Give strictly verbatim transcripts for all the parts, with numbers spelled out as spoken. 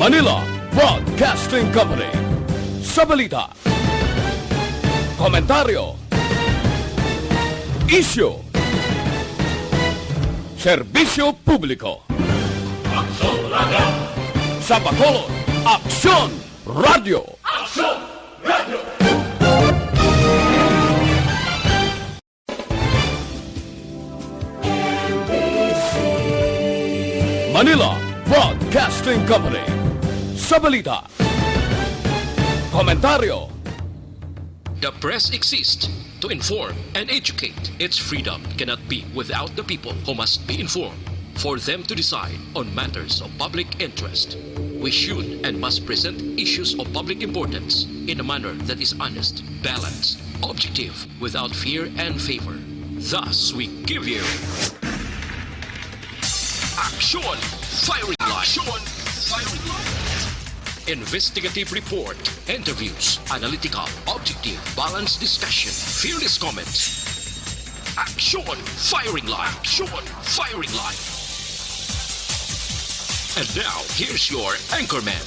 Manila Broadcasting Company. Sa balita, komentaryo, isyu, serbisyo publiko. Aksyon Radio! Sa Bacolod, Aksyon Radio! Aksyon Radio! Manila Broadcasting Company. Sa balita, komentaryo. The press exists to inform and educate. Its freedom cannot be without the people who must be informed for them to decide on matters of public interest. We should and must present issues of public importance in a manner that is honest, balanced, objective, without fear and favor. Thus, we give you Action Firing Line. Action Firing Line. Investigative report, interviews, analytical, objective, balanced discussion, fearless comments. Action Firing Line. Action Firing Line. And now, here's your anchorman.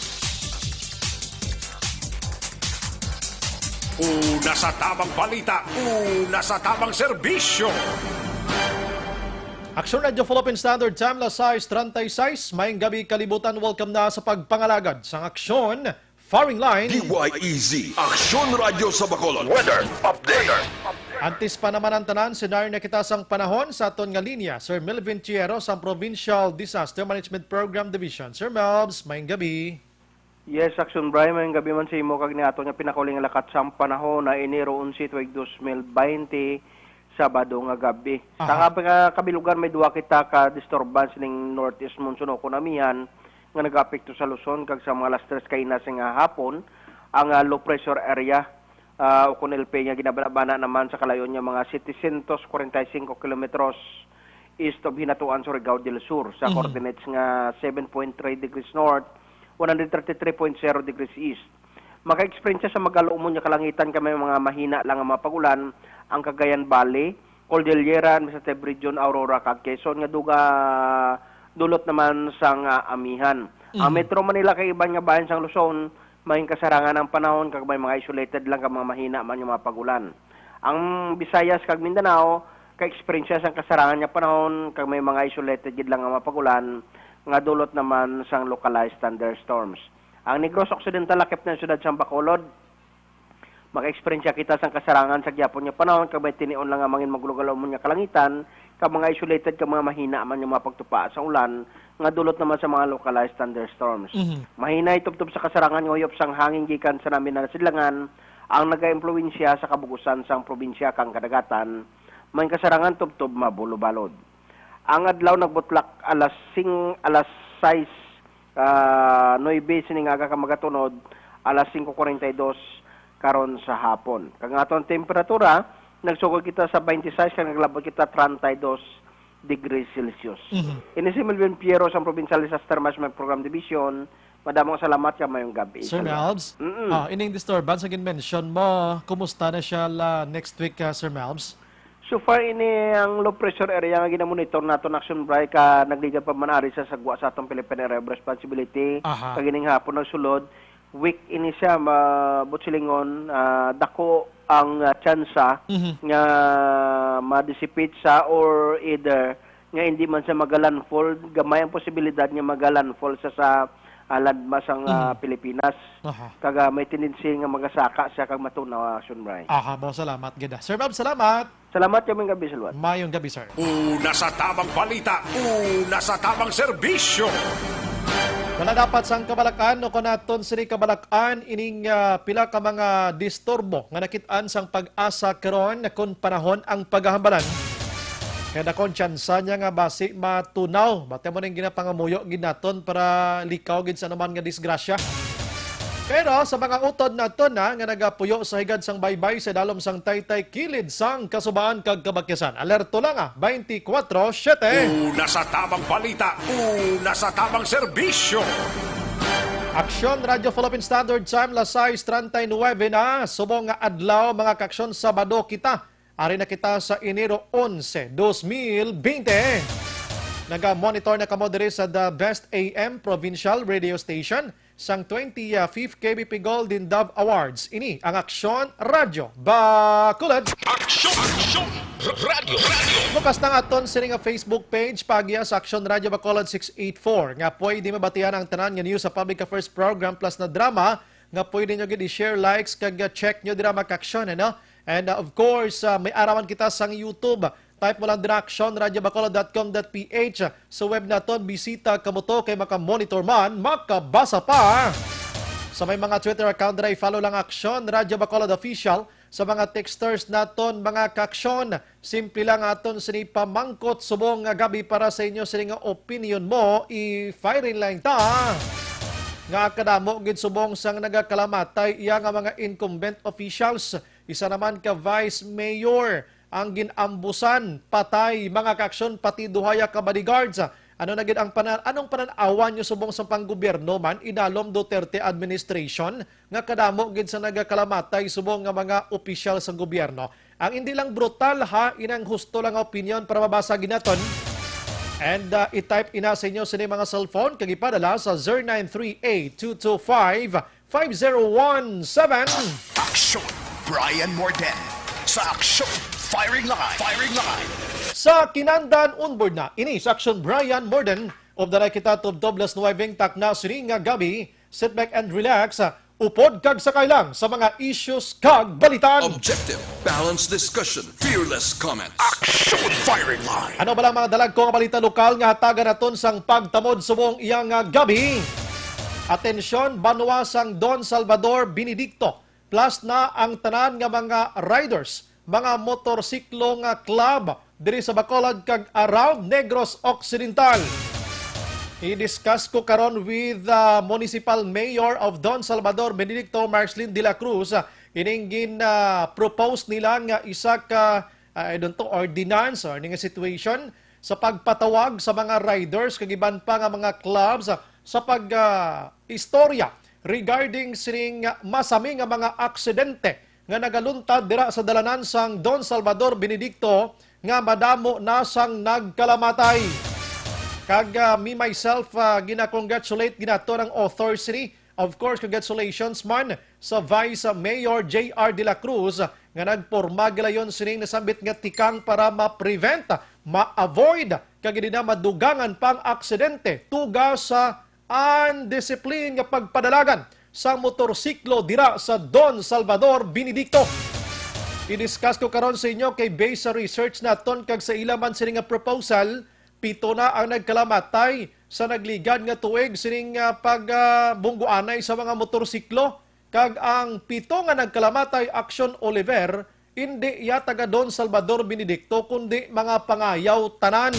Una sa tamang balita, una sa tamang serbisyo. Aksyon Radio Philippine Standard Time, alas sais treinta y seis. Maayong gabi, kalibutan. Welcome na sa pagpangalagad sang Aksyon Firing Line. D Y E Z, Aksyon Radio sa Bacolod. Weather update. Antes pa naman ang tanan, senaryo na kita sang panahon sa aton nga linya, Sir Melvin Tiero sang Provincial Disaster Management Program Division. Sir Melvs, maayong gabi. Yes, Action Brian, maayong gabi man sa imo kag ni ato nga pinakauling lakat sang panahon na Enero onse, tuig dos mil baynte, Sabado nga gabi. Aha. Sa nga pagkakabilugan, may duwa kita ka disturbance ning northeast monsoon o kon amihan nga nagaapekto sa Luzon kag sa mga alas tres kaina sing hapon ang, ah, low pressure area, ah, o kon L P A nga ginabanabana naman sa kalayon nga mga setecientos kwarenta y cinco kilometros east of Hinatuan, Surigao del Sur, sa Mhm. coordinates nga seven point three degrees north, one hundred thirty-three point zero degrees east. Maka-eksperyensya sa magaluumon nga kalangitan kag may mga mahina lang nga mga pag-ulan ang Cagayan Valley, Cordillera, Administrative Region, Aurora, kag Quezon nga duga dulot naman sang, ah, amihan. Ang Mhm. Metro Manila kag iban nga bahin sang Luzon, may kasarangan ang panahon kag may mga isolated lang ka mga mahina man nga mga pag-ulan. Ang Visayas kag Mindanao ka-eksperyensya sang kasarangan nga panahon kag may mga isolated gid lang nga mga pag-ulan nga dulot naman sang localized thunderstorms. Ang Negros Occidental, lakip na ang siyudad sang Bacolod, maka-eksperyensya kita sang kasarangan sa gihapon nga panahon kag may tinion lang nga mangin maglugaluomon nga kalangitan kag mga isolated kag mga mahina man nga mga pagtupa sa ulan nga dulot naman sa mga localized thunderstorms. Mhm. Mahinay tubtob sa kasarangan nga huyop sang hangin gikan sa namin nga sidlangan ang nagaimpluwensya sa kabug-usan sang probinsya kag kadagatan, may kasarangan tubtob mabulobalod. Ang adlaw nagbutlak alas sing-, alas sais, ah, nuebe sining aga kag magatunod alas singko kwarenta y dos karon sa hapon. Kag ang aton temperatura, nagsugod kita sa twenty-six kag naglabot kita treinta y dos degrees Celsius. Mhm. Ini si Melvin Piero sang Provincial Disaster Management Program Division. Madamo nga salamat kag maayong gabi. Sir Melvs? Mm-mm. Ah, ining disturbance nga gin-mention mo, kumusta na siya la next week, ah, Sir Melvs? So far, ini ang low pressure area nga ginamonitor naton, Action Bri, ka nagligad pa man ari sa sagwa sa atong Philippine Area of Responsibility. Aha. Kag ining hapon nagsulod, weak ini siya, ma-, buot silingon, ah, dako ang, ah, tsansa Mhm. nga ma-dissipate sa or either nga hindi man siya magalandfall, gamay ang posibilidad nga magalandfall sa, sa, ah, landmass ang, ah, Mhm. Pilipinas. Aha. Kag, ah, may tendency nga magasaka siya kag matunaw, ah, Action Bri. Aha, mo salamat gid, ah. Sir Bob, salamat. Salamat, maayong gabi sa luwat. Maayong gabi, sir. Una sa tamang balita, una sa tamang serbisyo. Wala dapat sang kabalak-an o kon aton sini kabalak-an ining, ah, pila ka mga disturbo nga nakit-an sang PAGASA karon kon panahon ang paghahambalan. Kaya dakon tsansa niya nga basi matunaw. Bati mo ning ginapangamuyo gid naton para likaw gid sa anuman nga disgrasya. Pero sa mga utod naton na nga nagapuyo sa higad sang baybay sa dalom sang taytay kilid sang kasubaan kag kabakyasan, alerto lang, ah, twenty-four siete. Una sa tamang balita, una sa tamang serbisyo. Aksyon Radio Philippine Standard Time, las sais treinta y nueve na. Subong nga adlaw, mga kaaksyon, Sabado kita. Ari na kita sa Enero onse, dos mil bente. Naga-monitor na kamo diri sa The Best A M Provincial Radio Station. sang twenty-fifth K B P Golden Dove Awards. Ini ang Aksyon Radyo Bacolod. Aksyon! Aksyon! Radyo! Radyo! Bukas na nga aton sini nga Facebook page, pagiya sa Aksyon Radyo Bacolod six eight four, nga pwede mabatian ang tanan nga news sa public affairs program plus na drama nga pwede nyo gid i-share, likes, kag uh, check nyo dira, mga ka-aksyon, ano? And uh, of course, uh, may araman kita sang YouTube. Type mo lang dira aksyon radyo bacolod dot com dot P H. Sa web naton, bisita kamo to kay maka-monitor man, makabasa pa. Sa may mga Twitter account dira, i-follow lang Aksyon Radyo Bacolod Official. Sa mga texters naton, mga ka-aksyon, simple lang aton sini pamangkot subong nga gabi para sa inyo sini nga opinion mo, i-firing line ta. Nga kadamo gid subong sang nagakalamatay iya nga mga incumbent officials, isa naman ka vice mayor ang gin-ambusan, patay, mga ka-aksyon, pati duhaya ka bodyguards. Ano na gid ang panan anong panan-awan nyo subong sa panggobyerno man, inalom Duterte administration, nga kadamo gid sa nagakalamatay subong nga mga opisyal sa gobyerno? Ang hindi lang brutal ha, inang husto lang nga opinion para mabasa ginaton. And uh, i-type ina sa inyo sini mga cellphone kag ipadala sa zero nine three eight two two five five zero one seven. Aksyon! Brian Morden sa Aksyon Firing Line. Firing Line. Sa kinandan, onboard na ini sa Aksyon Brian Morden. Of the night kita tubtob las nuwebe takna sini nga gabi. Sit back and relax. Upod kag sakay lang sa mga issues kag balitan. Objective, balanced discussion, fearless comment. Aksyon Firing Line. Ano ba lang mga dalagko nga balita lokal nga hatagan naton sang pagtamod subong iya nga gabi? Atensyon, banwa sang Don Salvador Benedicto, plus na ang tanan nga mga riders, mga motorsiklo nga club diri sa Bacolod kag around Negros Occidental. I-discuss ko karon with uh, Municipal Mayor of Don Salvador, Benedicto Marslin de la Cruz, uh, ining gin uh, propose nila nga isa ka uh, I don't know, ordinance or ning situation sa pagpatawag sa mga riders kag iban pa nga mga clubs uh, sa pag uh, istorya regarding sining masami nga mga aksidente nga nagaluntad dira sa dalanan sang Don Salvador Benedicto nga madamo na sang nagkalamatay. Kag uh, me myself uh, gina-congratulate ginato ang author sini. Of course, congratulations man sa Vice Mayor J R de la Cruz nga nagporma gilayon sining nasambit nga tikang para ma-prevent, ma-avoid kag hindi na madugangan pang aksidente tuga sa undiscipline nga pagpadalagan sa motorsiklo dira sa Don Salvador Benedicto. I-discuss ko karon sa inyo kay based sa research naton kag sa ila man sini nga proposal, pito na ang nagkalamatay sa nagligad nga tuig sining uh, pagbungguanay uh, sa mga motorsiklo, kag ang pito nga nagkalamatay, Action Oliver, hindi iya taga Don Salvador Benedicto kundi mga pangayaw tanan.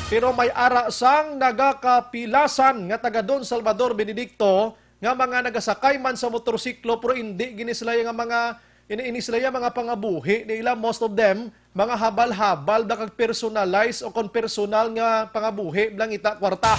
Pero may ara sang nagakapilasan nga taga Don Salvador Benedicto nga mga nagasakay man sa motorsiklo pero hindi gini sila nga mga ini, ini sila mga pangabuhi nila, most of them mga habal-habal da kag personalize o kon personal nga pangabuhi lang ita kwarta.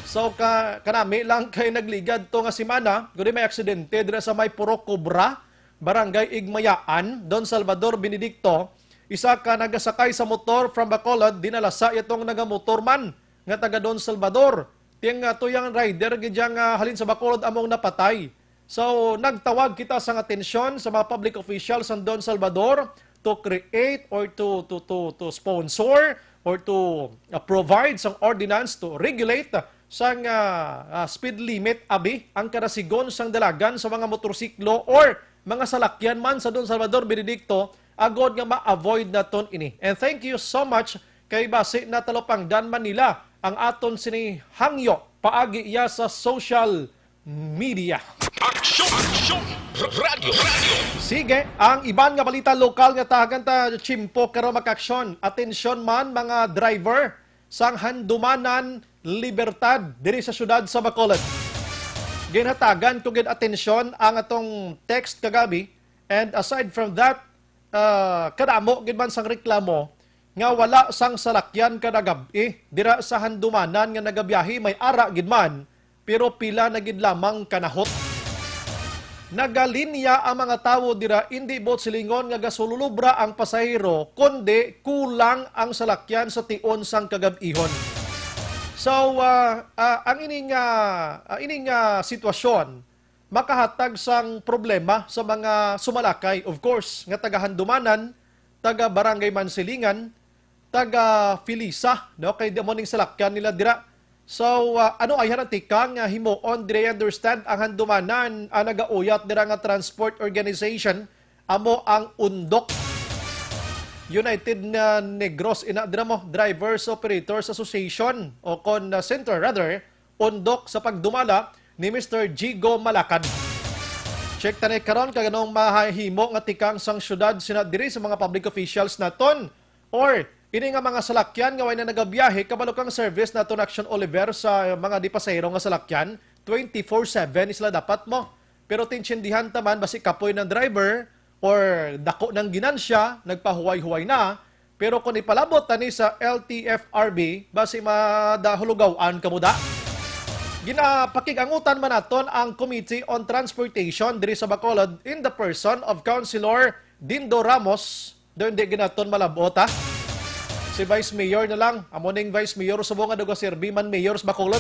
So ka kanami lang kay nagligad to nga semana, gudi may aksidente dira sa may Purok Cobra, Barangay Igmayaan, Don Salvador Benedicto, isa ka nagasakay sa motor from Bacolod, dinala sa itong nagamotor man nga taga Don Salvador. Tiyang uh, tuyang rider gid nga halin sa Bacolod among napatay. So, nagtawag kita sang atensyon sa mga public officials sang Don Salvador to create or to to to to sponsor or to uh, provide sang ordinance to regulate sang uh, uh, speed limit abi ang kada sigon sang dalagan sa mga motorsiklo or mga salakyan man sa Don Salvador Benedicto agod nga ma-avoid naton ini. And thank you so much kay basi natalupangdan man nila ang aton sini hangyo paagi iya sa social media. Aksyon! Aksyon! Radyo! Radyo! Sige, ang iban nga balita lokal nga tahagan ta tiyempo karon, mga ka-aksyon. Atensyon man, mga driver sang Handumanan Libertad diri sa siyudad sa Bacolod. Ginhatagan ko gid atensyon ang atong text kagabi, and aside from that, ah, kadamo gid man sang reklamo nga wala sang salakyan kada gab-i dira sa Handumanan nga nagabiyahe, may ara gid man, pero pila na gid lamang ka nahot. Nagalinya ang mga tawo dira, indi buot silingon nga gasululubra ang pasahero, kundi kulang ang salakyan sa tion sang kagab-ihon. So, ah, ah, ang ining, ah, ah, ining, ah, sitwasyon makahatag sang problema sa mga sumalakay, of course, nga taga Handumanan, taga Barangay Mansilingan, taga Felisa, no? Kay di mo ning salakyan nila dira. So, ah, ano ay tikang nga himuon diri? I understand ang Handumanan, ang nagauyat dira nga transport organization, amo ang UNDOC. United na Negros, ina dira mo, Drivers Operators Association, o kon, ah, Center rather, UNDOC, sa pagdumala ni Mister Jigo Malakad. Check ta ni karon kag anong mahimo nga tikang sang syudad sina diri sa mga public officials naton, or ini nga mga salakyan nga way na nagabiyahe kabalo kang service naton Action Oliver sa mga di pasahero nga salakyan, twenty-four seven sila dapat mo. Pero tinsindihan ta man, basi kapoy ng driver or dako ng ginansya, nagpahuway-huway na. Pero kung ipalabot tani sa L T F R B, basi madahulugawan ka muda. Ginapakig-angutan man naton ang Committee on Transportation diri sa Bacolod in the person of Councilor Dindo Ramos. Doon di ginaton malabot, ha? Si Vice Mayor na lang. Amo ning Vice Mayor subong nga nagaserbi man mayor sa Bacolod.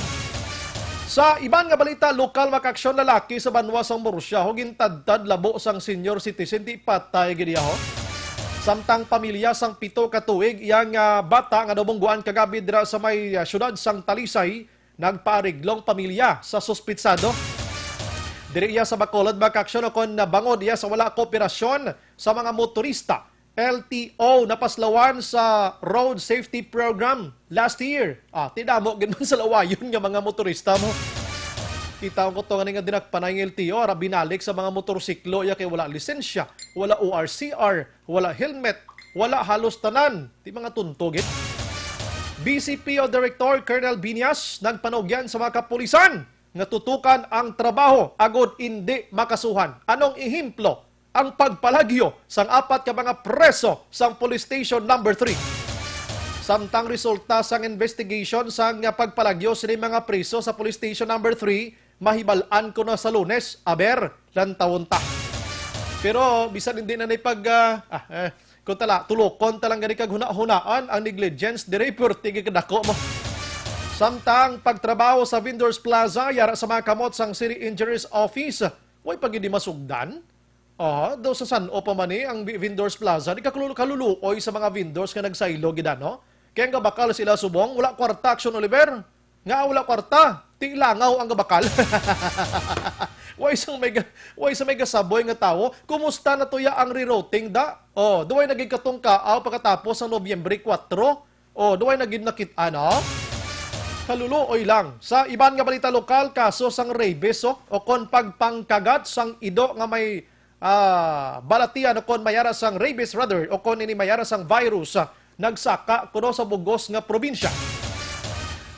Sa iban nga balita, lokal makaaksyon lalaki sa banwa sang Murcia, ho, gintadtad labo sang senior citizen, di patay gid iya, ho. Samtang pamilya sang pito ka tuig, iya nga bata nga nabungguan kagabi dira sa may, ah, syudad sang Talisay, nagpaariglong pamilya sa suspitsado. Diri iya sa Bacolod makaaksyon, o kon nabangod iya sa wala kooperasyon sa mga motorista. L T O napaslawan sa Road Safety Program last year. Ah, tinamo gid man sa lawayon nga mga motorista mo. Kita ko to nga dinakpanay ng L T O, ara binalik sa mga motorsiklo ya kay wala lisensya, wala O R C R, wala helmet, wala halos tanan. Ti mga tunto gid. B C P O Director Colonel Binyas nagpanugyan sa mga kapulisan nga tutukan ang trabaho agud indi makasuhan. Anong ehemplo ang pagpalagyo sang apat ka mga preso sang Police Station Number Three. Samtang resulta sang investigation sang pagpalagyo sini mga preso sa Police Station Number Three, mahibal-an ko na sa Lunes. Aber, lantawon ta. Pero bisan hindi na ni pag, ah, ah, eh, kung tala, tulokon ta lang gani kag hunahunaan ang negligence diri, pwerte gid kadako mo. Samtang pagtrabaho sa Vendors Plaza, yara sa mga kamot sang City Engineers Office, way pa gid di masugdan. Ah, daw sa san-o pa man ni ang Vendors Plaza, di kakalulu-, kaluluoy sa mga vendors nga nagsaylo gid, ano? Kaya nga bakal sila subong, wala kwarta, Action Oliver. Nga wala kwarta, ti langaw ang gabakal. Way sang may ga-, way sa may gasaboy nga tawo, kumusta na tuya ang rerouting da? Oh, duway naging katungkaaw pagkatapos sa Nobyembre kuwatro? Oh, duway naging nakit-, ano? Kaluluoy lang. Sa iban nga balita lokal, kaso sang rabies, oh, o kon pagpangkagat sang ido nga may, ah, balatian o kon mayara sang rabies rather, o kon ini mayara sang virus, ah, nagsaka kuno sa bugos nga probinsya.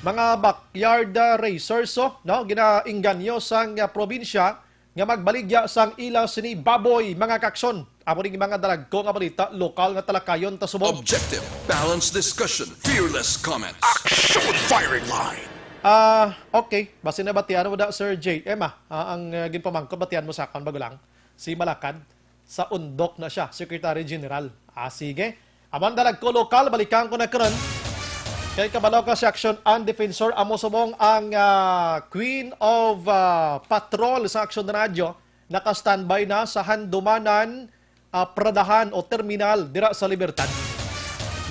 Mga backyard, ah, racers, oh, no, ginaingganyo sang, ah, probinsya nga magbaligya sang ila sini baboy, mga kaaksyon. Amo ning mga dalagko nga balita, lokal nga talakayon ta subong. Objective, balanced discussion, fearless comments. Action firing line. Ah, okay. Basi nabatian mo da, Sir J M, ah, ah, ang, ah, ginpamangkot, batian mo sa akon bago lang. Si Malakad, sa UNDOC na siya, Secretary General. Ah, sige. Amanda Nagko Lokal, balikan ko na karon. Kay kabalo ka si Action and Defensor, amo subong ang, ah, Queen of, ah, Patrol sa Action Radyo. Naka-standby na sa Handumanan, ah, Pradahan o Terminal dira sa Libertad.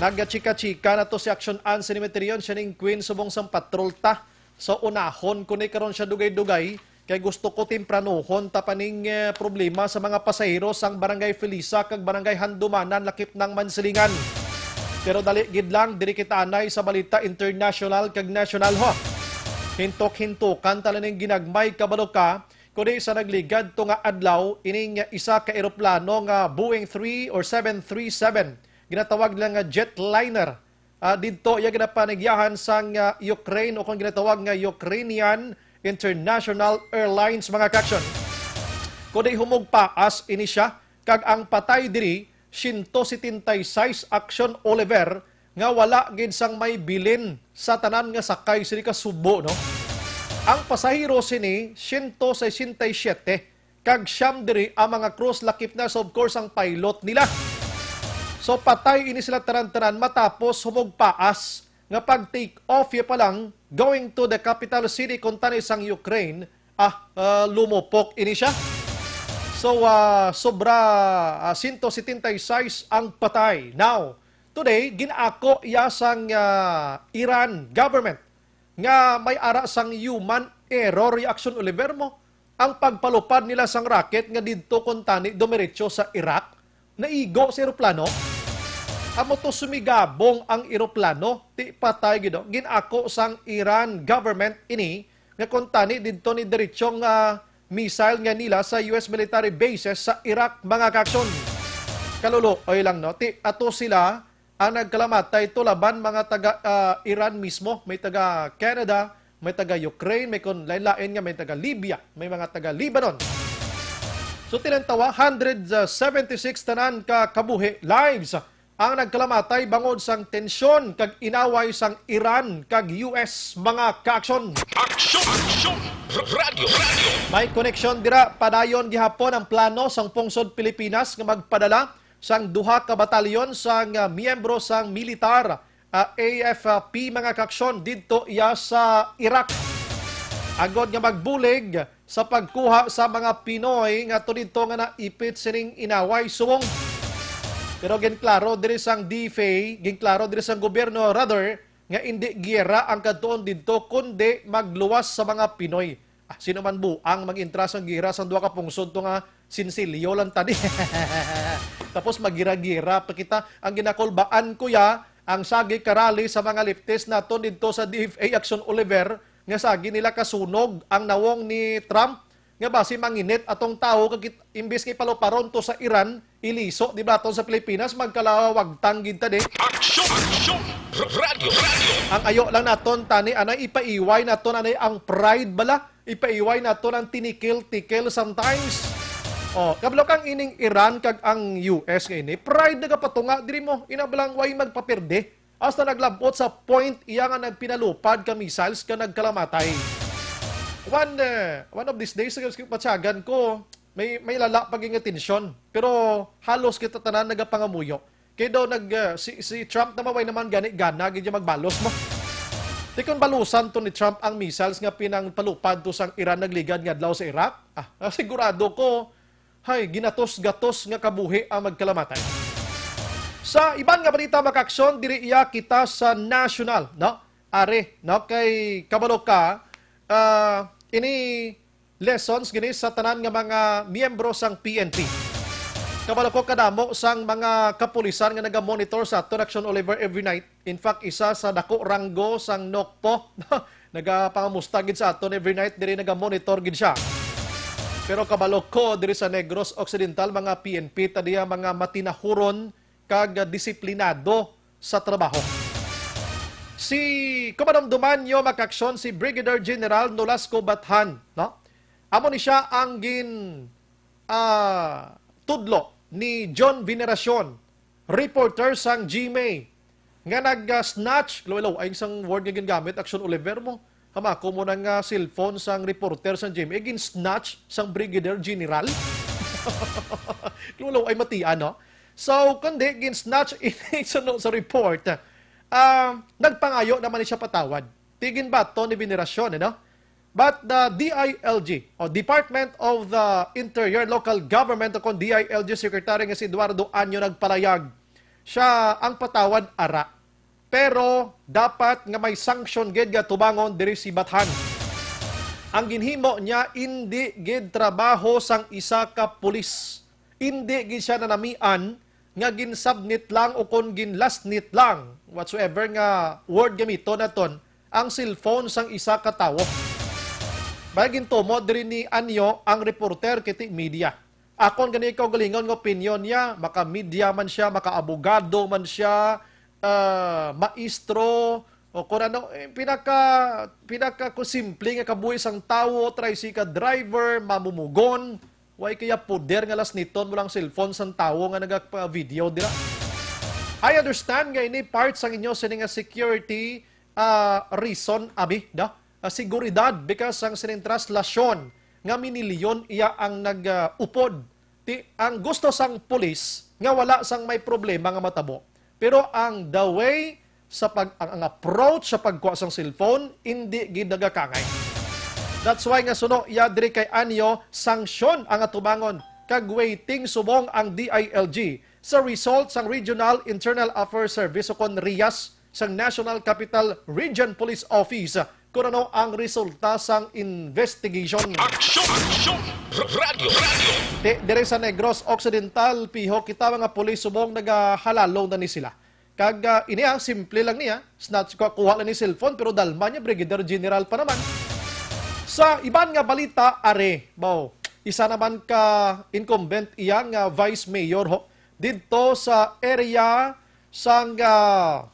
Nagachika-chika na to si Action and Cemetery, siya ning Queen subong sang patrol ta. So, unahon ko ni karon siya dugay-dugay, kay gusto ko tempranuhon ta pa ning, eh, problema sa mga pasahero sang Barangay Felisa kag Barangay Handumanan, lakip ng Mansilingan. Pero dali gid lang, diri kita anay sa balita international kag national, ho. Hintok-hintukan ta lang ning ginagmay, kabalo ka, kundi sa nagligad to nga adlaw, ining isa ka eroplano nga Boeing three or seven three seven, ginatawag nila nga jetliner, ah, didto iya ginapanigyahan sang, ah, Ukraine o kon ginatawag nga Ukrainian International Airlines, mga kaaksyon. Kundi humugpaas ini siya, kag ang patay diri, siyento setenta y seis, Action Oliver, nga wala gid sang may bilin sa tanan nga sakay sini ka subo, no? Ang pasahero sini, siyento sesenta y siyete, kag siyam diri ang mga crews, lakip na sa, of course, ang pilot nila. So, patay ini sila tanan-tanan matapos humugpaas nga pag-take off ya pa lang, going to the capital city kuntani sang Ukraine, ah, ah, lumupok ini siya. So, ah, sobra, ah, sento setenta y seis ang patay. Now, today, gin-ako iya sang, ah, Iran government nga may ara sang human error reaction, Oliver, mo ang pagpalupad nila sang rocket nga didto kuntani dumiretso sa Iraq, naigo sa eroplano. Amo to, sumigabong ang eroplano, ti patay gid, oh. Gin-ako sang Iran government ini nga kuntani didto ni diretsong, ah, missile nga nila sa U S military bases sa Iraq, mga kaaksyon. Kaluluoy lang, no? Ti ato sila ang nagkalamatay to laban mga taga, ah, Iran mismo, may taga Canada, may taga Ukraine, may kon lain-lain nga, may taga Libya, may mga taga Lebanon. So, tilantawa, hundred seventy-six tanan ka kabuhi, lives, ang nagkalamatay bangod sang tensyon kag inaway sang Iran kag U S, mga kaaksyon. Aksyon! Aksyon! Radyo! Radyo! May koneksyon dira. Padayon gihapon ang plano sang pungsod Pilipinas nga magpadala sang duha ka batalyon sang, ah, miyembro sang militar, ah, A F P, mga kaaksyon, didto iya sa Iraq, agod nga magbulig sa pagkuha sa mga Pinoy nga to didto nga naipit sining inaway subong. Pero ginklaro diri sang D F A, ginklaro diri sang gobyerno, rather, nga indi giyera ang kadtuon didto, kundi magluwas sa mga Pinoy. Ah, sino man buang mag-intra sang giyera sang duha ka pungsod to nga sinsilyo lang tani? Tapos magira-gira pa kita. Ang ginakulbaan ko ya, ang sagi karali sa mga leftist naton didto sa D F A, Aksyon, Oliver, nga sagi nila kasunog ang nawong ni Trump, nga basi manginit atong tawo, kag kit-, imbis nga ipaluparon to sa Iran, iliso, di ba, aton sa Pilipinas, magkalawagtang gid ta, di? Aksyon! Aksyon! Radyo! Radyo! Ang ayo lang naton tani, anay, ipaiway naton anay ang pride bala, ipaiway naton ang tinikil-tikil sometimes. Oh, kabalo kang ining Iran kag ang U S nga ini, pride nagapatunga diri mo, ina balang way magpapirde. Hasta naglabot sa point iya nga nagpinalupad ka missiles ka nagkalamatay. One, eh, one of these days, matyagan ko, may, may lala pa gid nga tensyon. Pero halos kita tanan nagapangamuyo. Kay daw nag, ah, si, si Trump naman, way naman gani gana gid magbalos mo. Di kon balusan to ni Trump ang missiles nga pinangpalupad to sang Iran nagligad nga adlaw sa Iraq, ah, sigurado ko, hay, ginatos-gatos nga kabuhi ang magkalamatay. Sa iban nga balita, mga kaaksyon, diri iya kita sa national, no? Ari, no? Kay kabalo ka, ah, ini lessons gini sa tanan nga mga miyembro sang P N P. Kabalo ko kadamo sang mga kapulisan nga naga-monitor sa aton, Aksyon, Oliver, every night. In fact, isa sa dako ranggo sang NOCPO, nagapangamusta gid sa aton every night, diri naga-monitor gid siya. Pero kabalo ko, diri sa Negros Occidental, mga P N P ta diya, mga matinahuron kag disiplinado sa trabaho. Si, kung madumduman nyo, mga kaaksyon, si Brigadier General Nolasco Bathan, no? Amo ni siya ang gin, ah, tudlo ni John Veneracion, reporter sang G M A, nga nag-snatch, laway-laway sang word nga gingamit, Aksyon, Oliver, mo. Hamako mo na nga cellphone sang reporter sang G M A, gin-snatch sang Brigadier General. Laway-laway matian, no? So, kundi gin-snatch ini suno sa report. Ah, nagpangayo naman ni siya patawad. Ti ginbaton ni Veneracion, eh, no? But the D I L G, o Department of the Interior Local Government, o kon D I L G Secretary nga si Eduardo Anyo nagpalayag, siya ang patawad ara. Pero dapat nga may sanction gid nga tubangon diri si Bathan. Ang ginhimo niya indi gid trabaho sang isa ka pulis. Indi gid siya nanamian nga ginsubmit lang o kon ginlasnit lang, whatsoever nga word gamiton naton, ang cellphone sang isa ka tawo. May gintumod diri ni Anyo ang reporter kiti media. Akon gani kaugalingon nga opinyon niya, maka-media man siya, maka-abogado man siya, ah, maestro, o kung ano, eh, pinaka, pinaka kung simple nga kabuhi sang tawo, tricycle driver, mamumugon, way kaya poder nga lasniton mo lang cellphone sang tawo nga nagapa-video dira. I understand nga ini part sang inyo sini nga security, ah, reason, abi, da? Ah, seguridad, because ang sining traslasyon nga minilyon iya ang nag, ah, upod. Ti, ang gusto sang pulis nga wala sang may problema nga matabo. Pero ang the way sa pag, ang, ang approach sa pagkuha sang cellphone, indi gid nagakangay. That's why nga suno iya diri kay Anyo, sanksyon ang atubangon kag waiting subong ang D I L G sa result sang Regional Internal Affairs Service o kon RIAS sang National Capital Region Police Office kung ano ang resulta sang investigation. Aksyon! Aksyon! Radyo! Radyo! Ti, diri sa Negros Occidental, piho kita mga pulis subong nagahalalo na ni sila. Kag, ah, ini, ah, simple lang niya. Snatch ko, kuha lang ni cellphone, pero dalma niya, Brigadier General pa naman. Sa iban nga balita, are, baw, isa naman ka incumbent iya nga vice mayor ho, didto sa area sang, ah,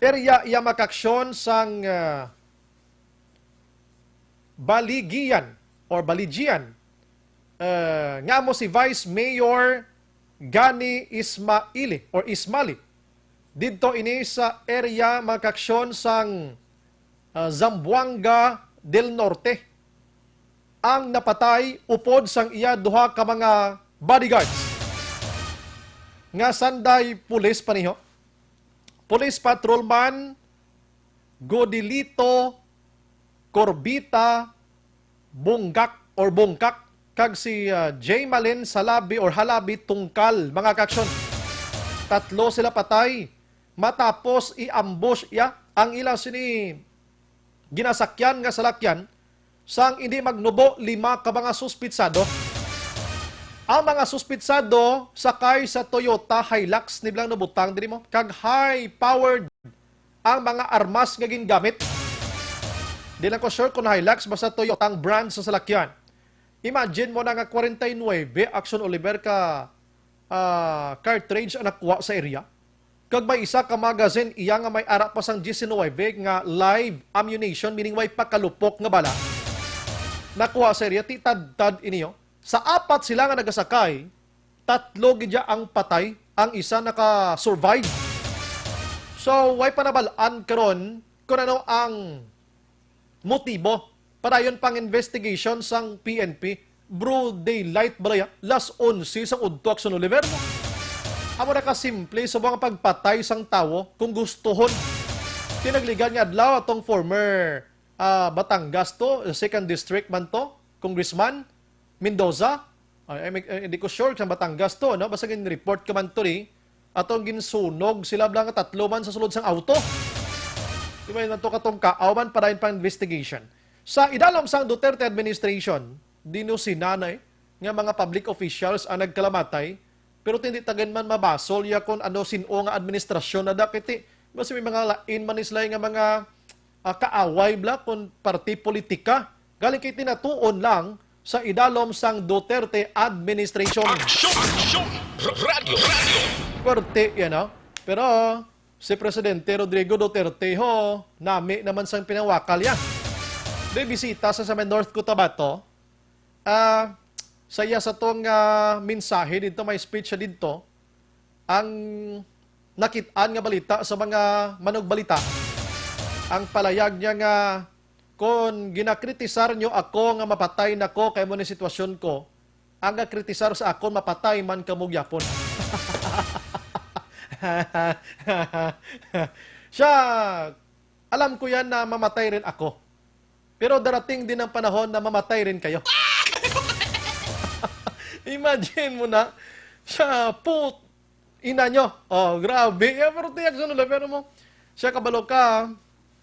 area iya makaksyon sang, ah, Baligian or Baligian, eh, nga amo si Vice Mayor Gani Ismaili or Ismali. Didto ini sa area, mga kaaksyon, sang, ah, Zamboanga del Norte. Ang napatay upod sang iya duha ka mga bodyguards nga sanday pulis pa niho. Police Patrolman Godilito Corbita Bungkak or Bungkak kag si, ah, Jaymalin Salabi or Halabi Tungkal, mga kaaksyon. Tatlo sila patay matapos i-ambush iya ang ila sini ginasakyan nga salakyan sang indi magnubo lima ka mga suspitsado. Ang mga suspitsado sakay sa Toyota Hilux, ni bala nabutang diri mo, kag high-powered ang mga armas nga gingamit. Di lang ko sure kung Hilux, basta Toyota ang brand sa salakyan. Imagine mo na nga kwarenta y nuebe Action Oliver ka, ah, cartridge ang nakuha sa area. Kag may isa ka magazine iya nga may ara pa sang diecinuebe nga live ammunition, meaning way pakalupok nga bala. Nakuha sa area, ti tadtad ini, oh. Sa apat sila nga nagasakay, tatlo gid ya ang patay, ang isa naka-survive. So, way pa nabal-an karon kung ano ang motibo. Padayon pang investigation sang P N P. Broad daylight, balaya, las onse sang udto, Action Oliver, no? Amo na ka simple sa mga pagpatay sang tawo kung gustuhon. Tinagligad nga adlaw atong former, ah, Batangas to, second district man to, Congressman Mendoza. Ay, ay, may, ay, hindi ko sure kung Batangas to, no? Basta gin-report ka man to ni, atong ginsunog sila bala nga tatlo man sa sulod sang auto. Di ba, yun, ato katong kaaw man, padayon pang investigation. Sa idalom sang Duterte administration, dino sinanay nga mga public officials ang nagkalamatay, pero hindi tagan man mabasol ya kung ano, sin-o nga administrasyon na da, kay ti, basta may mga lain man ni sila nga mga, ah, kaaway bala kung parti politika. Galing kay tinatuon lang sa idalom sang Duterte administration. Aksyon! Aksyon! Radyo! Radyo! Pwerte yan, no? Pero si Presidente Rodrigo Duterte ho, nami naman sang pinawakal ya. Di bisita sa, sa may North Cotabato, ah, sa iya sa tong, ah, mensahe dito, may speech siya dito, ang nakit-an nga balita sa mga manugbalita. Ang palayag niya nga, "Kon ginakritisar nyo ako nga mapatay na ko kay mo ni sitwasyon ko, ang gakritisar sa akon mapatay man kamo gyapon." Siya, alam ko yan na mamatay rin ako. Pero darating din ang panahon na mamatay rin kayo. Imagine mo na, siya, put, ina nyo. Oh, grabe. Ya, pero tiyak sa nula, pero mo, siya kabalo ka,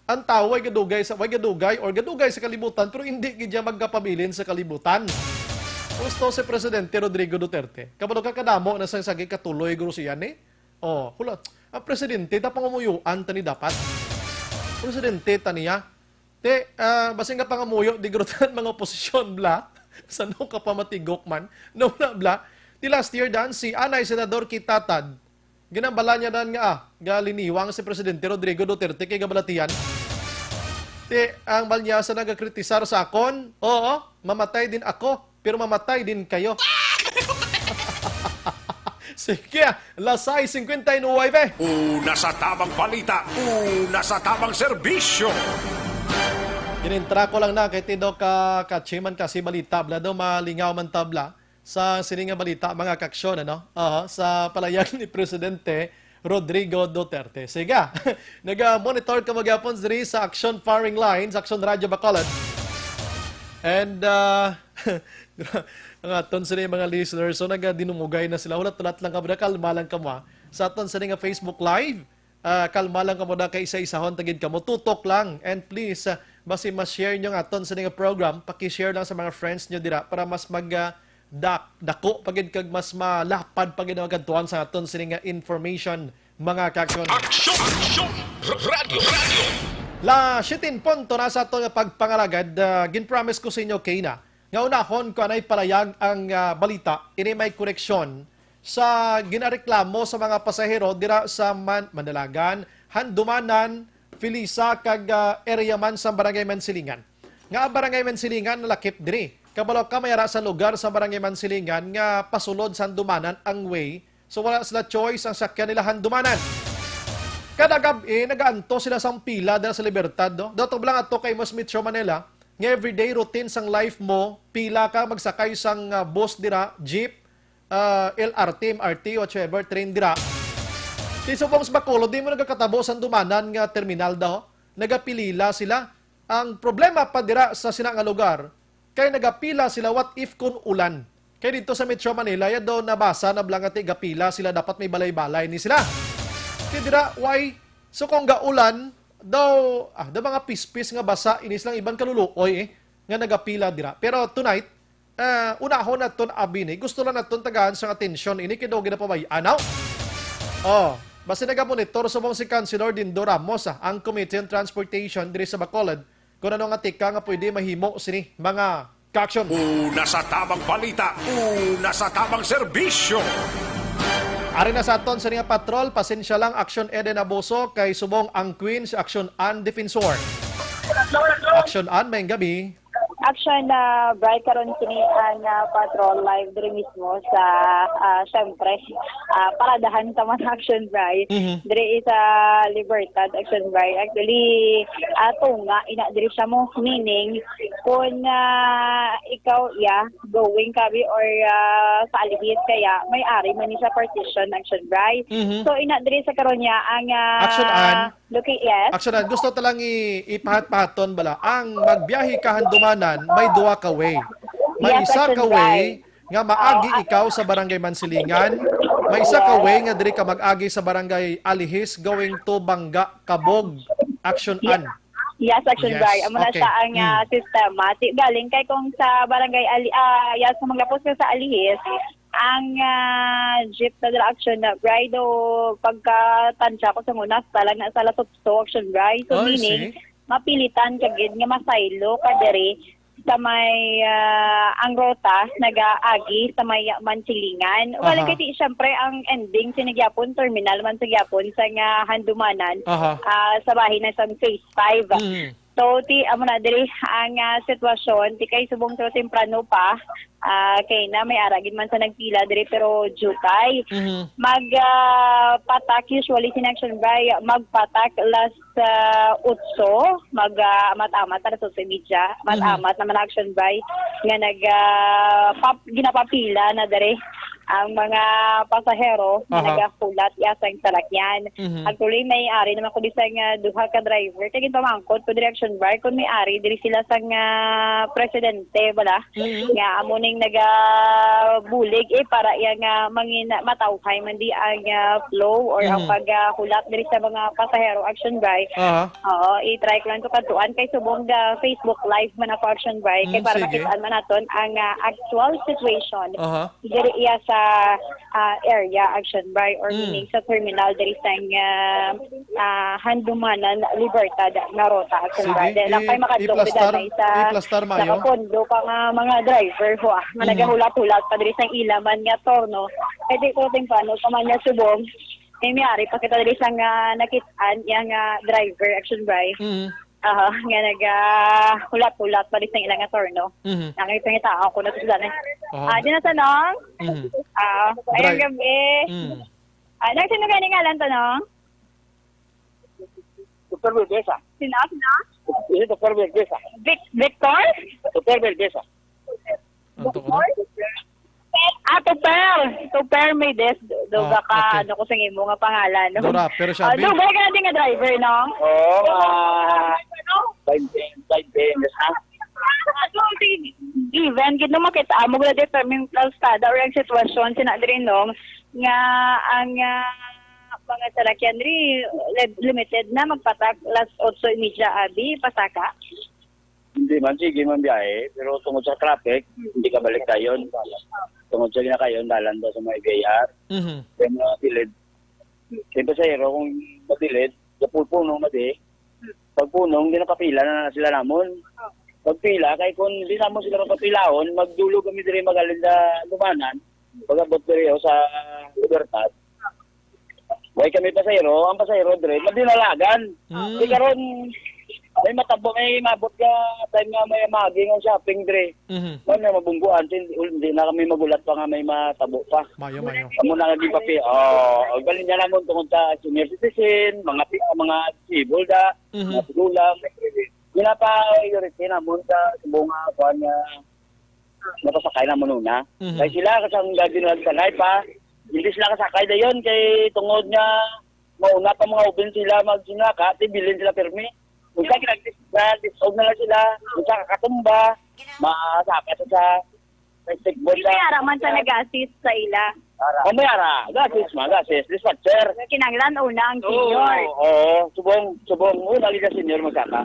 ang tao ay gadugay sa, ay gadugay or gadugay sa kalibutan, pero hindi gid siya magkapabilin sa kalibutan. Gusto si Presidente Rodrigo Duterte. Kabalo ka kadamo na sa sagi katuloy, guro siya ni. Oh, hula. Ang presidente, ta pangumuyuan ta ni dapat. Presidente ta niya. Te, ah, basin nga pangamuyo, di gurutan mga oposisyon, bla. Sa no ka pa matigok man. No na, bla. Di last year, dan, si anay Senador Kitatad, ginambala niya dan nga, ah, galiniwang si Presidente Rodrigo Duterte kay gabalatian. Te, ang bal niya sa nagakritisar sa akon, oo, mamatay din ako, pero mamatay din kayo. Sige, las sais cincuenta y nueve. Una sa tamang balita, una sa tamang serbisyo. Ginintra ko lang na kay Tido ka kachiman kasi balita, bla, do malingaw man tabla sa sini nga balita, mga kaaksyon, ano? Aha, sa palayag ni Presidente Rodrigo Duterte. Sige. Naga-monitor ka magyapon diri sa Action Firing Lines, Action Radio Bacolod. And uh, ang aton sini mga listeners, so nagadinumugay na sila. Hulat-hulat lang kamo, kalma lang kamo, ah. Sa aton sini nga Facebook Live, ah, kalma lang kamo, da kay isa-isahon ta gid kamo. Tutok lang. And please, ah, basi ma-share nyo ang aton sini nga program, paki-share lang sa mga friends nyo dira para mas mag ah, dak dako pa gid kag mas malapad pa gid ang magadtuan sa aton sini nga information, mga ka-action. Action! Action! R-, Radyo! Radyo! La, sitin punto na sa aton nga pagpangalagad, ah, gin-promise ko sa inyo, Kay, na nga unahon ko anay palayag ang, ah, balita. Ini may koreksyon sa ginareklamo sa mga pasahero dira sa Man-, Manalagan, Handumanan, Felisa, kag, ah, area man sa Barangay Mansilingan. Nga ang Barangay Mansilingan nalakip diri. Kabalo ka, may ara sa lugar sa Barangay Mansilingan nga pasulod sa Handumanan ang way. So, wala sila choice, ang sakyan nila Handumanan. Kada gab-i, nagaanto sila sang pila dira sa Libertad, no? Dato lang ato kay mas Metro Manila, nga everyday routine sang life mo, pila ka magsakay sang, ah, bus dira, jeep, ah, L R T, M R T, whatever, train dira. Ti subong sa Bacolod, di mo nagakatabo sa Handumanan nga terminal daw. Nagapilila sila. Ang problema pa dira sa sina nga lugar, kay nagapila sila, what if kun ulan? Kay dito sa Metro Manila, ya daw nabasa na bala nga ti gapila sila, dapat may balay-balay ni sila. Kay dira, why? So kung gaulan, daw, ah, daw mga pispis nga basa, inis lang iban kaluluoy, eh, nga nagapila dira. Pero tonight, ah, unahon naton abi ni. Gusto lang naton tagaan sang atensyon ini kay daw ginapabay-an, no? Oh, basi nagamonitor subong si Councilor Dindo Ramos, ah, ang Committee on Transportation diri sa Bacolod, kung ano nga tika nga pwede mahimo sini mga ka-action. Una sa tamang balita, una sa tamang serbisyo. Ari na sa aton sini nga patrol, pasensya lang, Action Eden Abuso, kay subong ang Queen si Action Ann Defensor. Action Ann, may gabi. Action na bright karon sini ang, ah, patrol live diri mismo sa, ah, syempre, ah, paradahan sa mga action bright. Mhm. Diri sa Libertad action bright. Actually, ah, tunga, ina diri siya mo. Meaning, kung, ah, ikaw, yeah, going kabi or, ah, sa alihis kaya, may ari man ni sa partition action bright. Mhm. So, ina diri sa karon niya ang, ah, Action Ann. Lucky, yes. Actually, gusto ta lang i-, ipahat-pahaton bala. Ang magbiyahe ka Handumanan, may duha ka way. May Yes, isa ka Action way Bright. nga maagi Oo, ikaw sa Barangay Mansilingan. May isa ka Yes. way nga diri ka mag-agi sa Barangay Alihis going to Bangga, Kabog. Action Yes. Ann. Yes, Action Yes, Bright. Amo na okay. siya ang, ah, Mm. sistema. Ti-, galing kay kung sa Barangay Ali-, ah, yes, kung maglapos ka sa Alihis, ang, ah, jeep na dira Action na Bright, o pagkatansya ko sa una, sa lang na sa Lasopso, Action Bright. So, Oh, I meaning, see. mapilitan ka gid nga masaylo ka diri sa may, ah, ang rota nagaagi sa may Mansilingan. Wala Aha. kasi, syempre, ang ending sini gyapon, terminal man sa gyapon sa nga Handumanan, Aha. ah, sa bahin na sa phase five. Mm. So, ti, amo na diri ang, ah, sitwasyon. Ti kay subong sa temprano pa, ah, kay na may ara gid man sa nagpila diri, pero Jukay. Mhm. Mag, ah, patak usually sini Action Bright, magpatak last, ah, otso, mag, ah, amat-amat alas otso y media, Mhm. amat-amat naman Action Bright nga nag, ah, pap-, ginapapila na diri ang mga pasahero nga Aha. nagahulat iya sang salakyan. Mhm. Actually, may ari naman ko di sa nga duha ka driver. Kay ginpamangkot ko diri Action Bright kung may ari diri sila sa nga presidente bala. Mhm. Nga amo ning nagabulig, eh, para iya nga mangina-, matawhay man di ang, ah, flow or ang Mhm. paghulat diri sa mga pasahero Action Bright. Aha. Oo, i-try ko lang to kadtuan kay subong ga Facebook Live man ako Action Bright. Kay Mm, para sige. makitaan man naton ang, ah, actual situation. Aha. Diri iya sa, ah, area, Action Bright, or Mm. meaning sa terminal diri sa, ah, ah, Handumanan, Libertad nga rota, Action Sige, Bright. Dahil lang i-, kay makadlok iplastar, bida na isa i-plastar, Mayo. nakapondo pa nga mga driver ho, ah, nga Mhm. nagahulat-hulat pa diri sa ila man nga turno. Kay di ko temprano pa man niya subong. May miyari pa kita diri sa nga nakit-an, iya nga driver, Action Bright. Mhm. Aha, nga nag, ah, hulat-hulat pa di sa ilang atorno. Mhm. Ang ipangitaon ko na to sila, eh. Aha. Ah, di na, Tanong? Mhm. Ah, ayang Dri- gabi. Mm. Ah, nang sino gani ngalan, Tanong? Doktor Belbesa. Sino, sino? Ini Doktor Belbesa. Vic-, Victor? Doktor Belbesa. Ang to ko na? Victor? Ah, Tuper. Tuper Mides. Do, do Ah, ka, okay. Ano ko sa imo nga pangalan, no? Dora, pero siya, Ah, Bi. Dugay ka na din nga driver, no? Oo, ah, five P M, five P M, ha? So, si Given, gid no makita mo gud dito yung kalsada or ang sitwasyon sina diri, no, nga ang ah, mga salakyan diri li- limited na magpatak las otso y media abi pasaka. Hindi man, sige man biyahe, pero tungod sa traffic, hindi ka balik dayon. Tungod sa ginakayon, dalan daw sa mga V I R. Mhm. Kaya mga bilid, kaya pasahero, kung mabilid, sa punong madi, pag punong, ginapapila na sila namon. Pagpila, kay kung di namon sila mapapilahon, magdulog kami diri magaling sa Lumanan, pag-abot diri o sa Libertad. Way kami pasahero, ang pasahero diri, madinalagan. Mm. Di karon, may matabo, may mabot ka time nga may maging ang shopping diri. Mhm. Wala na mabungguan, sin-, hindi na kami magulat pa nga may matabo pa. Mayo, mayo. Amo na lagi papi. Oh, ang galing niya namon tungod sa senior citizen, mga pi-, mga disabled da, Mhm. mga tigulang. Ginapa-priority namon sa subong nga kuan nga napasakay namon una. Mhm. Kay sila kasang gabi na nagsanay pa, hindi sila kasakay dayon kay tungod nga mauna pa mga ubin sila magsinaka, tibilin sila pirmi. Unsa kinag-disog na lang sila, unsa kakatumba, masaka sa sa stick board. May ara man sa nag-assist sa ila. Oh, may ara. Gasis ma, gasis. Dispatcher. Kinahanglan una ang Oo, senior. Oo, subong, subong. Una, lagi senior magsaka.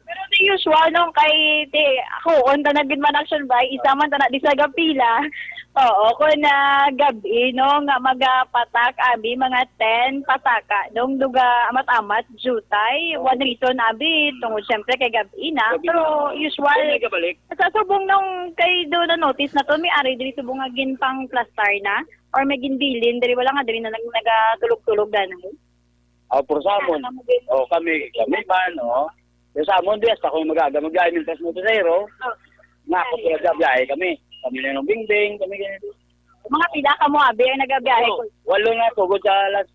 Pero the usual, no, kay, di, ako, on ta na gid man action by, isa man ta na di sa gapila. Oo, kung na gabi, no, nga magapatak, abi, mga ten, pasaka. Nung duga, amat-amat, jutay. One reason, abi, tungod, syempre, kay gabi na. Gabi Pero na. Usual, Kung may kabalik. Sa subong nung kay do na notice na to, may ari diri subong nga ginpang-plastar na or may ginbilin diri, wala nga diri na nag-, nagatulog-tulog gani. Oh, pero sa amon, Ano mo din? Oh, kami, kami man, oh. Pero sa amon, di, hasta kung mag-aga, mag-aga, mintas mo pasahero, Oh. nga ako sila sa biyahe kami. Kami na yung bingbing, kami ganito. Mga pila ka mo, abi, ang nagabiyahe Oh, ko? Walo na, tugod sa alas,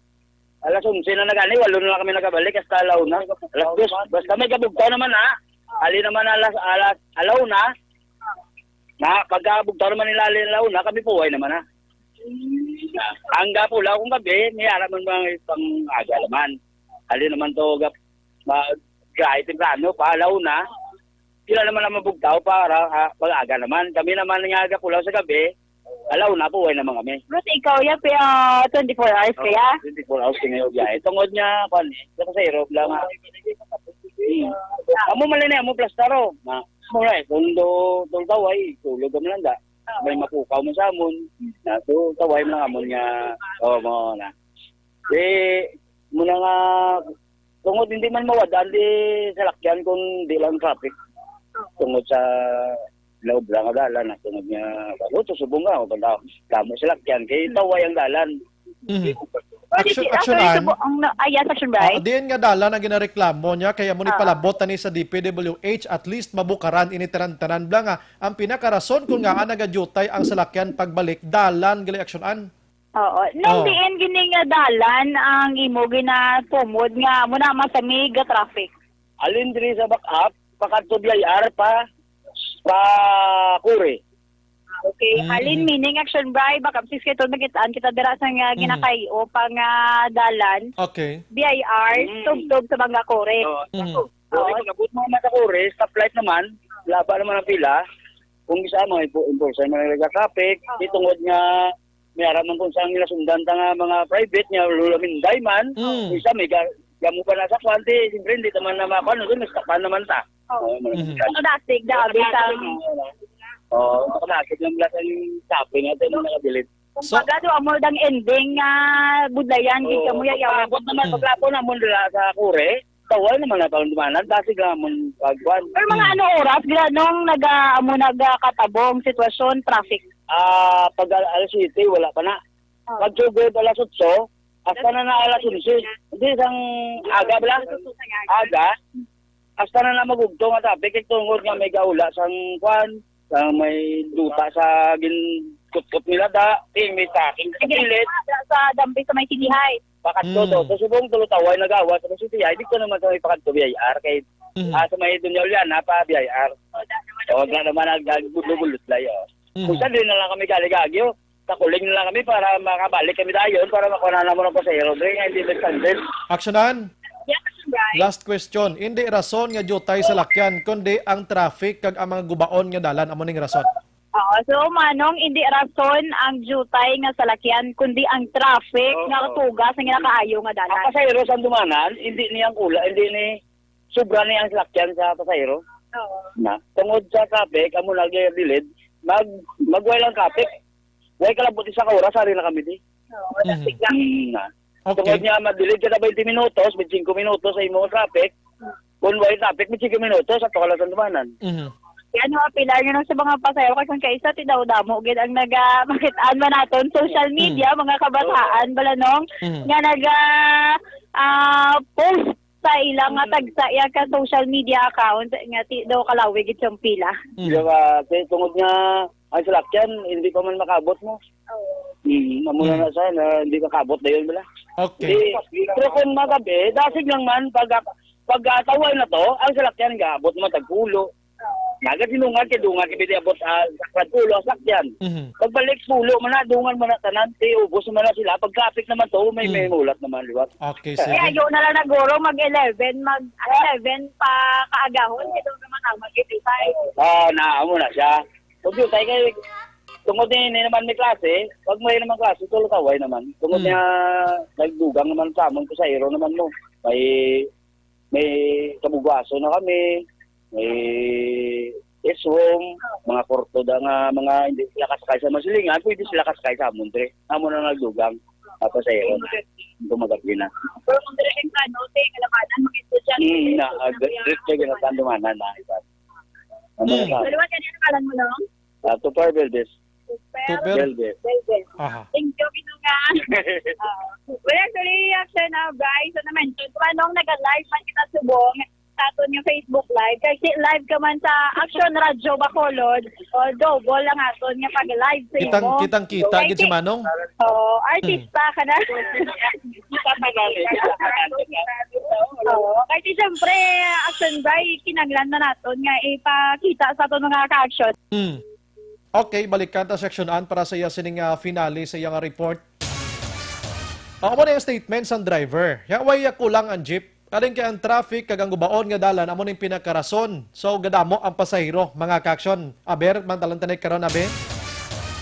alas onse na nagani, walo na lang kami nakabalik, hasta alaw na. Alas dos, basta may kabugtaw naman, ha? Ali naman alas, alas, alaw na. Na, pagkabugtaw naman nila ali alaw na, kami puway naman, ha? Ang gapula kung gabi, may ara man mga pang aga naman. Ali naman to, gap, ma, gahi temprano, pa alaw na. Sila naman ang mabugtaw para, ah, pag-aga naman. Kami naman nga gapulaw sa gabi, alaw na, puway naman kami. Pero sa ikaw, ya, kaya twenty-four hours Oo, kaya? Twenty-four hours kami yung biyahe. Tungod niya, kwan, eh, sa pasahero, bla nga. Hmm. Amo man lang eh, amo plastaro. Ma, amo na eh, kung do, tultaw ay, tulog kami lang da. May mapukaw mo sa amon. Na, tultaw ay mo lang amon nga, oh, mo na. Di, mo na nga, tungod hindi man mawad-an di salakyan kung di lang traffic. Tungod sa laob lang nga dalan, ah, tungod nga, ano, to subong nga, o, banda, damo salakyan, kay Hmm. taway ang dalan. Mhm. Pwede Action, si-, action actually, an? subo-, ang na-, ah, yes, action, Bri? Ah, diin nga dalan ang ginareklamo niya, kaya mo ni Ah. palabot tani sa D P W H, at least mabukaran ini tanan-tanan bla nga. Ang pinakarason kung nga nagadiutay ang salakyan pagbalik, dalan gali action an. Oo. Nung Oh. diin gini nga dalan ang imo ginatumod nga amo na masamig nga traffic? Alin diri sa back up, pakadto B I R pa, pa Kure. Okay. Mm, Alin mm. meaning action by back up sis kay tol, makitaan kita dira sa nga Mm. ginakay-o pa nga dalan. Okay. B I R, Mm. tubtob sa Bangga Kure. Oo, Mm. sakto. Kure, Oo. pag-abot mo naman sa Kure, stoplight naman, laba naman ang pila. Kung isa mo, ipo-, enforcer man ang nagka-traffic, Oo. di tungod nga may ara man kung saan nilasundan ta nga mga private nga lulaminday man, Mm. isa may ga-, gamo pa na sa kwan, di, siyempre, hindi naman na makuha, no? May stopan naman ta. Oo. Oo, Mhm. Ang kadasig, dabi sa Oo, ang kadasig lang lang ang sabi nga, tayo mga kabilit. So Kumbaga, do, amo dang ending nga budlayan, gid Oo, kamo yayawan. pagkabot naman, Mm. pagkabot naman dira sa Kure, tawal naman na pang dumanan, dasig lang amon pagkuan. Pero mga Mm. ano oras, gira, nung naga-, amo, nagakatabong sitwasyon, traffic? Ah, pag al-, alas siyete, wala pa na. Oh. Pag sugod alas otso, hasta na na alas onse. Hindi, sang aga bala. Aga, hasta na na magugto nga traffic, kay tungod nga may gaula sang kwan, sang may duta sa ginkutkot nila da, eh, may traffic sa Hindi, pilit. sa, sa Dambi sa may City High. Pakadto Mm. to. So, subong tulo taway nagawa sa City High, dito naman sa may pakadto B I R, kay, Mm. ah, sa may Doña Juliana pa B I R. Oh, da naman. Oh, da naman nag-, nagbulo-bulo sila, oh. Mm. Kung saan din na lang kami galigagyo. Kakuling na lang kami para makabalik kami dayon para makuha na mo ng pasahero. Dre, nga hindi may standard. Aksyonan, Yes, Action Bright. Last question. Hindi rason nga diutay sa lakyan, kundi ang traffic kag ang mga gubaon nga dalan amo ning rason. Oo, so manong hindi rason ang diutay nga salakyan kundi ang traffic Oo. nga tugas nga ginakaayo nga Ang dalan. pasahero sa dumanan, hindi niyang kula, hindi ni sobra niya ang salakyan sa pasahero. Oo. Na, tungod sa traffic, amo na gilid, mag magway lang traffic. Way kalabot sa ka oras, ari na kami di. Oo, Mhm. traffic lang. Mm, na. Okay. Tungod niya madilid ka na twenty minutos, twenty-five minutos sa imo traffic. Kung way traffic, twenty-five minutos, ato ka lang sa dumanan. Mhm. Yan, mga pilar nga sa mga pasahero kay kung kaisa ti daw damo gid ang naga makitaan man naton social media, mga kabataan bala nong Mhm. nga naga ah, post sa ilang nga tagsa iya ka social media account nga ti daw kalawi gid siyang pila. Mhm. Di ba? Kay tungod nga ang salakyan, hindi pa man makabot mo. Mm, amo na na siya na hindi makabot dayon bala. Okay. Di, pero kung magabi, dasig lang man pag pag ah, taway na to, ang salakyan gaabot naman tagpulo. Naga dinungan kay dungan kay abot ah, sa tagpulo ang salakyan. Mhm. Pagbalik pulo man na, dungan man na tanan, ti ubos man na sila. Pag traffic naman to, may may Mm. mulat naman liwat. Okay, Kaya sige. yun na lang naguro mag eleven, mag eleven pa kaagahon, kaya doon naman ang mag-ibigay. Ah, na amo na siya. Kung yun, tayo kay tungod ni, ni naman may klase, pag may naman klase, tulo kaway naman. Tungod Hmm. niya, nagdugang naman sa amon, pasahero naman mo. May, may kabugaso na kami, may is room, mga korto da nga, mga hindi sila kasakay sa masilingan, pwede sila kasakay sa amon, dre. Amo na nagdugang, tapos ayun, ito magabi na. Pero kung dire ang ano, te, kalabanan, mga estudyante. Hmm, na, uh, trip na ginatandumanan na, iba. Ano Hmm. na, Dalawa ka din, kalan mo, no? uh, Tupar Beldes. Super. Tuper. Beldes. Beldes. Aha. Thank you, Ginunga. Ah, wala, actually, reaction na, Bryce. Ano man, so, kung anong nag-live man kita subong sa aton yung Facebook Live, kasi live ka man sa Action Radio Bacolod, o double ang aton nga pag-live sa Kitang imo. kitang kita Kay gid si ti- Manong. Oo, artista ka na. Kita pa na rin. Oo, kay ti siyempre, Action Bright, kinanglan na naton nga ipakita sa aton mga ka-action. Hmm. Okay, balikan ta si Action Ann para sa iya sining ah, finale sa iyang report. Amo na yung statement sang driver. Ya, way kulang ang jeep. Kaling kay ang traffic kag ang gubaon nga dalan amo ning pinakarason. So gadamo ang pasahero, mga ka-action. Aber, mantalan tanay karon, abi.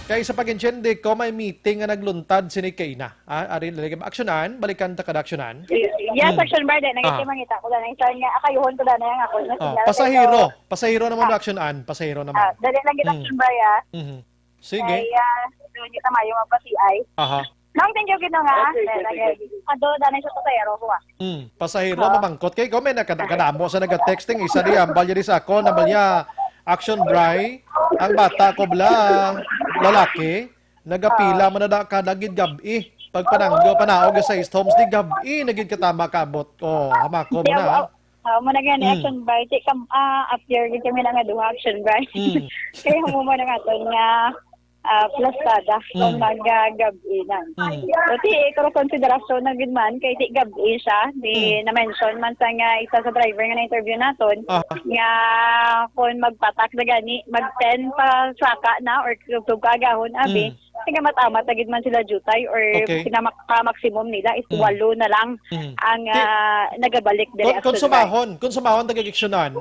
Kay sa pag-intindi ko, may meeting nga nagluntad sini kaina. Ah, ari lagi Action Ann, balikan ta kada Action Ann. Yes, Hmm. Action Bright, dahil Ah. nangita ko na yung nga, akayuhon ko na yung ako. Oh, pasahero, pasahero naman na Action Ann, pasahero naman. Ah, dali lang kita, Hmm. Action Bright, ah. Mhm. Sige. Ay, ah, doon yung tamayo mapasiay. Aha. Nang thank you, Ginunga. Okay, Dahil okay, lagi, ado na yung sa pasahero ko, ah. Mm, pasahero Ah. mamangkot kay ko may nagka- kadamo sa naga-texting, isa di ambal di sa ako, nabal niya Action Bright, ang bata ko bala lalaki, nagapila man na da kada gid gab-i. Pag pananggo, panaog sa East Homes di gab-i na gid katama kabot. Oh, hamako mo na. Ha? Ah, mo na gani, Mm. Action Bright. Di kam, ah, appear gid kami na nga duha, Action Bright. Mm. Kaya mo mo na nga to nga ah, plastada kung Mm. magagabi na. Mm. So, ti, pero konsiderasyon na gid man, kay ti gabi siya, di Mm. na-mention man sa nga isa sa driver nga na-interview naton, Ah. nga kung magpatak na gani, mag ten pa saka na or tug kaagahon, abi, Mm. kaya matamat na gid man sila jutay or Okay. pinamaka-maximum nila is Mm. walo na lang Mm. ang Ti- ah, nagabalik diri. Kung, kung sumahon, kung sumahon, taga-aksyonan,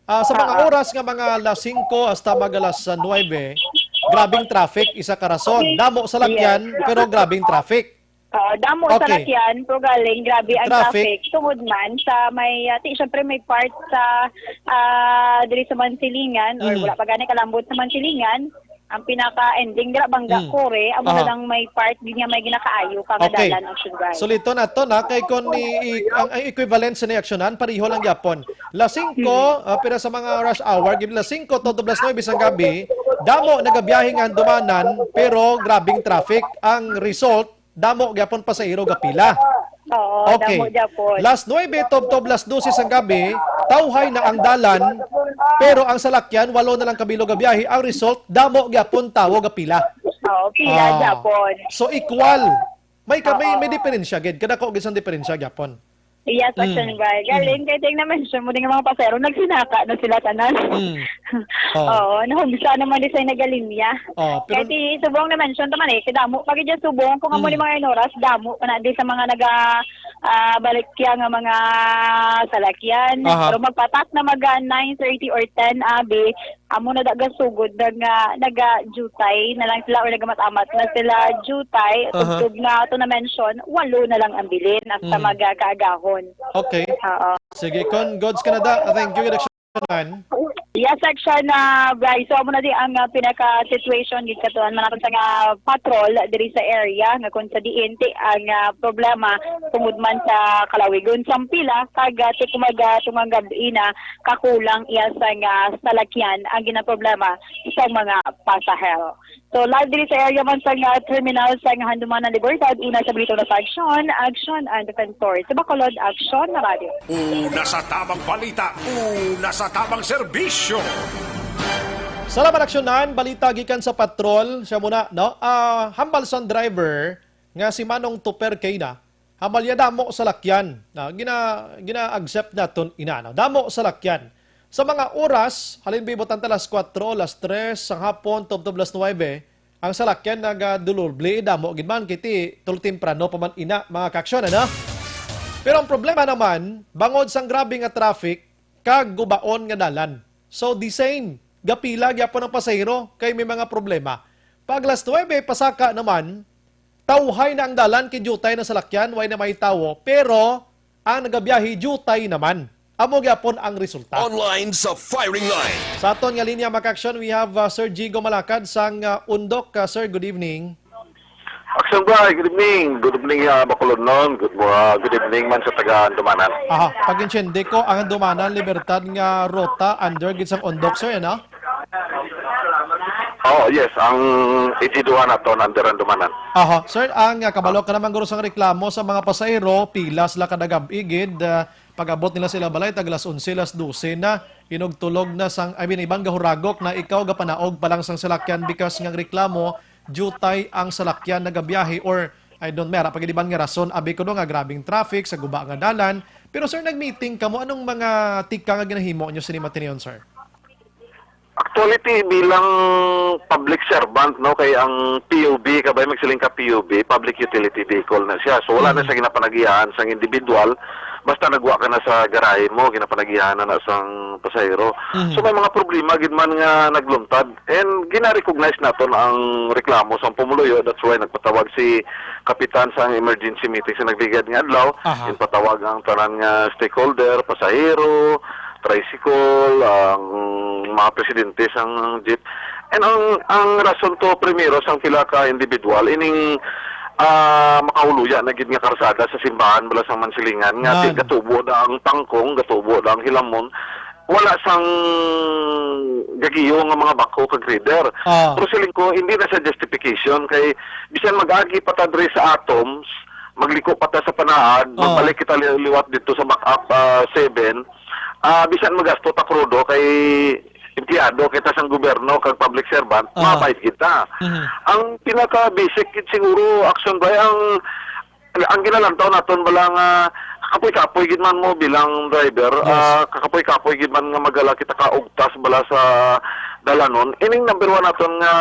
ah, sa mga Ah, ah. oras nga mga alas singko hasta mag alas nuwebe, grabing traffic, isa ka rason. Damo sa lakyan, pero grabing traffic. Ah, damo sa Okay. lakyan, pero galing, grabe ang Traffic. traffic. Tungod man sa may, ah, ti, syempre may part sa, ah, diri sa Mansilingan, or Mhm. wala pa gani kalambot sa Mansilingan, ang pinaka-ending dira, Bangga Mm. Kore, amo Aha. na lang may part din niya may ginakaayo ka nga Okay. dalan, Action Bright. Suliton nato na kay kung ni i- ang, ang equivalent sa niaksyonan pareho lang gyapon. Las singko, ah, pira sa mga rush hour, gid las singko to las nuwebe sang gabi, damo nagabiyahe nga handumanan, pero grabing traffic. Ang result, damo gyapon pasahero gapila. Oo, Okay. damo gyapon. Las nuwebe tubtob las dose sang gabi, tawhay na ang dalan, pero ang salakyan walo na lang kabilog gabiyahe. Ang result, damo gyapon tawo gapila. Oo, pila Ah. gyapon. So equal. May ka may, Oo. may diferensya gid. Kadako gid sang diferensya gyapon. Yes, Mm. Action Bright. Galing kay ting na-mention mo din ang mga pasero, nagsinaka na sila tanan. Mm. Oh. Oo, nahugsa naman di sa nagalinya. Oh, pero kay ti subong na mention naman eh, kay damo pa gid subong kung amo ni Mm. mga inoras, damo pa na di sa mga naga ah, balikya nga mga salakyan. Aha. Pero magpatak na mag ah, nine thirty or ten, abi, amo na da gasugod na nga naga-jutay na lang sila or nagamat-amat na sila jutay. Aha. Tubtob nga ato na mention, walo na lang ang bilin hasta Mm. magakaagahon. Okay. Oo. Sige, kon goods ka na da. Thank you, Direction Man. Yes, section na Bryce. So, amo na di ang ah, pinaka-situation gid katuan man naton sa nga patrol diri sa area nga kung sa diin ti ang ah, problema tungod man sa kalawigon sang pila kag ah, ti kumaga tungang gab-i na kakulang iya sa nga salakyan ang ginaproblema sa mga pasahero. So, live diri sa area man sa nga terminal sa nga Handumanan Libertad, una sa Balitang Nasa Aksyon, Aksyon ang Defensor. Sa Bacolod, Aksyon na Radio. Una sa tamang balita, una sa tamang serbisyo. Salamat, Aksyonan. Balita gikan sa patrol. Siya muna, no? Ah, hambal sang driver nga si Manong Tuper Kay na. Hambal niya damo salakyan. Na, gina, gina-accept naton ina, no? Damo salakyan. Sa mga oras, halin bibot ang alas kuwatro, alas tres, sang hapon, tubtob alas nuwebe, ang salakyan nagadulubli, damo gid man, kay ti, tulo temprano pa man ina, mga kaaksyon, ano? Pero ang problema naman, bangod sang grabe nga traffic, kag gubaon nga dalan. So, the same, gapila gyapon ang pasahero, kay may mga problema. Pag alas nuwebe, pasaka naman, tawhay na ang dalan, kay jutay na salakyan, way na may tawo, pero ang nagabiyahe, jutay naman. Amo gyapon ang resulta. Online sa firing line. Sa aton nga linya, mga kaaksyon, we have, uh, Sir Jigo Malakad sang, uh, Undok. Uh, sir, good evening. Action Bry, good evening. Good evening, uh, Bacolodnon. Good, uh, good evening man sa taga Handumanan. Aha, pag-intindi ko, ang Handumanan, Libertad nga ruta, under gid sang Undok, sir, ano? Oh, yes, ang H E two naton under Handumanan. Aha, sir, ang, ah, kabalo ka naman guro sang reklamo sa mga pasahero, pila sila kada gab-i gid, ah, pag-abot nila sila balay, tag alas onse, alas dose na, inugtulog na sang, I mean, iban gahuragok na ikaw gapanaog pa lang sang salakyan because nga reklamo, jutay ang salakyan nagabiyahe or I don't, may ara pa gid iban nga rason, abi ko no nga grabing traffic sa guba nga dalan. Pero sir, nag-meeting kamo, anong mga tika nga ginahimo nyo sini matinuon, sir? Actually, ti, bilang public servant, no, kay ang P U V, kabay magsiling ka P U V, public utility vehicle na siya. So, wala na Mhm. siya ginapanagihan sang individual. Basta nagwa ka na sa garahe mo, ginapanagihan na na sang pasahero. Mhm. So, may mga problema gid man nga nagluntad. And gina-recognize naton ang reklamo sang pumuluyo. That's why nagpatawag si Kapitan sang emergency meeting sa nagligad nga adlaw. Aha. Ginpatawag ang tanan nga stakeholder, pasahero, tricycle, ang mga presidente sang jeep. And ang, ang rason to, primero, sang pila ka individual, ining, ah, makahuluya na gid nga karsada sa simbahan bala sang Mansilingan nga Nan. gatubo da ang tangkong, gatubo da ang hilamon, wala sang gagiyo nga mga backhoe kag grader. Ah. Pero siling ko, hindi na sa justification kay bisan mag-agi pa ta diri sa Atoms, magliko pa ta sa Panaad, Ah. magbalik kita li-, liwat dito sa Backup, ah, seven, ah, bisan magasto ta krudo kay empleyado kita sang gobyerno kag public servant, Ah. mabayad kita. Mhm. Ang pinaka basic gid siguro action ba ang ang ginalantaw naton bala nga kakapoy-kapoy gid man mo bilang driver, Yes. ah, kakapoy-kapoy gid man nga magala kita ka ugtas bala sa dalanon. Ining number one naton nga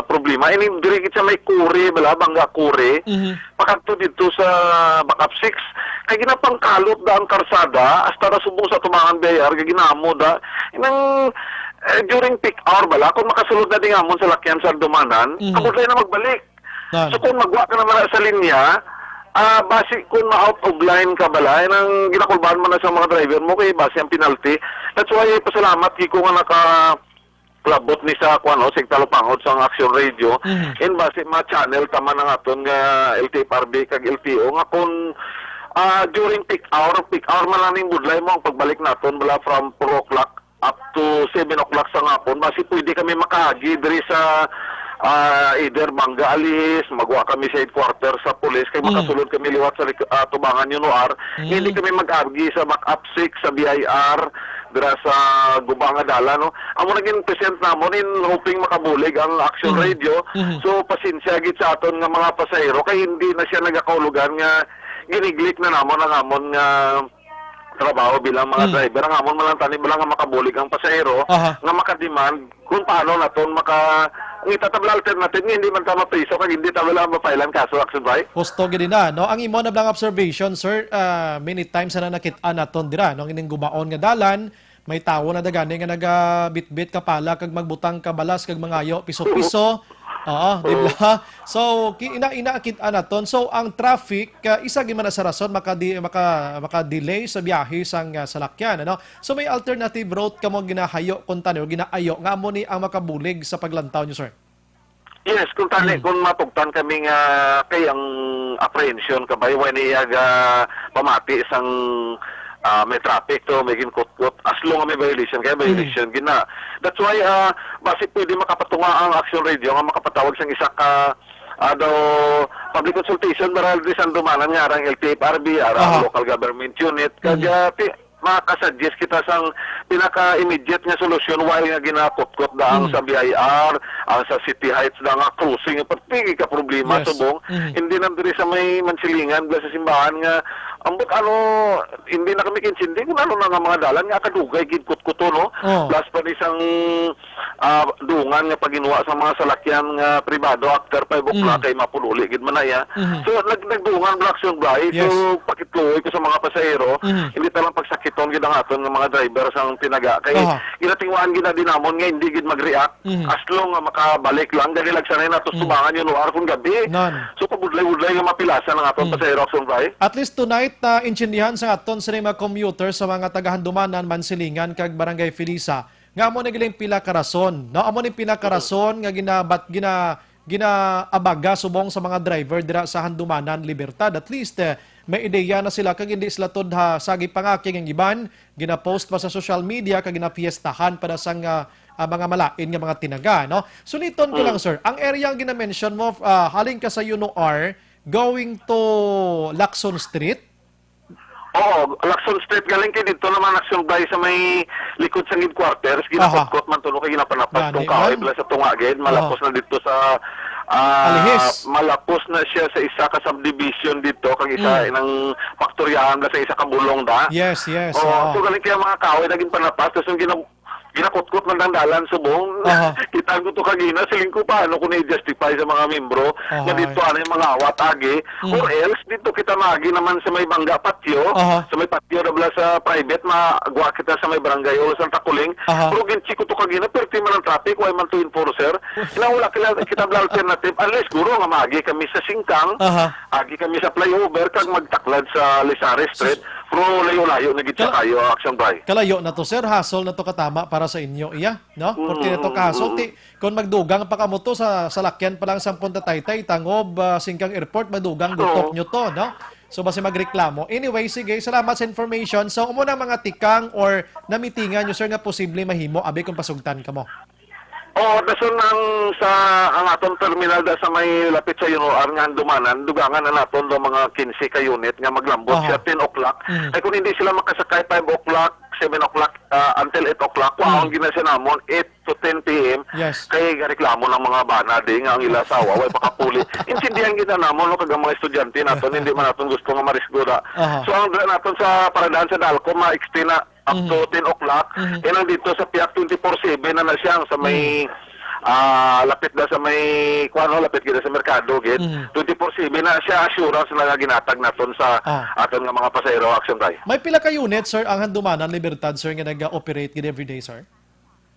problema, ining diri gid sa may Kuri, bala, Banga Kuri, Mhm. pakadto didto sa Backup six. Kay ginapangkalot da ang karsada, hasta na subong sa Tubangan B I R, kay ginamo da. Inang, eh, during peak hour bala, kung makasulod na di nga amon sa lakyan sa Dumanan, Mhm. kabudlay na magbalik. Nan. So, kung magwa ka naman sa linya, ah, basi kung ma-out of line ka bala, eh, nang ginakulbahan man na sa mga driver mo, kay basi ang penalty. That's why, pasalamat gid ko nga nakalabot ni sa, kuwan, no, sa Igtalupangod sa Action Radio. Mhm. And basi ma-channel taman ang aton nga L T F R B kag L T O nga kung, ah, during peak hour, peak hour man lang ning budlay mo ang pagbalik naton, bala, from four o'clock up to seven o'clock sa ngapon, basi pwede kami makaagi diri sa, ah, either Banga Alihis, magwa kami sa headquarter sa pulis, kay Mm. makasulod kami liwat sa lik-, ah, Tubangan Yunuar. Mm. Hindi kami mag-agi sa Backup six, sa B I R, dira sa guba nga dalan, no? Amo naging present namon in hoping makabulig ang Action Mm. Radio. Mm. So, pasensya gid sa aton nga mga pasahero, kay hindi na siya nagakahulugan nga giniglik na namon ang amon nga trabaho bilang mga Mm. driver. Ang amon man lang tani, bala nga makabulig ang pasahero Aha. nga makademand kung paano naton maka-, ang itatabla alternative nga hindi man ta mapriso kag hindi ta bala mapailan kaso, Action Bay. Husto gid na, no? Ang imo na blang observation, sir, ah, many times na nakit-an naton dira, no? Ang ining gumaon nga dalan, may tawo na dagani nga nagabitbit kapala kag magbutang ka balas kag mangayo piso-piso. Oo, di Oo. ba? So, ki-, ina-, ina-, kit-an naton. So, ang traffic, ah, isa gid man na sa rason makadi-, maka-, maka-delay sa biyahe sang, ah, salakyan, ano? So, may alternative route kamo ginahayo, kung tani, o ginaayo, nga amo ni ang makabulig sa paglantaw nyo, sir? Yes, kung tani, Mm. kung mapugtan kami nga kay ang apprehension ka ba, wala niya ga pamati sang, ah, may traffic to, may ginkutkot, as long nga may violation, kaya Mm. violation, gina. That's why, ah, basi pwede makapatunga ang Action Radio nga makapatawag sang isa ka, ah, daw public consultation, maral di sa dumanan nga arang L T F R B, arang Aha. local government unit, kag, Mhm. ah, ti-, makasuggest kita sang pinaka-immediate nga solusyon, while nga ginakutkot da ang Mm. sa B I R, ang sa City Heights da nga crossing, pati ka problema Yes. subong. Mhm. Hindi lang diri sa may Mansilingan, sa simbahan nga, ambot ano, hindi na kami kinsindi kung ano na nga mga dalan nga kadugay gid kutkuto, no? Oh. Plus pa ni sang ah, dungan nga paghinuwa sa mga salakyan nga pribado after five o'clock Mm. kay mapululi gid man na iya. Mhm. So, nag-, nagdungan, Black Sun Bay. So, Yes. pakitluoy ko sa mga pasahero, Mhm. hindi ta lang pagsakiton gid ang aton nga mga driver sang pinaga. Kay Aha. ginatingwaan gid na din namon nga hindi gid mag-react Mhm. as long nga makabalik lang. Gani lang sanay nato Mm. subangan yung lugar kung gabi. Nan. So, kabudlay-budlay nga mapilasan ang aton Mm. pasahero, Action Bay. At least tonight, ah, intindihan sa aton sa mga commuter sa mga taga Handumanan, Mansilingan, kag Barangay Felisa, nga amo ni giling pila ka rason, no? Amo ni pila ka rason nga ginabat-, gina-, ginaabaga subong sa mga driver dira sa Handumanan, Libertad. At least, eh, may ideya na sila kag hindi sila tod ha sagi pangakig ang iban, gina-post pa sa social media kag ginapiestahan pa da sang, ah, ah, mga malain nga mga tinaga, no? Suliton ko Mm. lang, sir. Ang area ang gina-mention mo, ah, halin ka sa Yuno R, going to Lacson Street? Oo, Lacson Street, galing kay dito naman, Action Bay, sa may likod sa headquarters, Aha. ginakutkot man to, no, kay ginapanapas Gani tong kahoy man. bala sa tunga gid, malapos Aha. na dito sa, ah, Alihis. malapos na siya sa isa ka subdivision dito, kag isa Mm. inang paktoryahan bala sa isa ka bulong da. Yes, yes, Oo, oo. so galing kay ang mga kahoy naging panapas, tapos yung gina-, ginakutkot man ang dalan subong. Aha. Kita ko to kagina, siling ko, paano ko na-justify sa mga membro nga Aha. dito, ano, yung mga awat agi, Mm. or else dito kita maagi naman sa may bangga patio, Aha. sa may patio na bala sa private, magwa kita sa may barangay hall sa Takuling. Aha. Pero gincheck ko to kagina, perti man ang traffic, why man to enforcer? Kinahanglan kita, kita bala alternative, unless guro nga maagi kami sa Singkang, Aha. agi kami sa flyover, kag magtaklad sa Lizares Street, pero layo-layo na gid siya Kala-, kayo, Action Bay. kalayo na to, sir. Hassle na to katama para sa inyo, iya, no? Mm, Perti na to mm, kaso, mm. ti-, kung magdugang pa kamo to sa salakyan pa lang sampung tataytay, tangob, ah, Singkang Airport, madugang Oo. gutok nyo to, no? So, basi magreklamo. Anyway, sige, salamat sa information. So, umo na mga tikang or namitingan nyo, sir, nga posible mahimo, abi kung pasugtan kamo. Oo, dason ang sa, ang atong terminal da sa may lapit sa Yuno R nga Handumanan, dugangan na naton do mga quince ka unit nga maglambot Aha. siya ten o'clock. Mm. Ay kung hindi sila makasakay five o'clock, seven o'clock, ah, until eight o'clock, Mm. kuhaon gina siya namon eight to ten P M. Yes. Kay gareklamo ng mga bana di nga ang ila asawa, way pakapuli. Intindihan gina namon, no, kag ang mga estudyante naton, hindi man naton gusto nga marisgo da. Aha. So, ang dra naton sa paradahan sa Dalco, ma-extend na up to Mhm. ten o'clock. Mhm. Eh, nandito sa piyak, twenty-four seven na na siya, ang sa may, Mhm. ah, lapit na sa may, kuwan, no, lapit gid sa merkado, gid. Mhm. Twenty-four seven na siya, assurance na nga ginatag naton sa Ah. aton nga mga pasahero, Action Bay. May pila ka unit, sir, ang Handumanan Libertad, sir, nga nag-operate gid everyday, sir?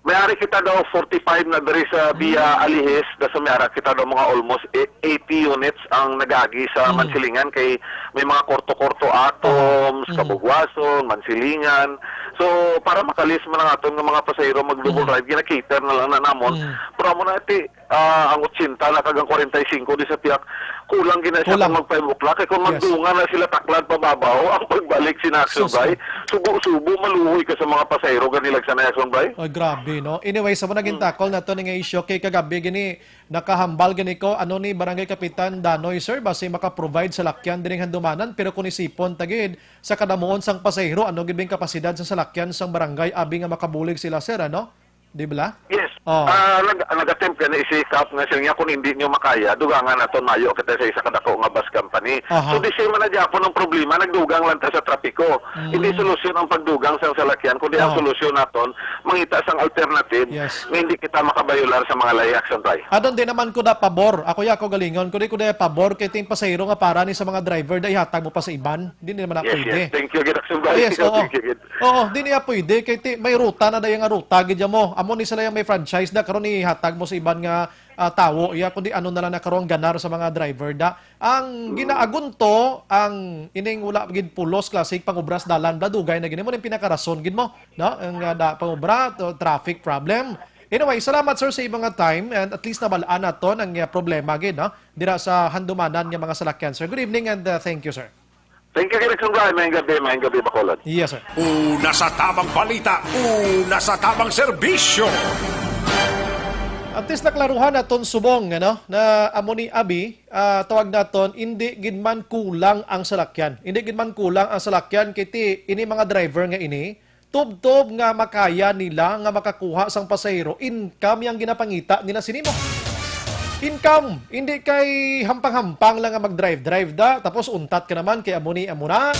May ari kita daw forty-five na diri sa via Mm. Alihis, da sa may ara kita daw mga almost e-, eighty units ang nag-agi sa Mm. Mansilingan, kay may mga korto-korto Atoms, Mm. Cabugwason, Mansilingan. So, para makalis man ang aton nga mga pasahero mag-double Mm. ride, gina-cater na lang na namon. Mm. Pero amo na, ti, ah, ang ochenta na kag ang kwarenta y singko di sa piyak, kulang gina siya Kulang. kung mag five o'clock. Kay kung Yes. magdungan na sila taklad pababaw, ang pagbalik sina Action Sus, Bay, oh. subo-subo, maluoy ka sa mga pasahero, gani lang sana, Action Bay. Ay, grabe, no? Anyway, sa mo naging Mm. tackle na to ni nga issue, kay kagabi gini, nakahambal gini ko, ano ni Barangay Kapitan Danoy, sir, basi maka-provide sa lakyan diring Handumanan, pero kung isipon tagid sa kadamuon sang pasahero, ano gid bing kapasidad sa salakyan sang barangay, abi nga makabulig sila, sir, ano? Di bala? Yes. Oh. Ah, nag-, nag-attempt gani si Kap nga siya niya, kung hindi nyo makaya, dugangan naton mayo kita sa isa ka dako nga bus company. ni. Aha. So, the same man na gyapon ang problema, nagdugang lang ta sa trapiko. Mm. Hindi solusyon ang pagdugang sang salakyan, kundi ang Ah. solusyon naton, mangita sang alternative Yes. nga hindi kita makabayolar sa mga layak, Santay. Adon, di naman ko da pabor. Ako ya, ako galingon. Kundi ko da pabor kay ting pasahero nga para ni sa mga driver da ihatag mo pa sa iban. Di naman na Yes, pwede. yes. Thank you, gid, Action Bright. Yes, oo. Thank you, gid. Oo, di niya pwede kay ti-, may ruta na da yung ruta gid mo. Amo ni sila yung may franchise da karon ihatag mo sa iban nga, ah, tawo. Iya, kundi ano na lang na karon ganar sa mga driver da. Ang ginaagunto, ang ining wala gid pulos, klase pangubras dalan, da dugay na gid mo ning pinakarason gid mo, no? Ang, ah, da, pangubra, to, traffic problem. Anyway, salamat, sir, sa imong nga time, and at least nabalaan naton ang, ah, problema gid, no? Dira sa handumanan nga mga salakyan, sir. Good evening and, ah, thank you, sir. Thank you, Erickson Brian. Maayong gabi, maayong gabi, Bacolod. Yes, sir. Una sa tamang balita, una sa tamang serbisyo. At least naklaruhan naton subong, ano, na amo ni Abi, ah, tawag naton, hindi gid man kulang ang salakyan. Hindi gid man kulang ang salakyan, kay ti, ini mga driver nga ini, tubtob nga makaya nila nga makakuha sang pasahero, income yang ginapangita nila sini mo. Income, hindi kay hampang-hampang lang nga mag-drive-drive da, tapos untat ka naman kay amo ni, amo na.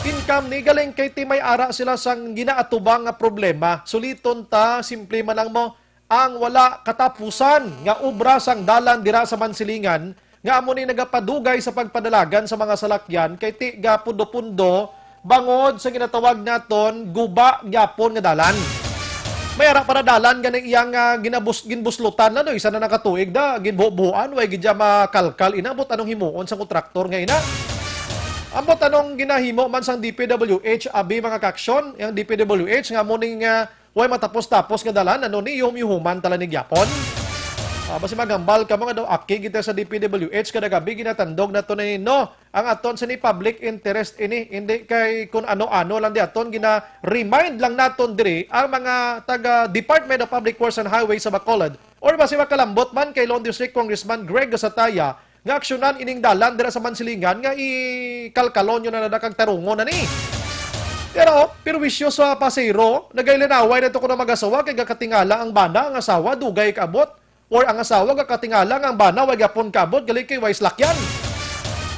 Income ni galing kay ti may ara sila sang ginaatubang nga problema. Suliton ta, simple man lang mo, ang wala katapusan nga obra sang dalan dira sa Mansilingan nga amo ni nagapadugay sa pagpadalagan sa mga salakyan kay ti gapundo-pundo bangod sa ginatawag naton guba gyapon nga dalan. May ara para dalan nga nang iyang, ah, ginabus-, ginbuslutan na, no? Isa na nakatuig da, ginbuho-buhoan, way gid siya makalkal. Inabot anong himuon sa kontraktor nga ina? Ambot anong ginahimo man sang D P W H, abi, mga kaksyon, ang D P W H nga mo ning, ah, way matapos-tapos nga dalan, ano ni, yuhom-yuhuman tala ni gyapon? Ah, basi maghambal ka mo nga daw aki kita sa D P W H, kada gabi ginatandog nato na ni, no, ang aton sini public interest ini, hindi kay kun ano-ano lang di aton, gina-remind lang naton diri ang mga taga Department of Public Works and Highways sa Bacolod, or basi makalambot man kay Lone District Congressman Greg Gasataya, nga aksyonan ining dalan dira sa Mansilingan nga ikalkalon nyo na na kag tarungon na ni. Pero, oh, perwisyo sa pasahero, nagailanaway na to kuno mag-asawa kay gakatingala ang bana, ang asawa dugay kaabot, or ang asawa gakatingala nga ang bana way gapon kaabot, gali kay way slakyan.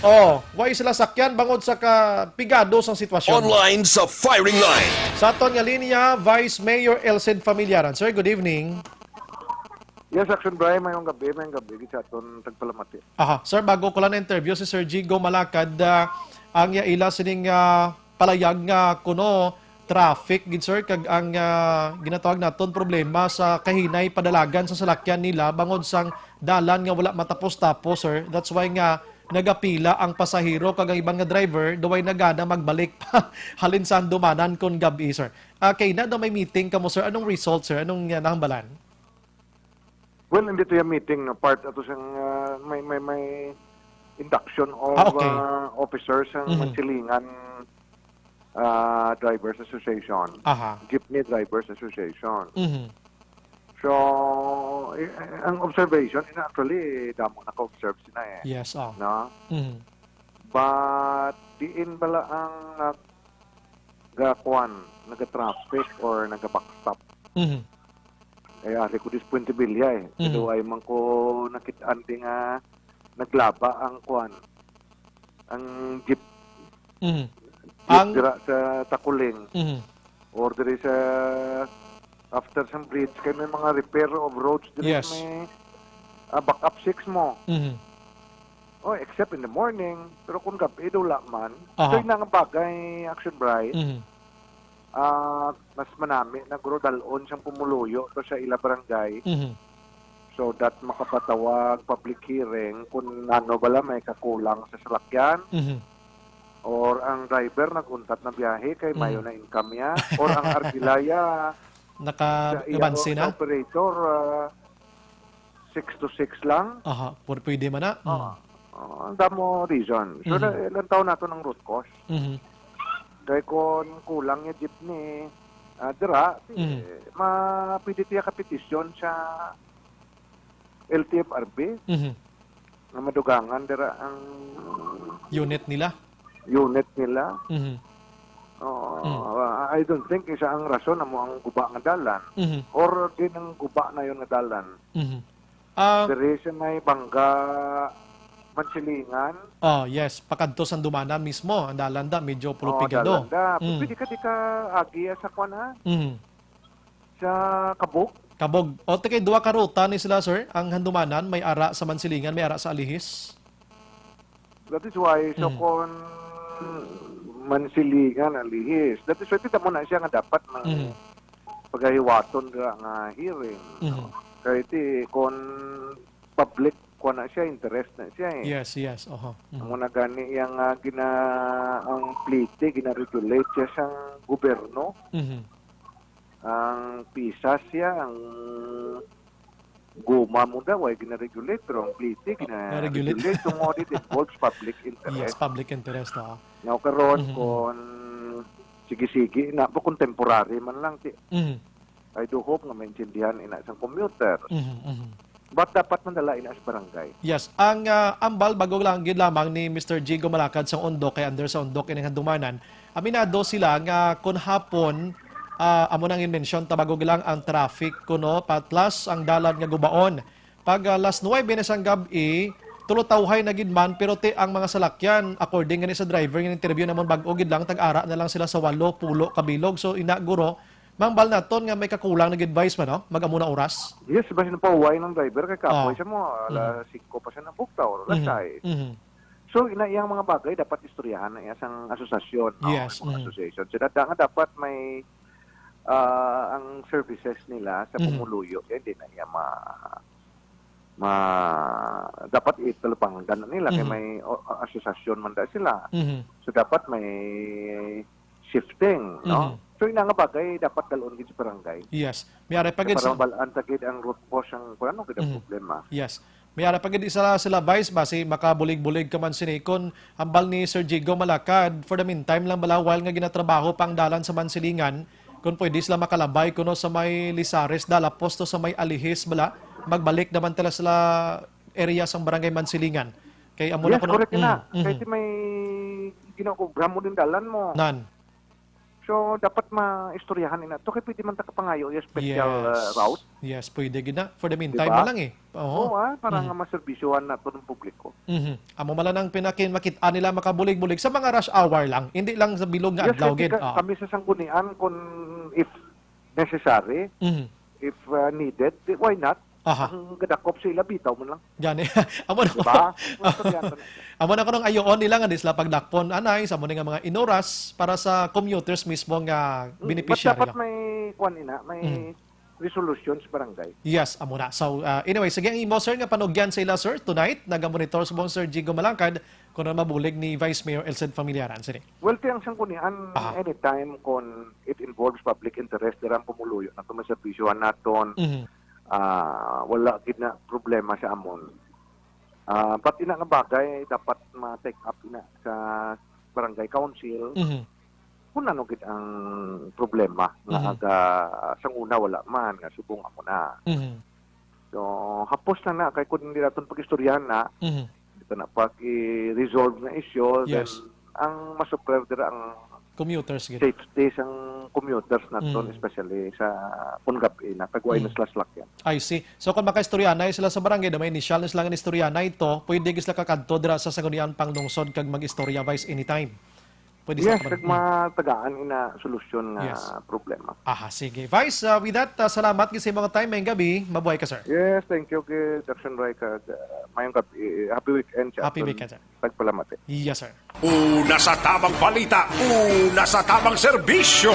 Oh, way sila sakyan bangod sa kapigado sang sitwasyon. Online sa firing line. Sa aton nga linya, Vice Mayor Elcid Familiaran. Sir, good evening. Yes, Action Brian, mayong gabi, mayong gabi gid sa aton tagpalamati. Aha, sir, bago ko lang na-interview si Sir Jigo Malakad, ah, ang iya ila sining, ah, palayag nga kuno traffic gid, sir, kag ang, ah, ginatawag naton problema sa kahinay padalagan sa salakyan nila bangod sang dalan nga wala matapos-tapos, sir. That's why nga nagapila ang pasahero kag ang iban nga driver, daw ay nagana magbalik pa halin sa handumanan kon gab-i, sir. Ah, kay na daw may meeting kamo, sir. Anong result, sir? Anong, ah, nahambalan? Well, hindi to yung meeting, no? Part ato siyang, ah, may, may, may induction of, Ah, okay. ah, officers ang Mhm. Mansilingan, ah, Drivers Association, Aha. Jeepney Drivers Association. Mhm. So, i-, ang observation, ina, actually, damo naka-observe sila eh. Yes, oh. No? Mhm. But, diin bala ang nag-, gakuan, nag-traffic or nag-backstop? Mhm. Eh, ari ko dis Puente Villa eh. Mhm. Pero ay man ko nakit-an di nga naglaba ang kuan, ang jeep, Mhm. jeep Ang dira sa Takuling Mhm. or diri sa after sa bridge kay may mga repair of roads diri Yes. may, ah, back up six mo. Mhm. Oh, except in the morning, pero kung gabi daw wala man. Aha. So, yun ang bagay, Action Bright. Mhm. Ah, mas manami na guro dalon siyang pumuluyo to sa ila barangay. Mhm. So that makapatawag public hearing kung ano bala may kakulang sa salakyan. Mhm. Or ang driver nag-untat na biyahe kay Mhm. mayo na income niya. Or ang Argilaya, Naka sa iya abanse sa na? operator, ah, six to six lang. Aha, pur-, pwede man na. Mm. Ah, ah, ang damo reason. So, Mhm. na-, lantaw nato ng root cause. Mhm. Kay kung kulang yung jeepney, ah, dira, Mhm. eh, ma-, pwede tiya kapetisyon sa L T F R B Mhm. nga madugangan dira ang Unit nila? unit nila. Mhm. Oo, Mm. I don't think isa ang rason amo ang guba nga dalan. Mhm. Or din ang guba na yun nga dalan. Mhm. Ah, Diri sa may Bangga, Mansilingan. Oh, yes. Pakadto sa Handumanan mismo. Ang dalan da, medyo Oh, pulupigado. Dalan da. Mm. Pwede ka di ka agi sa kwan, ha? Mm. Sa Kabog. Kabog. O, ti kay duha ka ruta ni sila, sir. Ang Handumanan, may ara sa Mansilingan, may ara sa Alihis. That is why, so Mm. kung Mansilingan, Alihis, that is why, kita mo na siya nga dapat ng Mm. pagahiwaton nga, nga hearing, no? Mm. Kay ti, kung public, kuha na siya, interest na siya, eh. Yes, yes, oho. Mhm. Amo na gani yang, ah, gina-, ang plite, gina-regulate siya sang gobyerno. Mhm. Ang pisa siya, ang goma mo daw, ay gina-regulate, pero ang plite, Na-regulate. gina-regulate. Tungod it involves public Yes, interest. public interest, oo. Now, karon, Mhm, mhm. kung sige-sige, na, kung temporary man lang, ti-, Mhm. I do hope nga maintindihan ina sang commuter. Mhm, mhm. But dapat man dala ina sa barangay. Yes, ang, ah, ambal bago lang gid lamang ni Mister Jigo Malakad sa Undok kay under sa Undok ining Handumanan. Aminado sila nga kun hapon, ah, amo nang mention ta bago lang ang traffic kuno patlas ang dalan nga gubaon. Pag, ah, las nuwebe na sang gab-i, tulotawhay na gid man, pero ti ang mga salakyan, according gani sa driver nga interview namon bag-o gid lang, tag-ara na lang sila sa walo pulo ka bilog. So, ina guro, Mambal naton nga may kakulang nag-advise pa, no? Mag-amo na oras. Yes, basin pa huway ng driver kay kapoy Oh. siya mo, alas Mhm. singko pa siya nabugtaw, or alas Mhm. sais. Mhm. So, ina iyang mga bagay dapat istoryahan na iya sang asosasyon, no? Yes, Ang mga mhm. association. So, dada nga dapat may, ah, ang services nila sa Mhm. pumuluyo, eh, di na iya ma-, ma-, dapat italupanggan na nila kay Mhm. may o-, asosasyon man da sila. Mhm. So, dapat may shifting, no? Mhm. So, ina nga bagay, dapat dalon gid sa barangay. Yes. May ara pa Kay gid para sa mabalaan ta gid ang root cause ang, kung ano gid ang Mhm. problema. Yes. May ara pa gid isa sila, Vice, basi makabulig-bulig ka man sini. Kung ambal ni Sir Jigo Malakad, for the meantime lang bala, while nga ginatrabaho pa ang dalan sa Mansilingan, kung pwede sila makalabay kuno sa may Lizares, Dalapos to sa may Alihis bala, magbalik naman tala sila area sang barangay Mansilingan. Kay amo na Yes, kuno correct na. Mm, Kay mhm. ti may ginakubra mo din dalan mo. Nan. So, dapat maistoryahan ina to. Kay pwede man ta kapangayo yung special, Yes. uh, route. Yes, pwede gid na. For the meantime Diba? na lang eh. Oo. Oo, ah, para Mhm. nga maserbisyuhan nato ng publiko. Mhm. Amo man lang ang pinakin-, makit-an nila makabulig-bulig sa mga rush hour lang. Hindi lang sa bilog nga Yes, adlaw kay gid. ka-, Ah. kami sa Sanggunian, kung if necessary, Mhm. if, uh, needed, di, why not? Aha. Ang gadakop sa ila, bitaw mo lang. Gani. Amo na Diba? ko. Mas sabihan ko na. Amo na ko nung ayoon nila nga di sila pagdakpon, anay, sa mo nga mga inoras para sa commuters mismo nga Mm, but beneficiary dapat lang. may, kuwan ina, may Mhm. resolution sa barangay. Yes, amo na. So, uh, anyway, sige ang imo, sir, nga panugyan sa ila, sir, tonight. Nagamonitor subong, Sir Jigo Malangkad, kung ano mabulig ni Vice Mayor Elcid Familiaran. Sini. Well, ti ang Sanggunian, Aha. anytime kung it involves public interest, dira ang pumuluyo na kung maserbisyuhan naton, Mhm. ah, wala gid na problema sa amon. Ah, but ina nga bagay, dapat ma-take up ina sa barangay council. Mhm. Kung ano gid ang problema nga Mhm. aga, sang una wala man, nga subong amo na. Mhm. So, hapos na na, kay kung hindi naton pag-istoryahan na, Mhm. ito na pag-i-resolve nga issue, then Yes. ang masuffer dira ang Commuters gid. safety sang commuters naton, Mm. especially sa kung gab-i na, kag way Mm. na sila salakyan. I see. So, kung makaistorya na sila sa barangay, na may initial na sila nga istorya na ito, pwede gid sila kakadto dira sa Sangguniang Panglungsod kag mag-istorya, Vice, anytime. Pwede sila Yes, kapag-, kag mm. matagaan ina solusyon nga Yes. problema. Aha, sige. Vice, uh, with that, uh, salamat gid sa imong time. Mayong gabi. Mabuhay ka, sir. Yes, thank you, gid, Jackson Roy, kag, uh, mayong gabi. Happy weekend sa Happy aton weekend, sir. Tagpalamati. Yes, sir. Una sa tamang balita, una sa tamang serbisyo.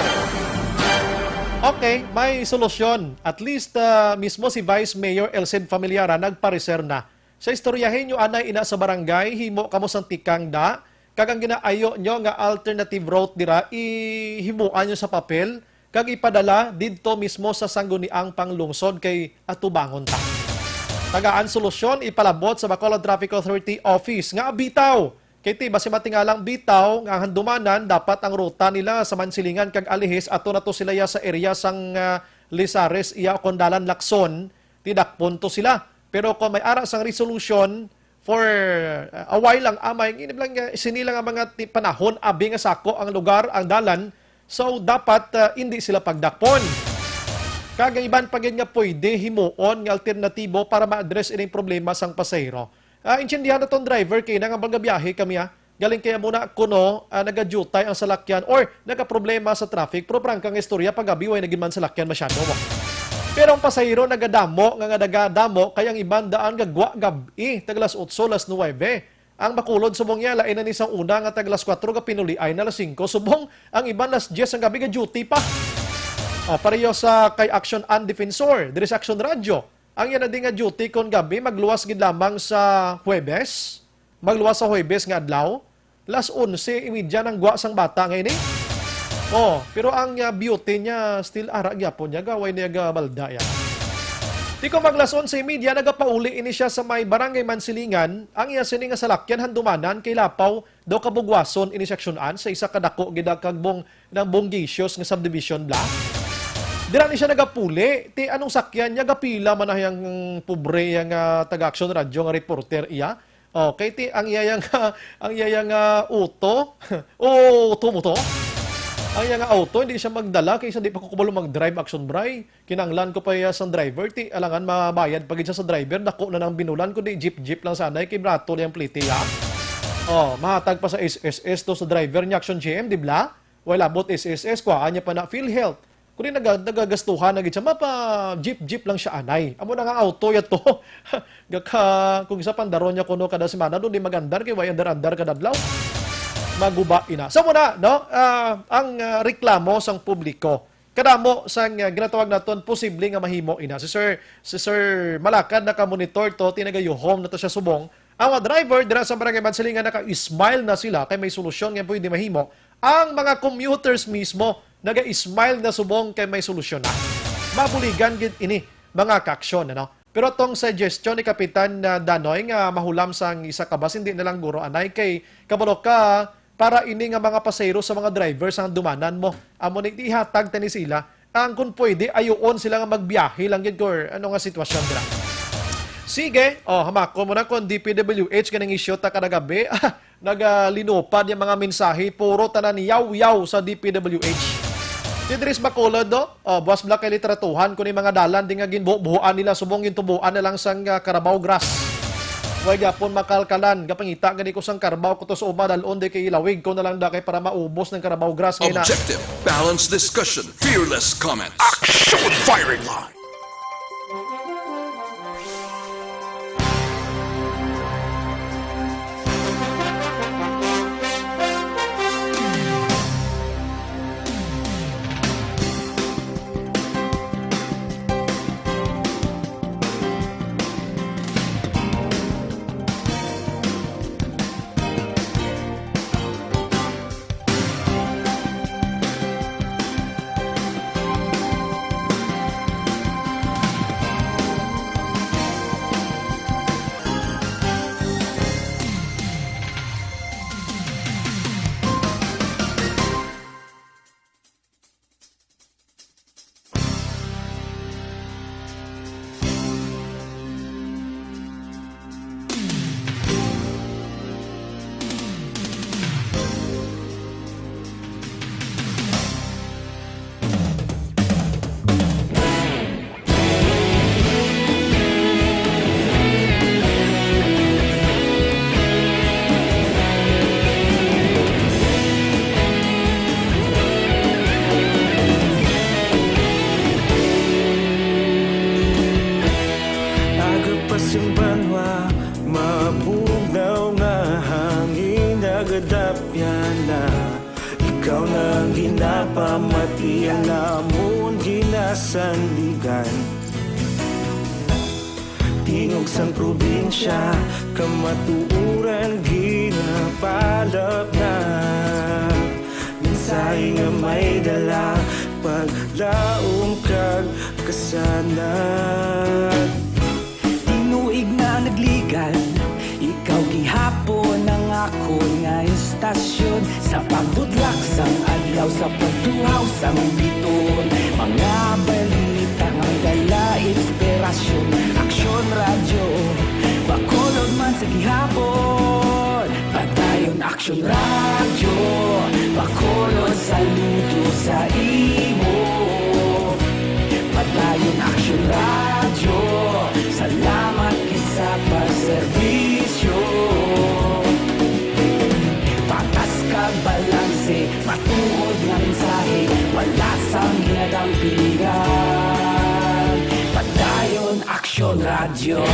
Okay, may solusyon. At least, uh, mismo si Vice Mayor Elcid Familiaran nagpareser na. Sa istoryahin nyo, anay ina sa barangay, himo kamo sang tikang da, kag ang ginaayo nyo nga alternative route dira, ihimuan nyo sa papel, kag ipadala didto mismo sa Sangguniang Panglungsod kay atubangon ta. Tagaan solusyon, ipalabot sa Bacolod Traffic Authority Office nga bitaw. Kay ti, basi matingalang bitaw nga ang handumanan, dapat ang ruta nila sa Mansilingan kag Alihis, ato na to sila ya sa area sang, ah, Lizares, iya kon dalan Lacson, tidakpon to sila. Pero kung may ara sang resolution for, uh, a while lang, amay, ngini lang nga, sini lang ang mga ti-, panahon, abi nga sako ang lugar, ang dalan, so dapat, uh, hindi sila pagdakpon. Kag ang iban pa gid nga pwede himuon nga alternatibo para ma-address ining problema sang pasahero. Ah, intindihan na tong driver kay na nga mga biyahe kami, ah. Galing kaya muna kuno, ah, nagadutay ang salakyan or nagaproblema sa traffic. Pero prangka nga istorya, paggabi way na gid man salakyan masyado. Pero ang pasahero nagadamo nga, nga nagadamo kay ang iban daan gagwa gab-i, tag alas otso, alas nuwebe. Ang Bacolod subong niya, lain na ni sa una nga tag alas kuwatro, gapinuliay na alas singko. Subong ang iban alas diyes ang gabi ga-duty pa. Ah, pareho sa kay Action and Defensor, diri sa Action Radio. Ang iya na di nga duty kon gabi, magluwas gid lamang sa Huwebes. Magluwas sa Huwebes nga adlaw. Alas onse imedya nang gwa sang bata nga ini. Oh, pero ang, ah, beauty niya still ara gyapon niya, gaway niya ga balda ya. Di ko mag alas onse imedya, nagapauli ini siya sa may Barangay Mansilingan. Ang iya sini nga salakyan handumanan kay lapaw daw kabugwason ini seksyonan sa isa ka dako gid kag bong, ng Bonggacious nga subdivision bla. Dira ni siya nagapuli, ti anong sakyan niya, gapila man na yang pobre yang, ah, taga Action Radio nga reporter iya. Okay, ti ang iya yang, ang iya yang, ah, auto, auto mo to? Ang iya nga auto, hindi siya magdala kaysa di pa ko kabalo mag-drive, Action Bray. Kinanglan ko pa iya sang driver, ti alangan mabayad pa gid siya sa driver, dako na nang binulan, kundi jeep-jeep lang sanay, kay barato lang plete, ha? Oh, mahatag pa sa S S S to sa driver niya, Action G M, di bla? Well, abot S S S, kuhaan niya pa na PhilHealth. Kundi naga-, nagagastuhan na gid siya, mapa jeep-jeep lang siya anay. Amo na nga auto ya to. Gaka, kung isa pandaron niya kuno kada semana, doon di magandar, kay way andar-andar kada adlaw. Maguba ina. So muna, no? Ah, ang, ah, reklamo sang publiko. Kadamo sang, ah, ginatawag naton posible nga mahimo ina. Si Sir, si Sir Malakad naka-monitor to, tinagayuhom na to siya subong. Ang mga driver dira sa Barangay Mansilingan naka-smile na sila kay may solusyon nga pwede mahimo. Ang mga commuters mismo naga-smile na subong kay may solusyon na. Mabuligan gid ini, mga kaaksyon, ano? Pero tong suggestion ni Kapitan, ah, Danoy nga mahulam sang isa ka bus, hindi na lang guro anay kay kabalo ka, para ini nga mga pasahero sa mga drivers ang dumanan mo. Amo ni ihatag tani sila. Ang kun pwede, ayoon sila nga magbiyahe lang gid, or ano nga sitwasyon dira. Sige, oh, hamako mo na kung D P W H ganing isyu ta kada gabi. Nagalinupad yung mga mensahe, puro tanan yaw-yaw sa D P W H. Di diri sa Bacolod, no? Oh, buwas bala kay litratuhan kung yung mga dalan di nga ginbubuhuan nila, subong gintubuan na lang sang, ah, Carabao grass. Way gapon makalkalan, gapangita gani ko sang Carabao ko to sa uma, dalon di kay ilawig ko na lang da kay para maubos ng Carabao grass ngay na. Objective, balanced discussion, fearless comments. Action firing line. Agapas ang banwa, mabugnaw nga hangin, nagadapyan na. Ikaw na ang ginapamati, ang amon ginasandigan. Tingog sang probinsya, kamatuoran ginapalapnap. Mensahe nga may dala, paglaom kag kasanag. Tinuig na nagligan, ikaw gihapon ang akon nga istasyon. Sa pagbudlak sang adlaw, sa pagtuhaw sang biton, mga balita nga dala inspirasyon. Aksyon Radyo, Bacolod man sa gihapon. Padayon Aksyon Radyo, Bacolod, saludo sa imo. Padayon Aksyon Radyo, salamat gid sa pagserbisyo. Piligan, Padayon Aksyon Radyo.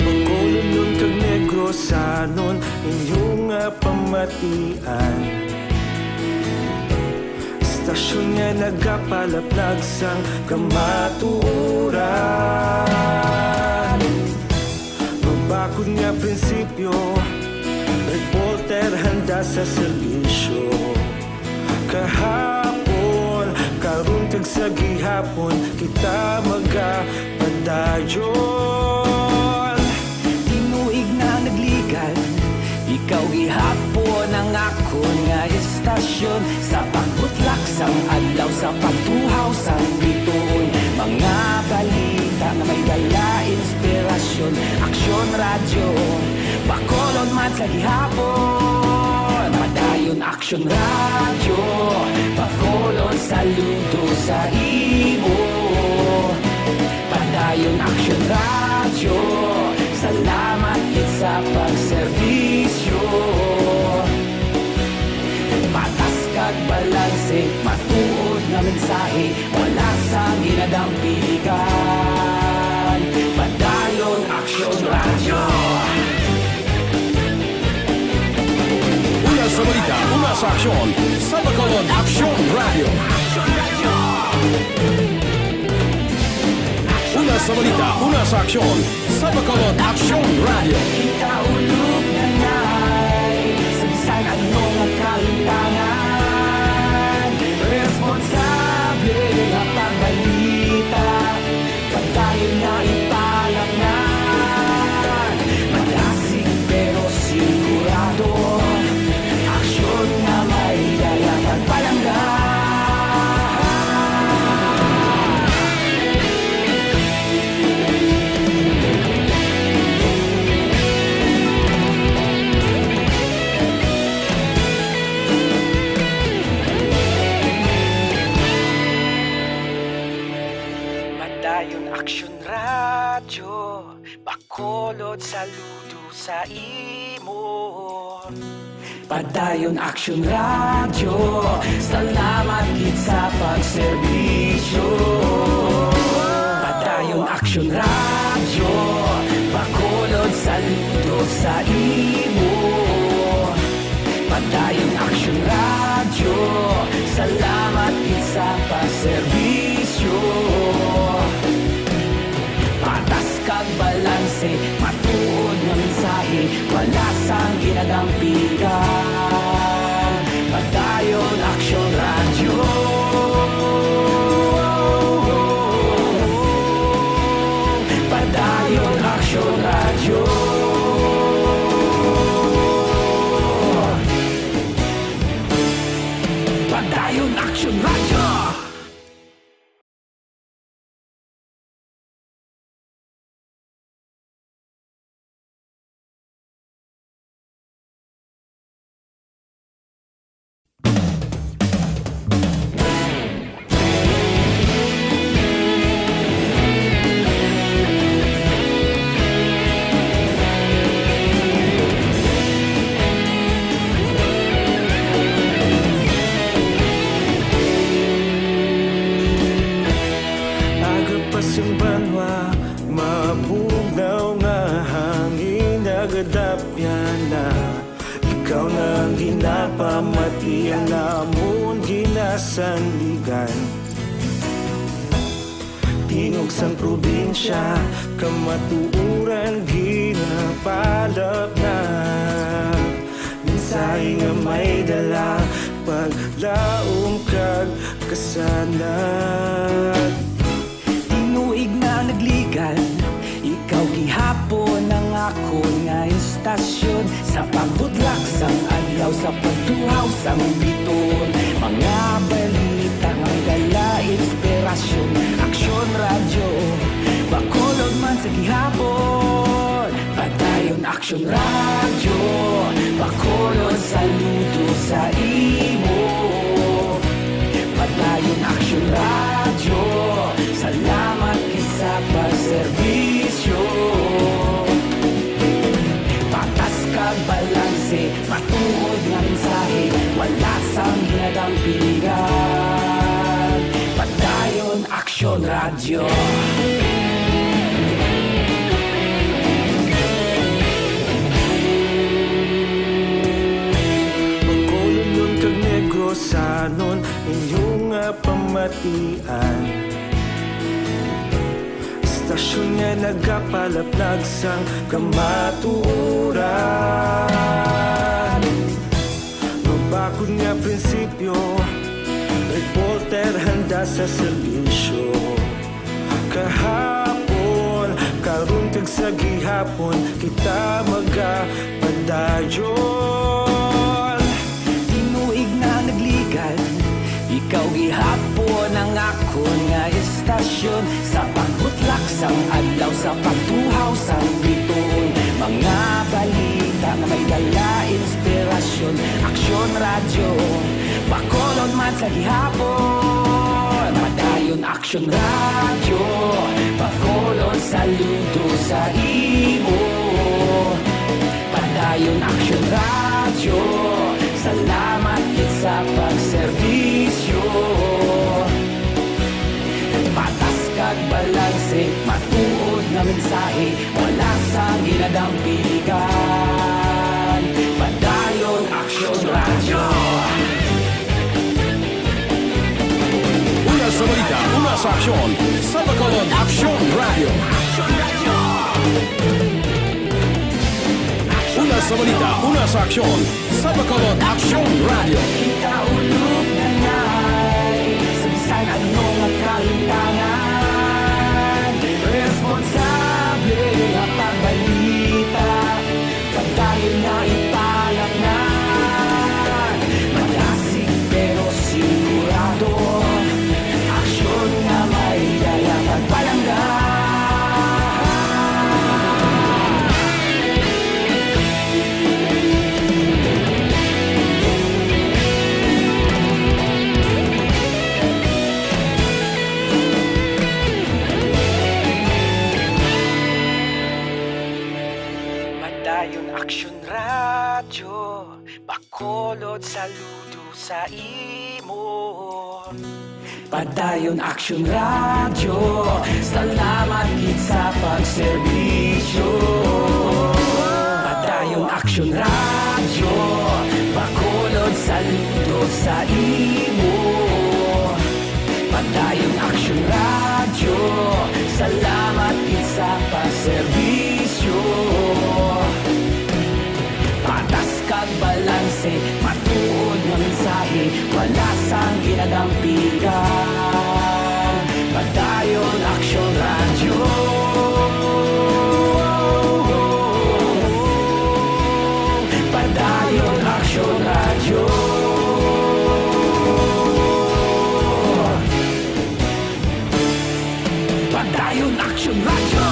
Bacolodnon kag Negrosanon, inyo nga pamatian. Estasyon nga nagapalaplag sang kamatuoran. Mabakod nga prinsipyo, reporter handa sa serbisyo. Kahapon, karon kag sa gihapon, kita magapadayon. Tinuig na nagligan, ikaw gihapon ang akon nga estasyon. Sa pagbutlak sang adlaw, sa pagtuhaw sang bituon, mga balita nga may dala inspirasyon. Aksyon Radyo, Bacolod man sa gihapon. Padayon Aksyon Radyo, Bacolod, saludo sa imo. Padayon Aksyon Radyo, salamat gid sa pagserbisyo. Patas kag balanse, matuod nga mensahe, wala sang ginadampigan. Padayon Aksyon Radyo. Una sa balita, una sa aksyon, sa Bacolod Aksyon Radyo. Una sa balita, una sa aksyon, sa Bacolod Aksyon Radyo. Kita ulog na ngay, sa bisan ano nga kalintangan, responsable nga pagbalita, padayon nga ipalatnan. Madasig pero sigurado, aksyon nga may dala kag palangga. Padayon Aksyon Radyo, Bacolod, saludo sa imo. Padayon Aksyon Radyo, salamat gid sa pagserbisyo. Padayon Aksyon Radyo, Bacolod, saludo sa imo. Padayon Aksyon Radyo, salamat gid sa pagserbisyo. Patas kag balanse, matuod nga mensahe, wala sang ginadampigan. Padayon Aksyon Radyo. Padayon Aksyon Radyo. Padayon Aksyon Radyo. Agapas ang banwa, mabugnaw nga hangin nagadapyan na. Ikaw na ang ginapamati, ang amon ginasandigan. Tingog sang probinsya, kamatuoran ginapalapnag. Mensahe nga may dala, paglaom kag kasanag. Tinuig na nagligan, ikaw gihapon ang akon nga estasyon. Sa pagbutlak sang adlaw, sa pagtuhaw sang bituon, mga balita nga may dala inspirasyon. Aksyon Radyo, Bacolod man sa gihapon. Padayon Aksyon Radyo, Bacolod, saludo sa imo. Padayon Aksyon Radyo, salamat gid sa pagserbisyo. Patas ka Balanse, matuod nga mensahe, wala sang ginadampigan. Padayon Aksyon Radyo. Bacolodon kag Negrosanon, inyo nga pamatian. Istasyon nga nagapalaplag sang kamatuoran. Mabakod nga prinsipyo, reporter handa sa serbisyo. Kahapon, karon kag sa gihapon, kita magapadayon. Tinuig na nagligad, ikaw gihapon ang akon nga istasyon. Sa pagbutlak sang adlaw, sa pagtuhaw sang bituon, mga balita nga may dala inspirasyon. Aksyon Radyo, Bacolod man sa gihapon. Padayon Aksyon Radyo, Bacolod saludo sa imo. Padayon Aksyon Radyo, salamat gid sa pagserbisyo. Patas kag balanse, matuod nga mensahe, wala sang ginadampigan. Padayon Aksyon Radyo. Una sa balita, una sa aksyon, sa Bacolod Aksyon Radyo. Una sa balita, una sa aksyon, sa Bacolod Aksyon Radyo. Kita ulog na ngay, sa bisan ano nga kahintangan, responsable nga pagbalita. Pagdayon nga ipalatnag, madasig pero sigurado. Aksyon nga may dala pagpalangga. Padayon Aksyon Radyo, Bacolod saludo sa imo. Padayon Aksyon Radyo, salamat gid sa pagserbisyo. Padayon Aksyon Radyo, Bacolod saludo sa imo. Padayon Aksyon Radyo, salamat gid sa pagserbisyo. Patas kag balanse, matuod nga mensahe, wala sang ginadampigan. Padayon Aksyon Radyo. Padayon Aksyon Radyo. Padayon Aksyon Radyo.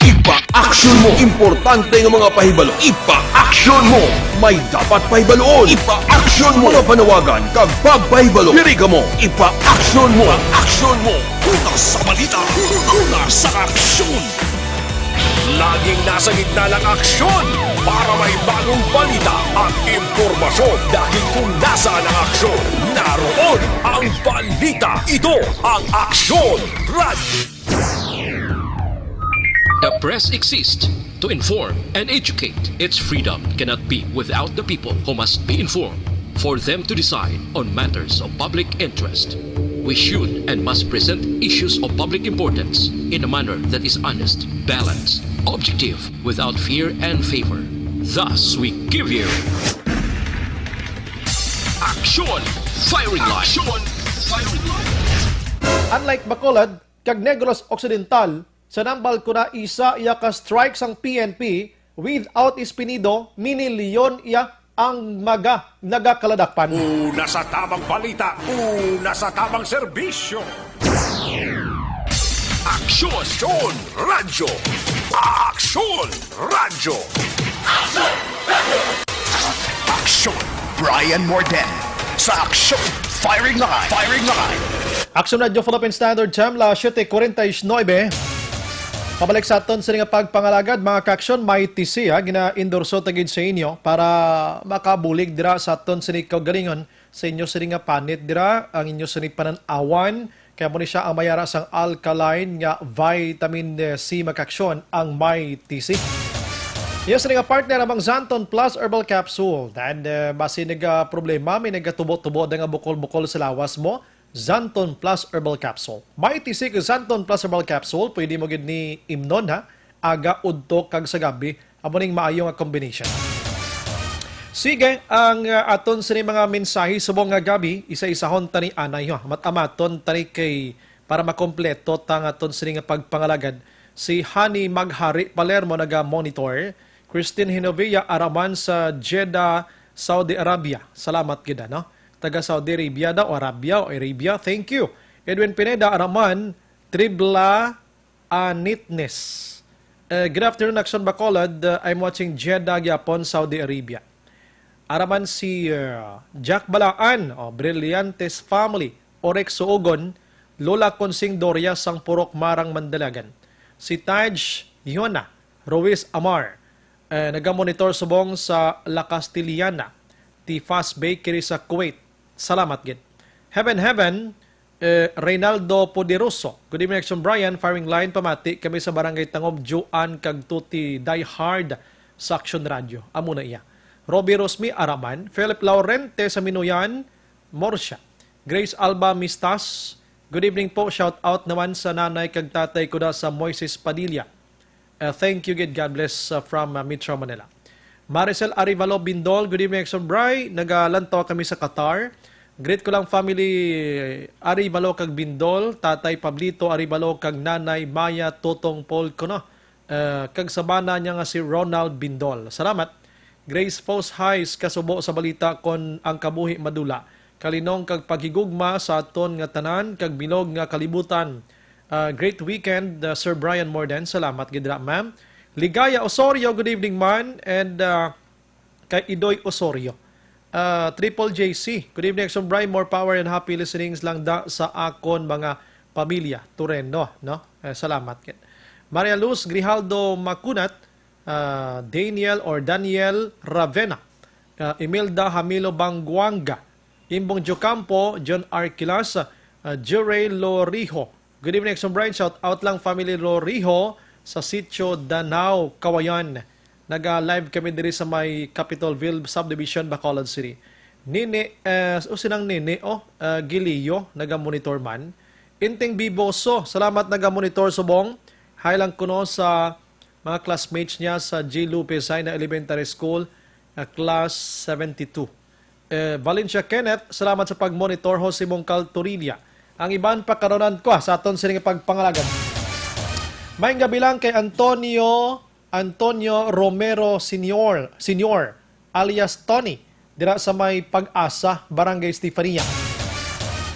Ipa-action mo. Importante nga mga pahibalo. Ipa-action mo. May dapat pahibaluon. Ipa-action mo. Mga panawagan kag pagpahibalo. Diri kamo. Ipa-action mo. Ipa-action mo. Una sa balita. Una sa aksyon. Laging nasa gitna ng aksyon. Para may bagong balita at impormasyon, dahil kung nasaan ang aksyon, naroon ang balita. Ito ang Aksyon Radyo. The press exists to inform and educate. Its freedom cannot be without the people, who must be informed for them to decide on matters of public interest. We should and must present issues of public importance in a manner that is honest, balanced, objective, without fear and favor. Thus, we give you Action Firing Line. Action Firing Line. Unlike Bacolod kag Negros Occidental, sa Nambal Kuna isa iya ka strike sang P N P, without Espinido, mini Leon iya ang mga nagakaladakpan. Una sa tamang balita, una sa tamang serbisyo. Aksyon Radyo. Aksyon Radyo. Aksyon Brian Morden. Sa aksyon, firing line, firing line. Aksyon Radyo Philippine Standard Time, las siete cuarenta y nueve. Pabalik sa aton sini nga pagpangalagad, mga kaaksyon, may tisi, ha, gina-endorso ta gid sa inyo para makabulig dira sa aton sini kaugalingon, sa inyo sini nga panit dira, ang inyo sini panan-awan, kay amo ni siya ang mayara sang alkaline nga vitamin C, mga kaaksyon, ang may tisi. Yes, nga partner amang Xanthone Plus Herbal Capsule. And uh, basi nagaproblema, may nagatubo-tubo da nga bukol-bukol sa lawas mo, Xanthone Plus Herbal Capsule. May tisi kag Xanthone Plus Herbal Capsule, pwede mo gid ni imnon, ha, aga, udto kag sa gabi. Amo ning maayo nga combination. Sige, ang uh, aton sini mga mensahe subong nga gabi, isa-isahon tani anay, ho. Amat-amaton tani kay para makompleto ta nga aton sini nga pagpangalagad. Si Honey Maghari Palermo naga-monitor, Christine Hinovia Araman sa Jeddah, Saudi Arabia. Salamat gid, ano? Taga Saudi Arabia daw, Arabia o Arabia. Thank you. Edwin Pineda Araman, Tribla Anitnes. Uh, good afternoon, Action Bacolod. Uh, I'm watching Jeddah gyapon, Saudi Arabia. Araman si uh, Jack Balaan, oh, Brillantes family, Orex Suogon, Lola Consing Doria sang Purok Marang, Mandalagan. Si Taj Yona Ruiz Amar, eh, nagamonitor subong sa La Castellana, ti Fast Bakery sa Kuwait. Salamat gid. Heaven, heaven, eh, Reynaldo Poderoso. Good evening, Action Brian. Firing line, pamati kami sa Barangay Tangob, Juan, kag Tuti, die hard sa Action Radio. Amo na iya. Robbie Rosmi Araman, Philip Laurente sa Minuyan, Morsia. Grace Alba Mistas, good evening po. Shout out naman sa nanay kag tatay ko da sa Moises Padilla. Uh, thank you gid. God bless uh, from uh, Metro Manila. Maricel Arivalo Bindol, good evening, Action Bry. Nagalantaw kami sa Qatar. Greet ko lang family Arivalo kag Bindol, Tatay Pablito Arivalo kag Nanay Maya, Totong Paul kuno. Uh, kag sa bana niya nga si Ronald Bindol. Salamat. Grace Fos Hayes, kasubo sa balita kon ang kabuhi madula. Kalinong kag paghigugma sa aton nga tanan kag bilog nga kalibutan. Uh, great weekend, uh, Sir Brian Morden. Salamat gid ra, ma'am. Ligaya Osorio, good evening man. And uh, kay Idoy Osorio. Uh, Triple J C, good evening, Action Brian. More power and happy listenings lang da sa akon mga pamilya. Tureno, no? Eh, salamat gid. Maria Luz Grijaldo Macunat, uh, Daniel or Daniel Ravena, uh, Imelda Hamilo Banguanga, Imbong Jocampo, John Arquilas, uh, Jure Loriho. Good evening, Action Brian. Shout out lang family Loriho sa Sitio Danao, Kawayan. Naga-live kami diri sa may Capitolville Subdivision, Bacolod City. Nini, uh, o sinang Nini, oh, uh, Gilio, naga-monitor man. Inting Biboso, salamat naga-monitor subong. Hi lang kuno sa mga classmates niya sa G. Lopez Jaena Elementary School, uh, Class seventy-two. Eh, Valencia Kenneth, salamat sa pag-monitor ho si Mongkal Torilla. Ang iban pakaronan ko, ah, sa aton sining pagpangalagan. May gabi lang kay Antonio, Antonio Romero Senior, Senior, alias Tony, dira sa may Pag-asa, Barangay Estefania.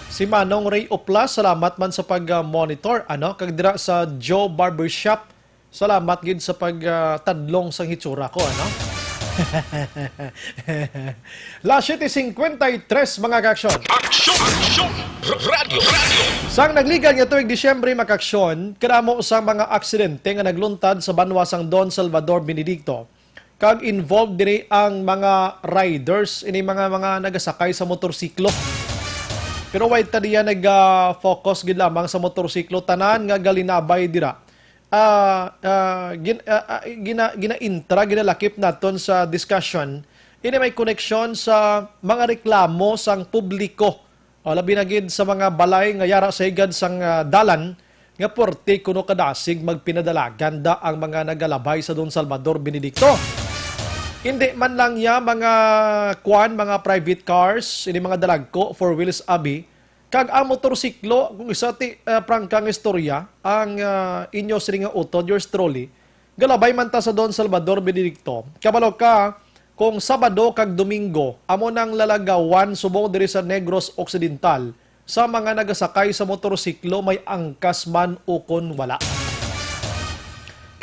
Si Manong Ray Opla, salamat man sa pag-monitor, ano, kag dira sa Joe Barbershop, salamat gid sa pagtadlong sang hitsura ko, ano? Las siete cincuenta y tres, mga kaaksyon. Aksyon! Aksyon! Radyo! Radyo! Sang nagligad nga tuig Disyembre, mga kaaksyon, kadamo sang mga aksidente nga nagluntad sa banwa sang Don Salvador Benedicto. Kag involved diri ang mga riders, ini mga, mga nagasakay sa motorsiklo. Pero why ta diya nag-focus gid lamang sa motorsiklo? Tanan nga galinabay dira, ah, ah, gin-, ah, ah, gina-, ginaintra, ginalakip naton sa discussion. Ini may koneksyon sa mga reklamo sang publiko, o labi na gid sa mga balay nga yara sa higad sang, ah, dalan, nga puwerte kuno kadasig magpinadalagan da ang mga nagalabay sa Don Salvador Benedicto. Hindi man lang ya mga kwan, mga private cars, ini mga dalagko, four wheels abi, kag ang motorsiklo, kung isa ti, ah, prangka nga istorya, ang, ah, inyo sini nga utod, yours truly, galabay man ta sa Don Salvador Benedicto. Kabalo ka, kung Sabado kag Domingo, amo nang lalagawan subong diri sa Negros Occidental, sa mga nagasakay sa motorsiklo, may angkas man ukon wala.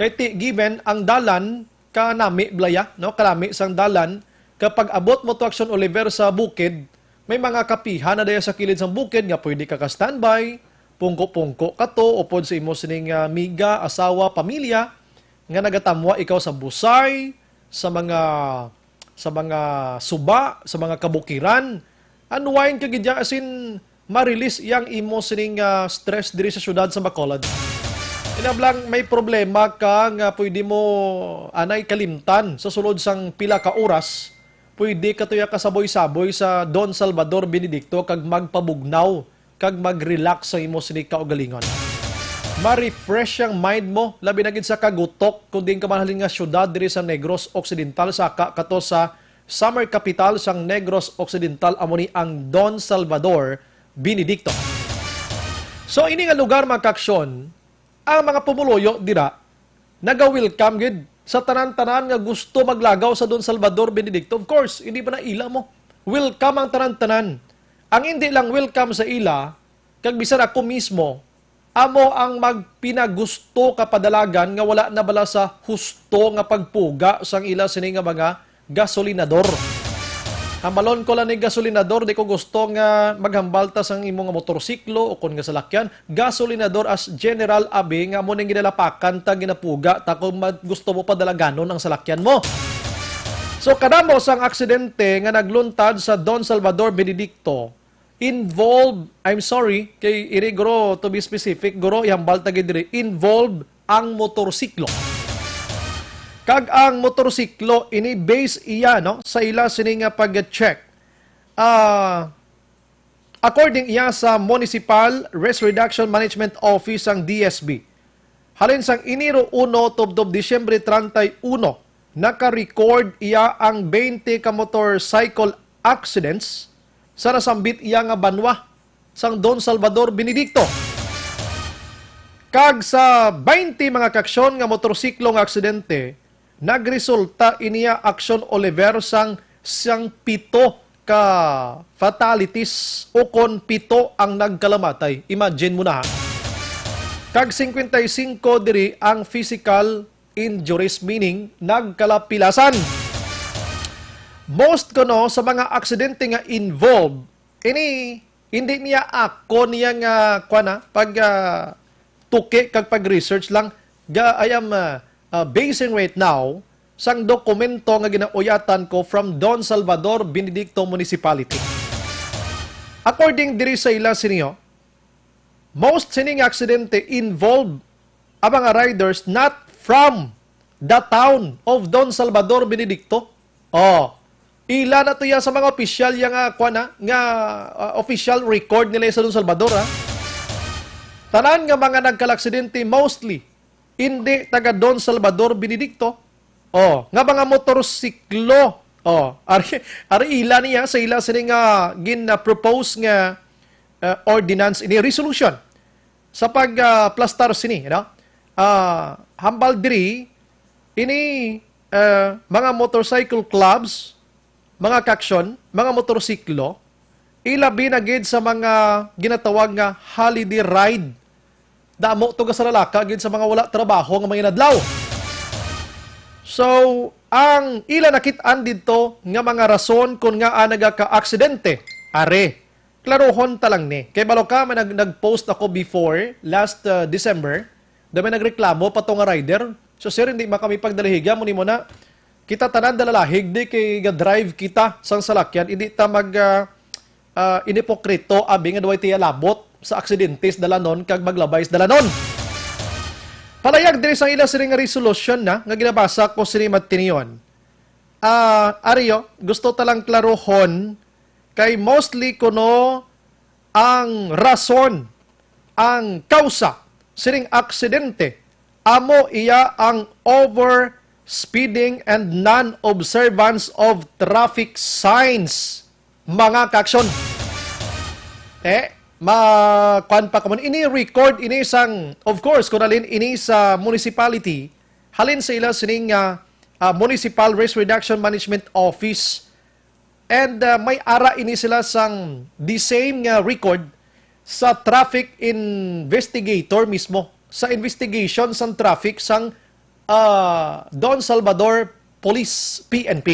Kay ti, given ang dalan, kanami blaya, no? Kanami sang dalan, kapag abot mo to Action Oliver sa bukid, May mga kapihan na daya sa kilid sang bukid nga pwede ka ka-standby, pungko-pungko ka to upod sa imo sining, ah, amiga, asawa, pamilya, nga nagatamwa ikaw sa busay, sa mga, sa mga suba, sa mga kabukiran. Unwind ka gid, as in, ma-release iyang imo sining, ah, stress diri sa siyudad sa Bacolod. Inablang may problema ka nga pwede mo anay kalimtan sa sulod sang pila ka oras, pwede ka tuya kasaboy-saboy sa Don Salvador Benedicto kag magpabugnaw kag mag-relax sa imo sini kaugalingon. Ma-refresh ang mind mo, labi na gid sa kagutok, kung diin ka man halin nga syudad diri sa Negros Occidental, saka kato sa summer capital sang Negros Occidental, amo ni ang Don Salvador Benedicto. So, ini nga lugar, mga kaaksyon, ang mga pumuluyo dira naga-welcome gid sa tanan-tanan nga gusto maglagaw sa Don Salvador Benedicto. Of course, hindi ba na ila mo? Welcome ang tanan-tanan. Ang hindi lang welcome sa ila, kag bisan ako mismo, amo ang magpinagusto ka padalagan nga wala na bala sa husto nga pagpuga sang ila sini nga mga gasolinador. Hambalon ko lang ni gasolinador, di ko gusto nga maghambal ta sang imo nga motorsiklo o kon nga salakyan. Gasolinador as general, abi, nga amo ning ginalapakan ta, ginapuga ta kung mag-, gusto mo padalaganon ang salakyan mo. So, kadamo sang aksidente nga nagluntad sa Don Salvador Benedicto involve, I'm sorry, kay iri, guro, to be specific, guro, ihambal ta gid diri, involve ang motorsiklo. Kag ang motorsiklo, ini base iya, no, sa ila sini nga pag-check. Ah, according iya sa Municipal Risk Reduction Management Office ang D S B. Halin sang Enero uno tubtob Disyembre treinta y uno, naka-record iya ang twenty ka motorcycle accidents sa nasambit iya nga banwa sang Don Salvador Benedicto. Kag sa twenty mga kaaksyon nga motorsiklo nga aksidente, nagresulta iniya aksyon, Oliver, sang, sang pito ka fatalities, o kon pito ang nagkalamatay. Imagine mo na, ha. Kag singkwenta y singko diri ang physical injuries, meaning nagkalapilasan. Most kuno sa mga aksidente nga involved, ini hindi niya ako niya nga, kuwan na, pag, ah, tuki kag pag-research lang. Ga, I am, ah, ah, basing right now sang dokumento nga ginauyatan ko from Don Salvador Benedicto Municipality. According diri sa ila sini, most sini nga aksidente involve ang mga riders not from the town of Don Salvador Benedicto. Oh, ila na to ya sa mga opisyal ya nga, kuwan na, nga, ah, official record nila sa Don Salvador, ha. Tanan nga mga nagkalaksidente, mostly, hindi taga Don Salvador Benedicto. Oh, nga mga motorsiklo. Oh, ari, ari ila niya sa ila sini nga gin-propose nga, ah, ordinance ini, resolution sa pag, ah, plastar sini, no? Ah, hambal diri, ini, ah, mga motorcycle clubs, mga kaaksyon, mga motorsiklo, ilabi na gid sa mga ginatawag nga holiday ride. Damo to gasalalaka gid sa mga wala trabaho nga mga inadlaw. So, ang ila nakit-an didto nga mga rason kon ngaa nagaka-aksidente, are, klaruhon ta lang ni. Kay balo ka, may nag-, nag-post ako before, last, uh, December, da may nagreklamo pa to nga rider. So, "Sir, hindi man kami pagdalahigan mo nimo na. Kita tanan dalalahig di kay ga-drive kita sang salakyan, hindi ta mag, ah, ah, inipokrito, abi nga duway tiya labot sa aksidentes dalanon kag maglabay sa dalanon." Palayag diri sang ila sini nga resolution na nga ginabasa ko sini matinion. Ah, Ario, gusto ta lang klarohon kay mostly kuno ang rason, ang kausa sining aksidente, amo iya ang overspeeding and non-observance of traffic signs, mga kaaksyon. Eh, ma-, kuwan pa ko man. Ini record, ini sang, of course, kung halin ini sa municipality, halin sa ila sining, ah, ah, Municipal Risk Reduction Management Office. And, ah, may ara ini sila sang the same nga record sa traffic investigator mismo, sa investigation sang traffic sang, ah, Don Salvador Police, P N P.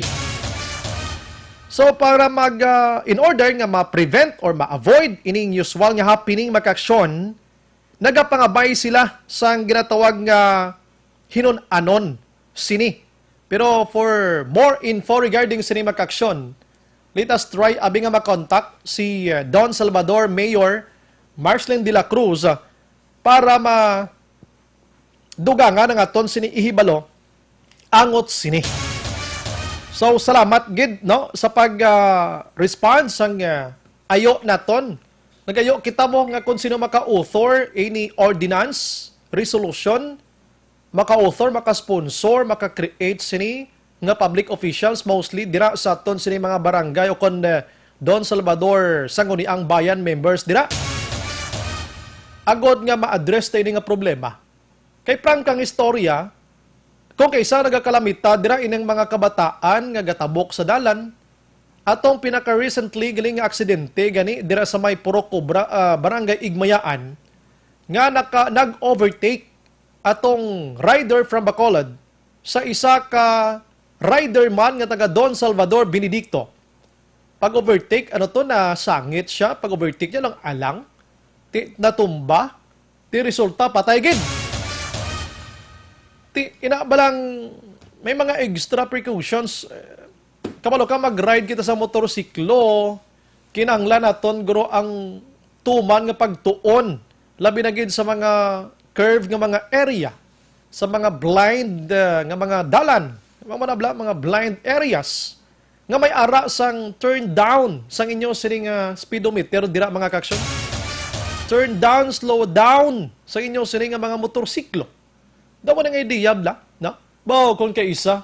So, para mag, ah, in order nga ma-prevent or ma-avoid ining usual nga happening, mga kaaksyon, nagapangabay sila sang ginatawag nga hinun-anon sini. Pero for more info regarding sini, mga kaaksyon, let us try abi nga makontak si, uh, Don Salvador Mayor Marcelin de la Cruz, uh, para ma dugangan ang aton sini ihibalo angot sini. So, salamat gid, no, sa pag, ah, respond sang, ah, ayo naton. Nagayo kita mo nga kung sino maka-author any ordinance, resolution, maka-author, maka-sponsor, maka-create sini nga public officials, mostly dira sa aton sini mga barangay o kon, eh, Don Salvador Sangguniang Bayan members dira. Agod nga ma-address ta ini nga problema. Kay prangkang istorya, kung kaisa nagakalamita dira ining mga kabataan nga gatabok sa dalan, atong pinaka-recently gali nga aksidente gani dira sa may Purok Cobra, ah, Barangay Igmayaan, nga naka-, nag-overtake atong rider from Bacolod sa isa ka rider man nga taga Don Salvador Benedicto. Pag-overtake, ano to, nasangit siya. Pag-overtake niya lang, alang. Ti, natumba. Ti, resulta, patay gid. Ti, ina ba lang, may mga extra precautions. Eh, kabalo ka, mag-ride kita sa motorsiklo. Kinahanglan naton, guro, ang tuman nga pagtuon. Labi na gid sa mga curve nga mga area. Sa mga blind, eh, nga mga dalan. Mga manabla, mga blind areas. Nga may ara sang turn down sang inyo sini nga speedometer dira, mga kaaksyon. Turn down, slow down sang inyo sini nga mga motorsiklo. Daw na nga idea bla, no? Baw, kung kaisa,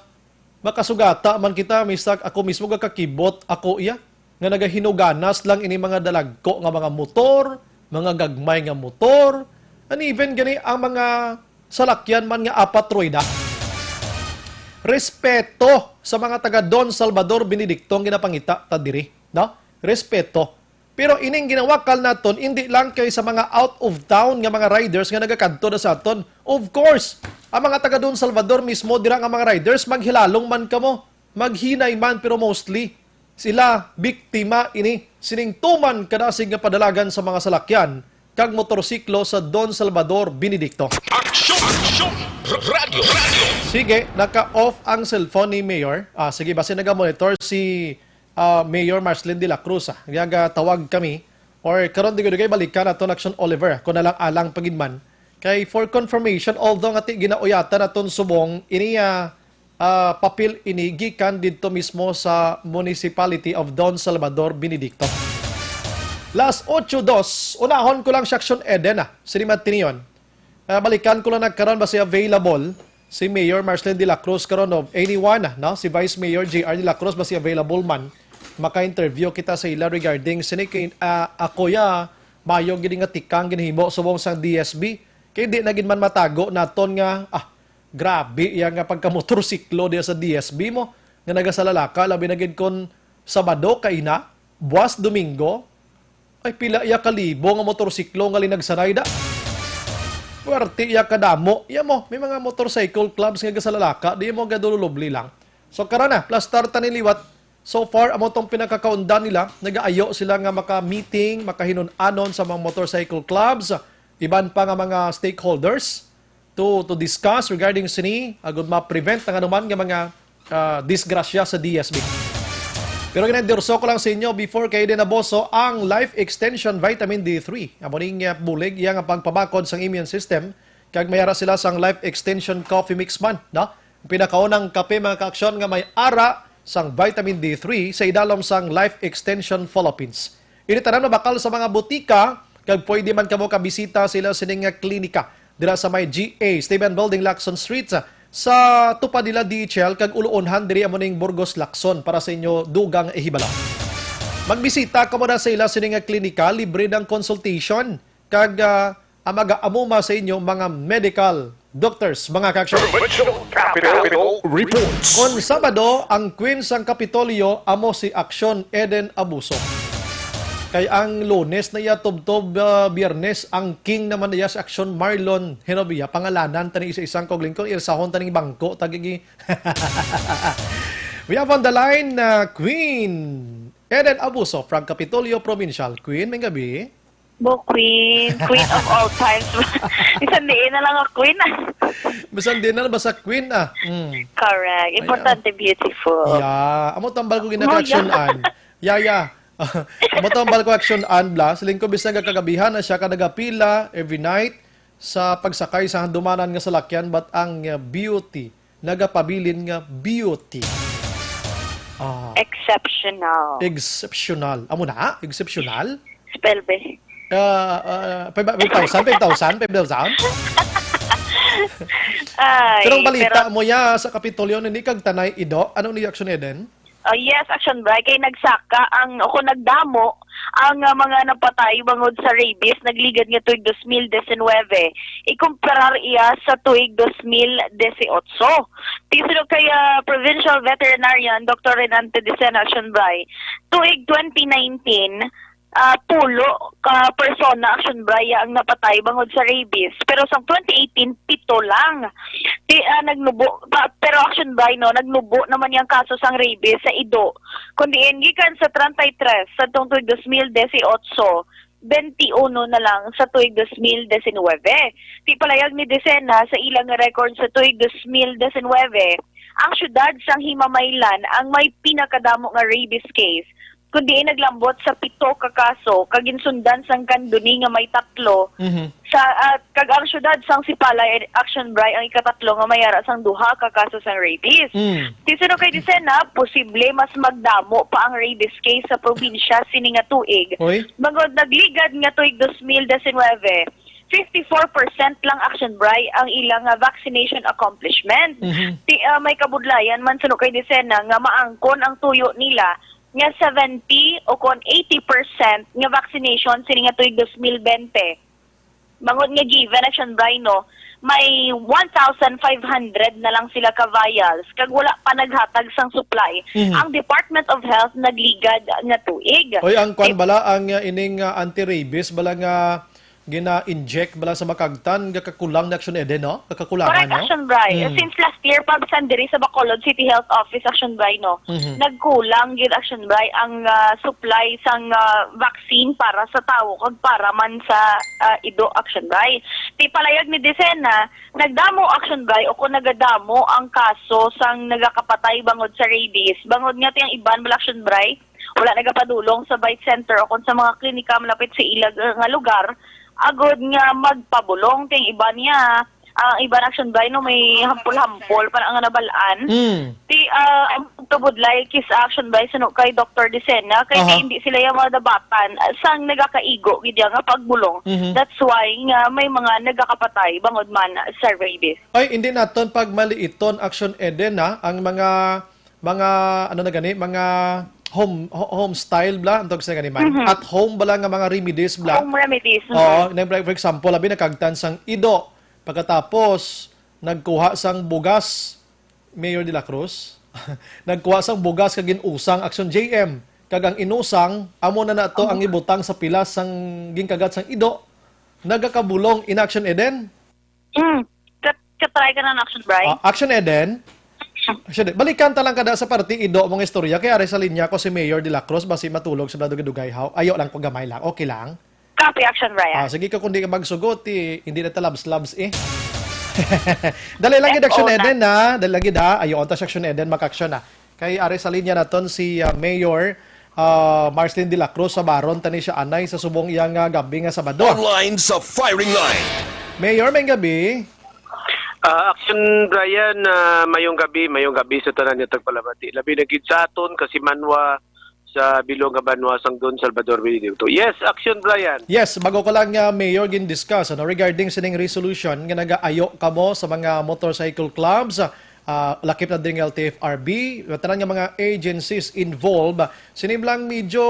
makasugata man kita, misag ako mismo gakakibot, ako iya, nga nagahinuganas lang ini mga dalagko nga mga motor, mga gagmay nga motor, and even gani ang mga salakyan man nga apat rueda. Respeto sa mga taga Don Salvador Benedicto ang ginapangita ta diri, no? Respeto. Pero ining ginawakal naton, hindi lang kay sa mga out of town nga mga riders nga nagakadto na sa aton. Of course, ang mga taga Don Salvador mismo dira nga mga riders, maghilalong man kamo, maghinay man, pero mostly sila biktima ini sining tuman kadasig nga padalagan sa mga salakyan kag motorsiklo sa Don Salvador Benedicto. Aksyon! Aksyon! Radyo! Radyo! Sige, naka-off ang cellphone ni Mayor. Ah, sige, basi naga-monitor si, ah, Mayor Marcelin de la Cruz, ah. Nagatawag kami. Or karon, di ko, di ko balikan naton, Aksyon Oliver, ah, kung nalang alang pa gid man. Kay for confirmation, although nga ti ginauyatan naton subong, ini, ah, ah, papel ini gikan didto mismo sa Municipality of Don Salvador Benedicto. Las ocho dos, unahon ko lang si Aksyon Eden, ah, sa Limantinyon. Ah, balikan ko lang nagkaron ba siya available, si Mayor Marcelin de la Cruz karon, of anyone, ah, no? Si Vice Mayor J R de la Cruz ba siya available man? Maka-interview kita sa ila regarding sini kay, ah, ako ya, mayo gid nga tikang ginhimo subong sang D S B. Kay di na gid man matago naton nga, ah, grabe iya nga pagkamotorsiklo diya sa D S B mo, nga nagasalalaka, labi na gid kon Sabado kaina, buwas Domingo, ay pila iya ka libo nga motorsiklo nga linagsanay da. Puwerte iya kadamo. Iya mo, may mga motorcycle clubs nga gasalalaka, di mo gadululubli lang. So, karon na, plastar ta ni liwat. So far, amo tong pinakakaundan nila. Nagaayo sila nga maka-meeting, makahinun-anon sa mga motorcycle clubs, iban pa nga mga stakeholders to, to discuss regarding sini, agud ma-prevent ang anuman nga mga, ah, disgrasya sa D S B. Pero ginendorso ko lang sa inyo before kay Eden Aboso ang Life Extension Vitamin D three. Amo ning, ah, bulig iya nga pagpabakod sang immune system, kag may ara sila sang Life Extension Coffee Mix man, no? Ang pinakaunang kape, mga kaaksyon, nga may ara sang vitamin D three sa idalom sang Life Extension Philippines. Ini tanan mabakal sa mga butika, kag pwede man kamo kabisita sa ila sining nga klinika dira sa may G A Stephen Building, Lacson Street, sa tupad nila D H L, kag uloonhan diri amo ning Burgos, Lacson, para sa inyo dugang ihibalo. Magbisita kamo na sa ila sining nga klinika, libre ng consultation, kag, ah, ang mag-aamuma sa inyo mga medical doctors, mga kaaksyon. Provincial Capitol Reports. Kon Sabado, ang Queen sang Kapitolyo amo si Aksyon Eden Abuso. Kay ang Lunes na iya tubtob, ah, Biyernes, ang King naman na iya si Aksyon Marlon Genovia. Pangalanan tani isa-isang kauglingkod, irsahon taning bangko, tagigi. We have on the line na Queen Eden Abuso from Kapitolyo Provincial. Queen, may gabi. Bo, Queen. Queen of all times. Bisan diin na lang nga Queen, ah. Bisan diin na lang, basta Queen, ah. Mm. Correct. Importante, beautiful. Yeah. Amo tambal ko ginaka-action-an. Yeah, yeah. Amo tambal ko action-an, bla. Siling ko, bisan nga kagabihan na siya ka nagapila every night sa pagsakay sa handumanan nga salakyan, but ang, uh, beauty nagapabilin nga beauty. Ah. Exceptional. Exceptional. Amo na? Exceptional? Spell, be. Ah, ah, five, five thousand? Five thousand? Five thousand? Ay, pero ang balita pero mo ya sa Kapitolyo, ni kag Tanay Ido, anong ni Action Eden? Oh, yes, Action Bri, kay nagsaka ang, o kung nagdamo, ang, ah, mga napatay bangod sa rabies nagligad nga tuig dos mil diecinuebe, ikumparar iya sa tuig dos mil dieciocho. Ti suno kay, ah, Provincial Veterinarian Doctor Renante Dicena, Action Bri, tuig twenty nineteen, ah, pulo ka persona, Action Bri, ang napatay bangod sa rabies. Pero sang twenty eighteen, pito lang. Ti, ah, nagnubo, pa, pero Action Bri, no, nagnubo naman yang kaso sang rabies sa Ido. Kundi gikan sa treinta y tres sa tuig dos mil dieciocho, twenty-uno na lang sa tuig dos mil diecinuebe. Ti palayag ni Dicena sa ilang record sa tuig dos mil diecinuebe, ang siyudad sang Himamaylan ang may pinakadamo nga rabies case, kundi naglambot sa pito ka kaso, kag ginsundan sang Candoni nga may tatlo, mhm, sa, at kag ang siyudad sang Sipalay, Action Bri, ang ikatatlo nga may ara sang duha ka kaso sang rabies. Mm. Ti suno kay Dicena, posible mas magdamo pa ang rabies case sa probinsya sini nga tuig. Oy. Bangod nagligad nga tuig dos mil diecinuebe, fifty-four percent lang, Action Bri, ang ilang, ah, vaccination accomplishment. Mhm. Ti, ah, may kabudlayan man suno kay Dicena nga maangkon ang tuyo nila nga seventy o kon eighty percent nga vaccination sini nga tuig dos mil bente. Bangod nga given, Action Bri, no, may one thousand five hundred na lang sila ka vials, kag wala pa naghatag sang supply, mhm, ang Department of Health nagligad nga tuig. Oy, ang kwan bala, ang, uh, ining, uh, anti-rabies bala nga gina-inject bala sa Macagtan, gakakulang na, Action Eden, no? Gakakulangan, correct, no? Action Bri. Mm. Since last year pa, bisan diri sa Bacolod City Health Office, Action Bri, no? Mhm. Nagkulang gyud, Action Bri, ang, ah, supply sang, ah, vaccine para sa tawo kag para man sa, ah, Ido, Action Bri. Ti palayag ni Dicena, nagdamo, Action Bri, o kung nagadamo ang kaso sang nagakapatay bangod sa rabies, bangod nga ti ang iban bala, Action Bri, wala nagapadulong sa Bite Center o kung sa mga klinika malapit sa ilag, uh, nga lugar, agod nga magpabulong. Ti ang iban niya, ang iban, Action Bri, no, may hampol-hampol pa nga nabal-an. Mm. Ti, ah, ang pagkabudlay kis, Action Bri, suno kay Doctor Dicena, kay, aha, hindi sila yung mga dabatan, ah, sang nagakaigo gid nga pagbulong. Mhm. That's why nga may mga nagakapatay bangod man sa rabies. Ay, hindi naton pagmaliiton, Action Eden, ha, ang mga mga, ano na gani, mga home, ho-, home style bala, ang tawag sa gani man. Mhm. At home bala nga mga remedies bala. Home remedies, mhm. Oo, na, for example, abi, nakagtan sang Ido. Pagkatapos, nagkuha sang bugas, Mayor de la Cruz. Nagkuha sang bugas kag ginusang, Action J M. Kag ang inusang, amo na nato ang ibutang sa pilas sang ginkagat sang Ido. Nagakabulong in, Action Eden. Mm. Kat-, katry ka na, Action Bri? Ah, Action Eden? Action Eden. Balikan ta lang kada sa parte Ido mong istorya. Kay ari sa linya ko si Mayor de la Cruz, basi matulog sa bala dugay-dugay, haw. Ayo lang ko, gamay lang. Okay lang? Copy, Action Bri. Ah, sige ka, kung di ka magsugot, eh, hindi na ta labs-labs, eh. Dali lang gid, Action Eden, ha? Dali lang gid, ha? Ayo, unta si Action Eden, maka-action na. Kay ari sa linya naton si, ah, Mayor, ah, Marcelin de la Cruz sa Baron, tani siya anay sa subong iyang, ah, gabi nga Sabado. Online sa firing line. Mayor, may gabi. Ah, Action Brian, ah, mayong gabi, mayong gabi sa tanan nga tagpalabati. Labi na gid sa aton, kasimanwa sa bilog nga banwa sang Don Salvador Benedicto. Yes, Action Brian. Yes, bago ko lang, ah, Mayor, gin-discuss, ano, regarding sining resolution nga nagaayo kamo sa mga motorcycle clubs, ah, lakip na din ang L T F R B, tanan nga mga agencies involved. Sini lang medyo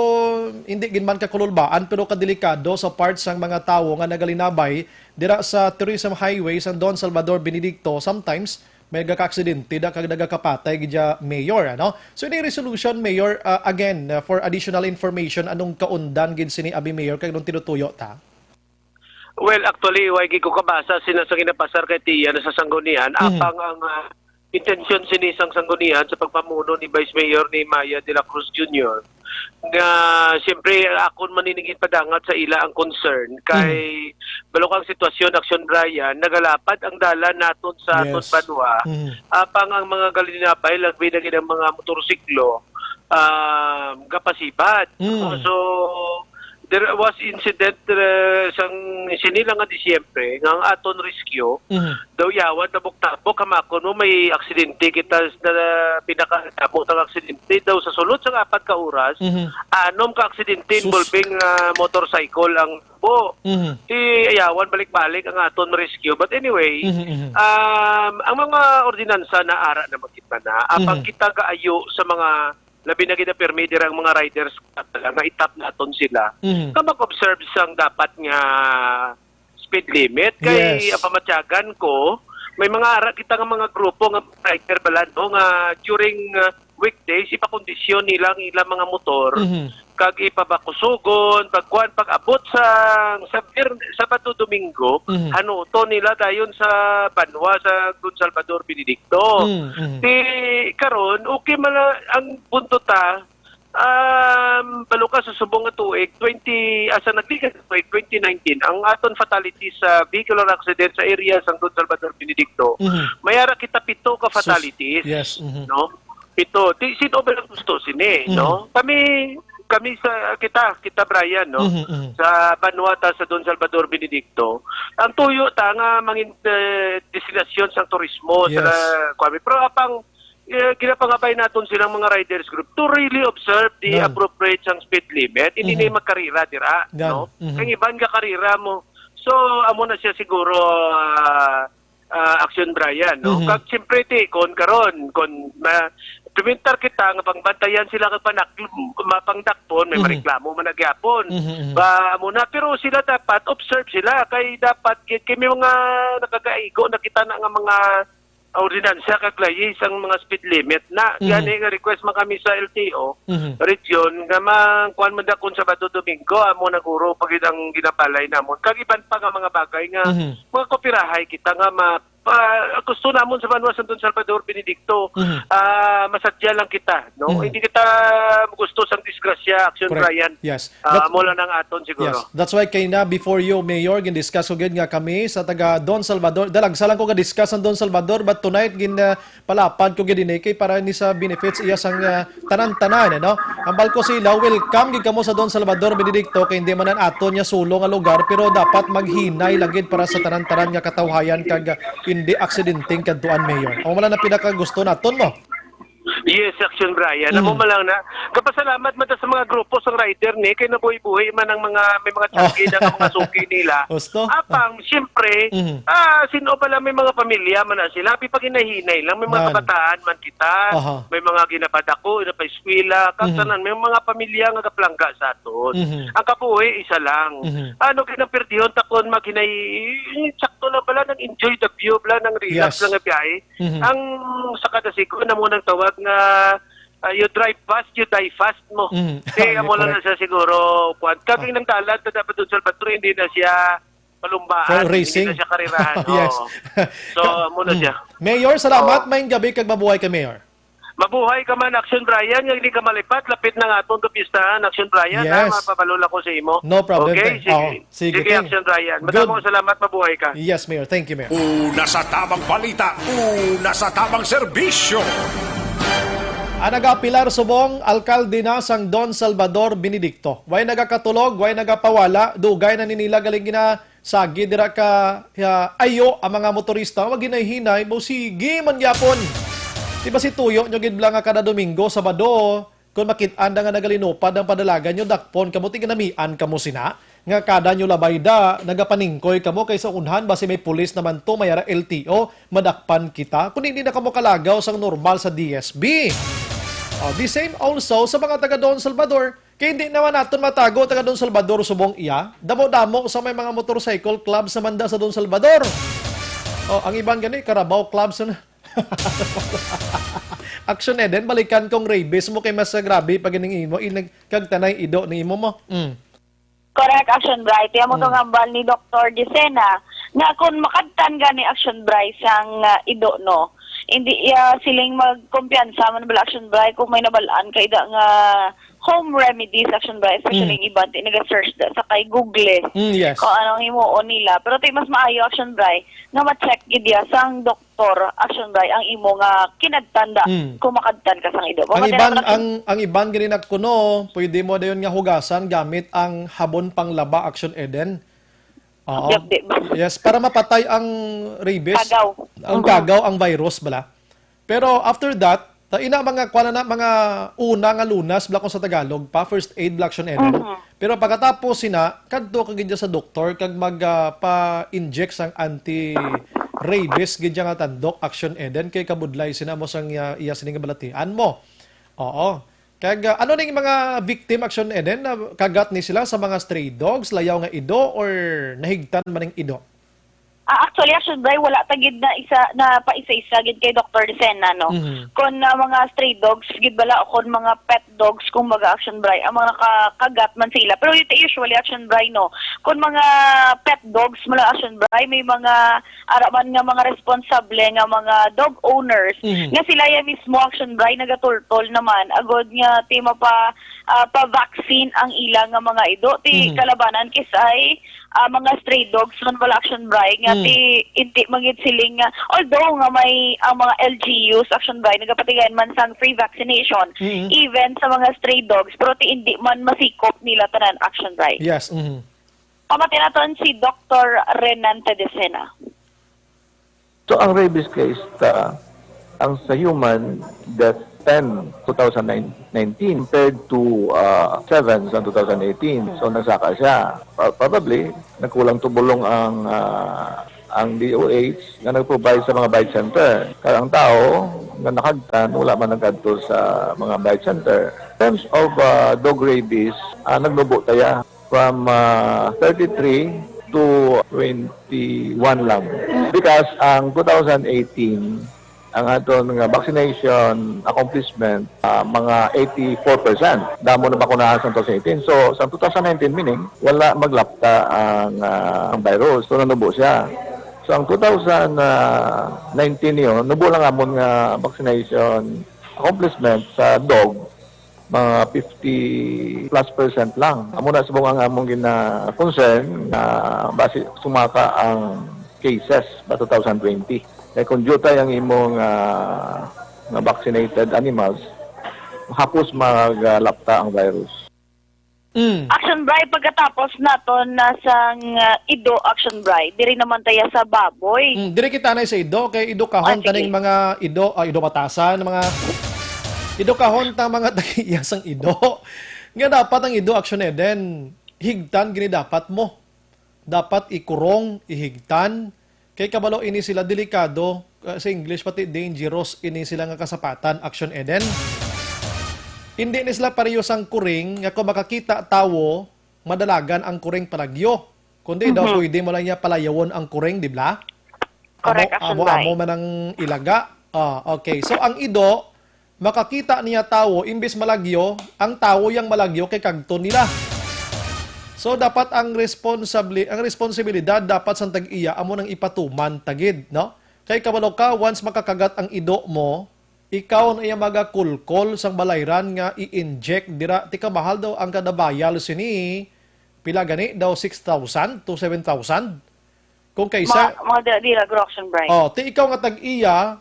hindi gid man kakululbaan, pero kadelikado sa part sang mga tawo nga nagalinabay dira sa Tourism Highway sang Don Salvador Benedicto. Sometimes may nagakaaksidente da kag nagakapatay gid dya, Mayor, ano? So, ini resolution, Mayor, ah, again, ah, for additional information, anong kaundan gid sini, abi, Mayor, kag anong tinutuyo ta? Well, actually, way gid ko kabasa sina sa ginapasar kay Tia na sa Sanggunian, mhm, apang ang, ah, intensyon sini sang sanggunian sa pagpamuno ni Vice Mayor ni Maya de la Cruz Junior, nga siyempre akon man ini ginpadangat sa ila ang concern kay balo kang sitwasyon, Action Brian, nagalapad ang dalan naton sa aton Yes. banwa. Mhm. Apang ang mga galinabay, labi na gid ang mga motorsiklo, ah, gapasibat. Mm. So, there was incident, uh, sang sini lang nga Disyembre nga ang aton rescue Mhm. daw yawan tabok-tabok, hamakon mo may aksidente kita na pinakadamo tang aksidente daw sa sulod sang apat ka oras, Mhm. anom ka aksidente Sus. involving, ah, motorcycle ang po. Mhm. Ti yawan balik-balik ang aton rescue. But anyway, Mhm, mhm. um, ang mga ordinansa na ara na makita na, apang Mhm. kita gaayo sa mga labi na gid na pirmi dira ang mga riders nga itap naton sila Mhm. nga mag-observe sang dapat nga speed limit. Kay Yes. ang pamatyagan ko, may mga ara kita nga mga grupo nga rider bala, no, nga during, uh, weekdays ipakondisyon nila ang ilang mga motor Mhm. kag ipabakusugon, pagkuan, pag-abot sa, sa Bir-, Sabado, Domingo, Mhm. hanuto nila dayon sa banwa sa Don Salvador Benedicto. Mm, mm. Di karon, okay man na ang punto ta, um, balo ka sa subong nga tuig, twenty, asa naglikas sa tuig, twenty nineteen, ang aton fatalities sa vehicular accident sa area sang Don Salvador Benedicto, Mhm. may ara kita pito ka Sus. fatalities, Yes, mhm. no? Pito. Di, sino ba ang gusto sini, Mhm. no? Kami, kami sa, kita, kita, Brian, no? Mhm, mhm. Sa banwa ta sa Don Salvador Benedicto, ang tuyo ta nga mangin, eh, destinasyon sang turismo sa Yes. la-, kuwan. Pero apang, eh, ginapangabay naton silang mga riders group to really observe the Yan. appropriate sang speed limit. Hindi Mhm. na magkarira dira, Yan. no? Mhm. Ang iban nga karira mo. So, amo na siya siguro, ah, ah, Action Brian, no? Mhm. Kag siyempre, ti, kon karon, kon ma-, tumintar kita nga pangbantayan sila kag panak-, mapangdakpon, may Mhm. mareklamo man na gyapon. Mhm, mhm. Ba, amo na, pero sila dapat observe sila, kay dapat kay, kay may mga nakagaigo na kita na nga mga ordinansa kag layi sang mga speed limit na. Mhm. Gani nga request man kami sa L T O Mhm. region nga ma-, kuwan man da kon Sabado, Domingo, amo na guro pa gid ang ginabalay namon. Kag iban pa nga mga bagay nga Mhm. mga kopirahay kita nga ma-, pa, gusto namon sa banwa sa Don Salvador Benedicto, Mhm. ah, masadya lang kita, no? Mhm. Hindi kita gusto sang disgrasya, Action Correct. Brian. Yes. Ah, That's amo lang ang aton siguro. Yes. That's why kay na before you, Mayor, gin-discuss ko gid nga kami sa taga Don Salvador. Dalagsa lang ko ga-discuss ang Don Salvador, but tonight gin, ah, palapad ko gid ini kay para ni sa benefits iya sang, ah, tanan-tanan, ano? Ang Balco Sila, welcome gid kamo sa Don Salvador Benedicto kay hindi man ang aton nga sulo nga lugar, pero dapat maghinay lang gid para sa tanan-tanan nga katawhayan kag, ah, hindi aksidenteng kadtuan, Mayor. Ang wala na pinakagusto naton mo. Yes, Action Brian. Amo Mm. man lang na. Kapasalamat man ta sa mga grupo sang rider ni kay nabuhi-buhi man ang mga, may mga Oh. tsangkid ang mga suki nila. Gusto? Apang, siyempre, Mhm. ah, sino ba lang may mga pamilya man na sila? Pipaghinay-hinay lang. May mga Man. kabataan man kita. Aha. May mga ginapadako, ginapaeskwela, kag Mhm. tanan. May mga pamilya nga gapalangga sa aton. Mhm. Ang kabuhi, isa lang. Mhm. Ano kay nang perdihon ta kon maghinay, sakto lang bala nang enjoy the view, bala nang relax Yes. lang nga biyahe. Mhm. Ang sa kada sigo na mo nang tawag nga, ah, you drive fast, you die fast mo. Mhm. Kaya Yeah, amo lang na correct. siya siguro, kuwan. Kag Ah. ang dalan, ta dapat doon sa Salvador, hindi na siya palumbaan, For hindi racing? na siya karirahan. Yes. Oo. So, Ka-, amo na mm. siya. Mayor, salamat. Oo. Maayong gabi kag mabuhay ka, Mayor. Mabuhay ka man, Action Brian, nga hindi ka malipat. Lapit na nga atong kapistahan, Action Brian, ha? Yes. Mapabalo lang ko sa imo. No problem, Okay, Teng. sige. Oo. Sige, Sige, Teng. Action Brian. Good. Madamong salamat, mabuhay ka. Yes, Mayor. Thank you, Mayor. Una sa tamang balita, una sa tamang serbisyo. Ang nagaapilar subong alkalde na sang Don Salvador Benedicto. Way nagakatulog, way nagapawala, dugay na ni nila galing ginasagi dira ka, ah, ayo ang mga motorista. Maghinay-hinay, mo sige man gyapon. Di ba si tuyo nyo gid bala nga kada Domingo, Sabado, Kung makit-an da nga nagalinupad ang padalagan nyo, dakpon kamo, ti ginamian kamo sina, nga kada nyo labay da, nagapaningkoy kamo, kay sa unhan, basi may pulis naman to, may ara L T O, madakpan kita. Kung hindi na kamo kalagaw sang normal sa D S B. Oh, the same also sa mga taga Don Salvador, kay hindi naman naton matago taga Don Salvador subong iya. Damo-damo sa may mga motorcycle clubs naman da sa Don Salvador. Oh, ang iban gani, Carabao clubs na. Action Eden, balikan kong rabies mo kay mas grabe pa ganing imo, inag-, kag tanay ido ni imo mo. Mm. Correct, Action Bright. Kaya mo Mm. tong hambal ni Doktor Gisena, nga kung makadtan gani, Action Bright, sang, ah, ido, no, hindi iya siling magkumpiyansa man bala, Action Bri, kung may nabalaan kay da nga home remedies, Action Bri, especially Mm. ang iban, di naga-search da sa kay Google Mm, yes. kung anong himuon nila. Pero ti mas maayo, Action Bri, nga ma-check gid iya sang doktor, Action Bri, ang imo nga kinagtan da Mm. kung makagtan ka sang ido. Ang Pamati iban, naman ang, ang iban gani na kuno, pwede mo dayon nga hugasan gamit ang habon panglaba, Action Eden. Oo. Yep, di ba? Yes, para mapatay ang rabies. Kagaw. Ang Mhm. kagaw, ang virus bala. Pero after that, ta-, ina mga, kuwan na, mga una nga lunas, bala kung sa Tagalog pa, first aid, bala, Action Eden. Mhm. Pero pagkatapos sina, kadto ka gid sa doktor, kag mag, ah, pa-inject sang anti-rabies, gid nga tandok, Action Eden, kay kabudlay sina mo sang iya, iya sini nga balatian mo. Oo. Kag, ah, ano ning mga victim, Action Eden, na kagat ni sila sa mga stray dogs, layaw nga ido, or nahigtan man ning ido? Ah, actually, Action Bri, wala ta gid na isa, na pa isa-isa gid kay Doktor Lucena, no? Mhm. Kon, ah, mga stray dogs gid bala o kon mga pet dogs, kumbaga, Action Bri, ang mga nakakagat man sila. Pero it usually, Action Bri, no? Kon mga pet dogs mo lang, Action Bri, may mga ara man nga mga responsable nga mga dog owners Mhm. nga sila ya mismo, Action Bri, nagatultol naman agod nga ti mapa, ah, pa-vaccine ang ila nga mga ido. Ti Mhm. kalabanan kisay, ah, mga stray dogs man wala, Action Bri, nga Mm. ti hindi man gid siling nga, although nga may ang mga L G Us, Action Bri, nagapatigayon man sang free vaccination, Mm. even sa mga stray dogs, pero ti hindi man masikop nila tanan, Action Bri. Yes, mhm. Pamati naton si Doktor Renan Tedesena. So, ang rabies case, ta, ang sa human, death, ten, two thousand nineteen, compared to, ah, seven sa two thousand eighteen. So, nagsaka siya. Pa-, probably, nagkulang tubulong ang, ah, ang D O H nga nag-provide sa mga bite center. Kaya ang tao nga nakagtan, wala man nagkadto sa mga bite center. In terms of, ah, dog rabies, ah, nagnubo taya from, ah, thirty-three to twenty-one lang. Because ang two thousand eighteen, ang aton nga vaccination accomplishment, ah, mga eighty-four percent. Damo na bakunahan sa two thousand eighteen. So, sa two thousand nineteen, meaning, wala maglapta ang, ah, ang virus. So, nanubo siya. So, ang two thousand nineteen yun, nubo lang amon nga vaccination accomplishment sa dog, mga fifty plus percent lang. Amo na subong ang among gina-concern nga basi sumaka ang cases ba two thousand twenty. Kay kung jutay ang imong, ah, nga vaccinated animals, hapos maglapta ang virus. Mm. Action Bri, pagkatapos naton na sang, ah, ido, Action Bri, diri naman taya sa baboy. Mm, diri kita na sa ido, kay edukahon Ah, sige. taning mga ido, ah, ido batasan, mga edukahon ta mga tagiya sang ido. Nga dapat ang ido, Action Eden, higtan gini dapat mo. Dapat ikurong, ihigtan. Kay kabalo ini sila delikado, ah, sa English pati dangerous ini sila nga kasapatan, Action Eden. Hindi ni sila pareho sang kuring nga kung makakita tawo, madalagan ang kuring palagyo. Kundi daw Mhm. pwede mo lang niya palayawon ang kuring, di ba? Correct, Amo, Action amo, Bri. amo man ang ilaga. Ah, okay. So, ang ido, makakita niya tawo, imbis malagyo, ang tawo yang malagyo kay kagton nila. So, dapat ang responsabli-, ang responsibilidad dapat sang tag-iya amo nang ipatuman tagid, no? Kay kabalo ka, once makakagat ang ido mo, ikaw na iya magakulkol sang balayran nga i-inject dira. Ti kamahal daw ang kada vial sini. Pila gani daw, six thousand to seven thousand? Kung kaisa Mga, mga dila-dila, guro, Action Bri. Oh, ti ikaw nga tag-iya,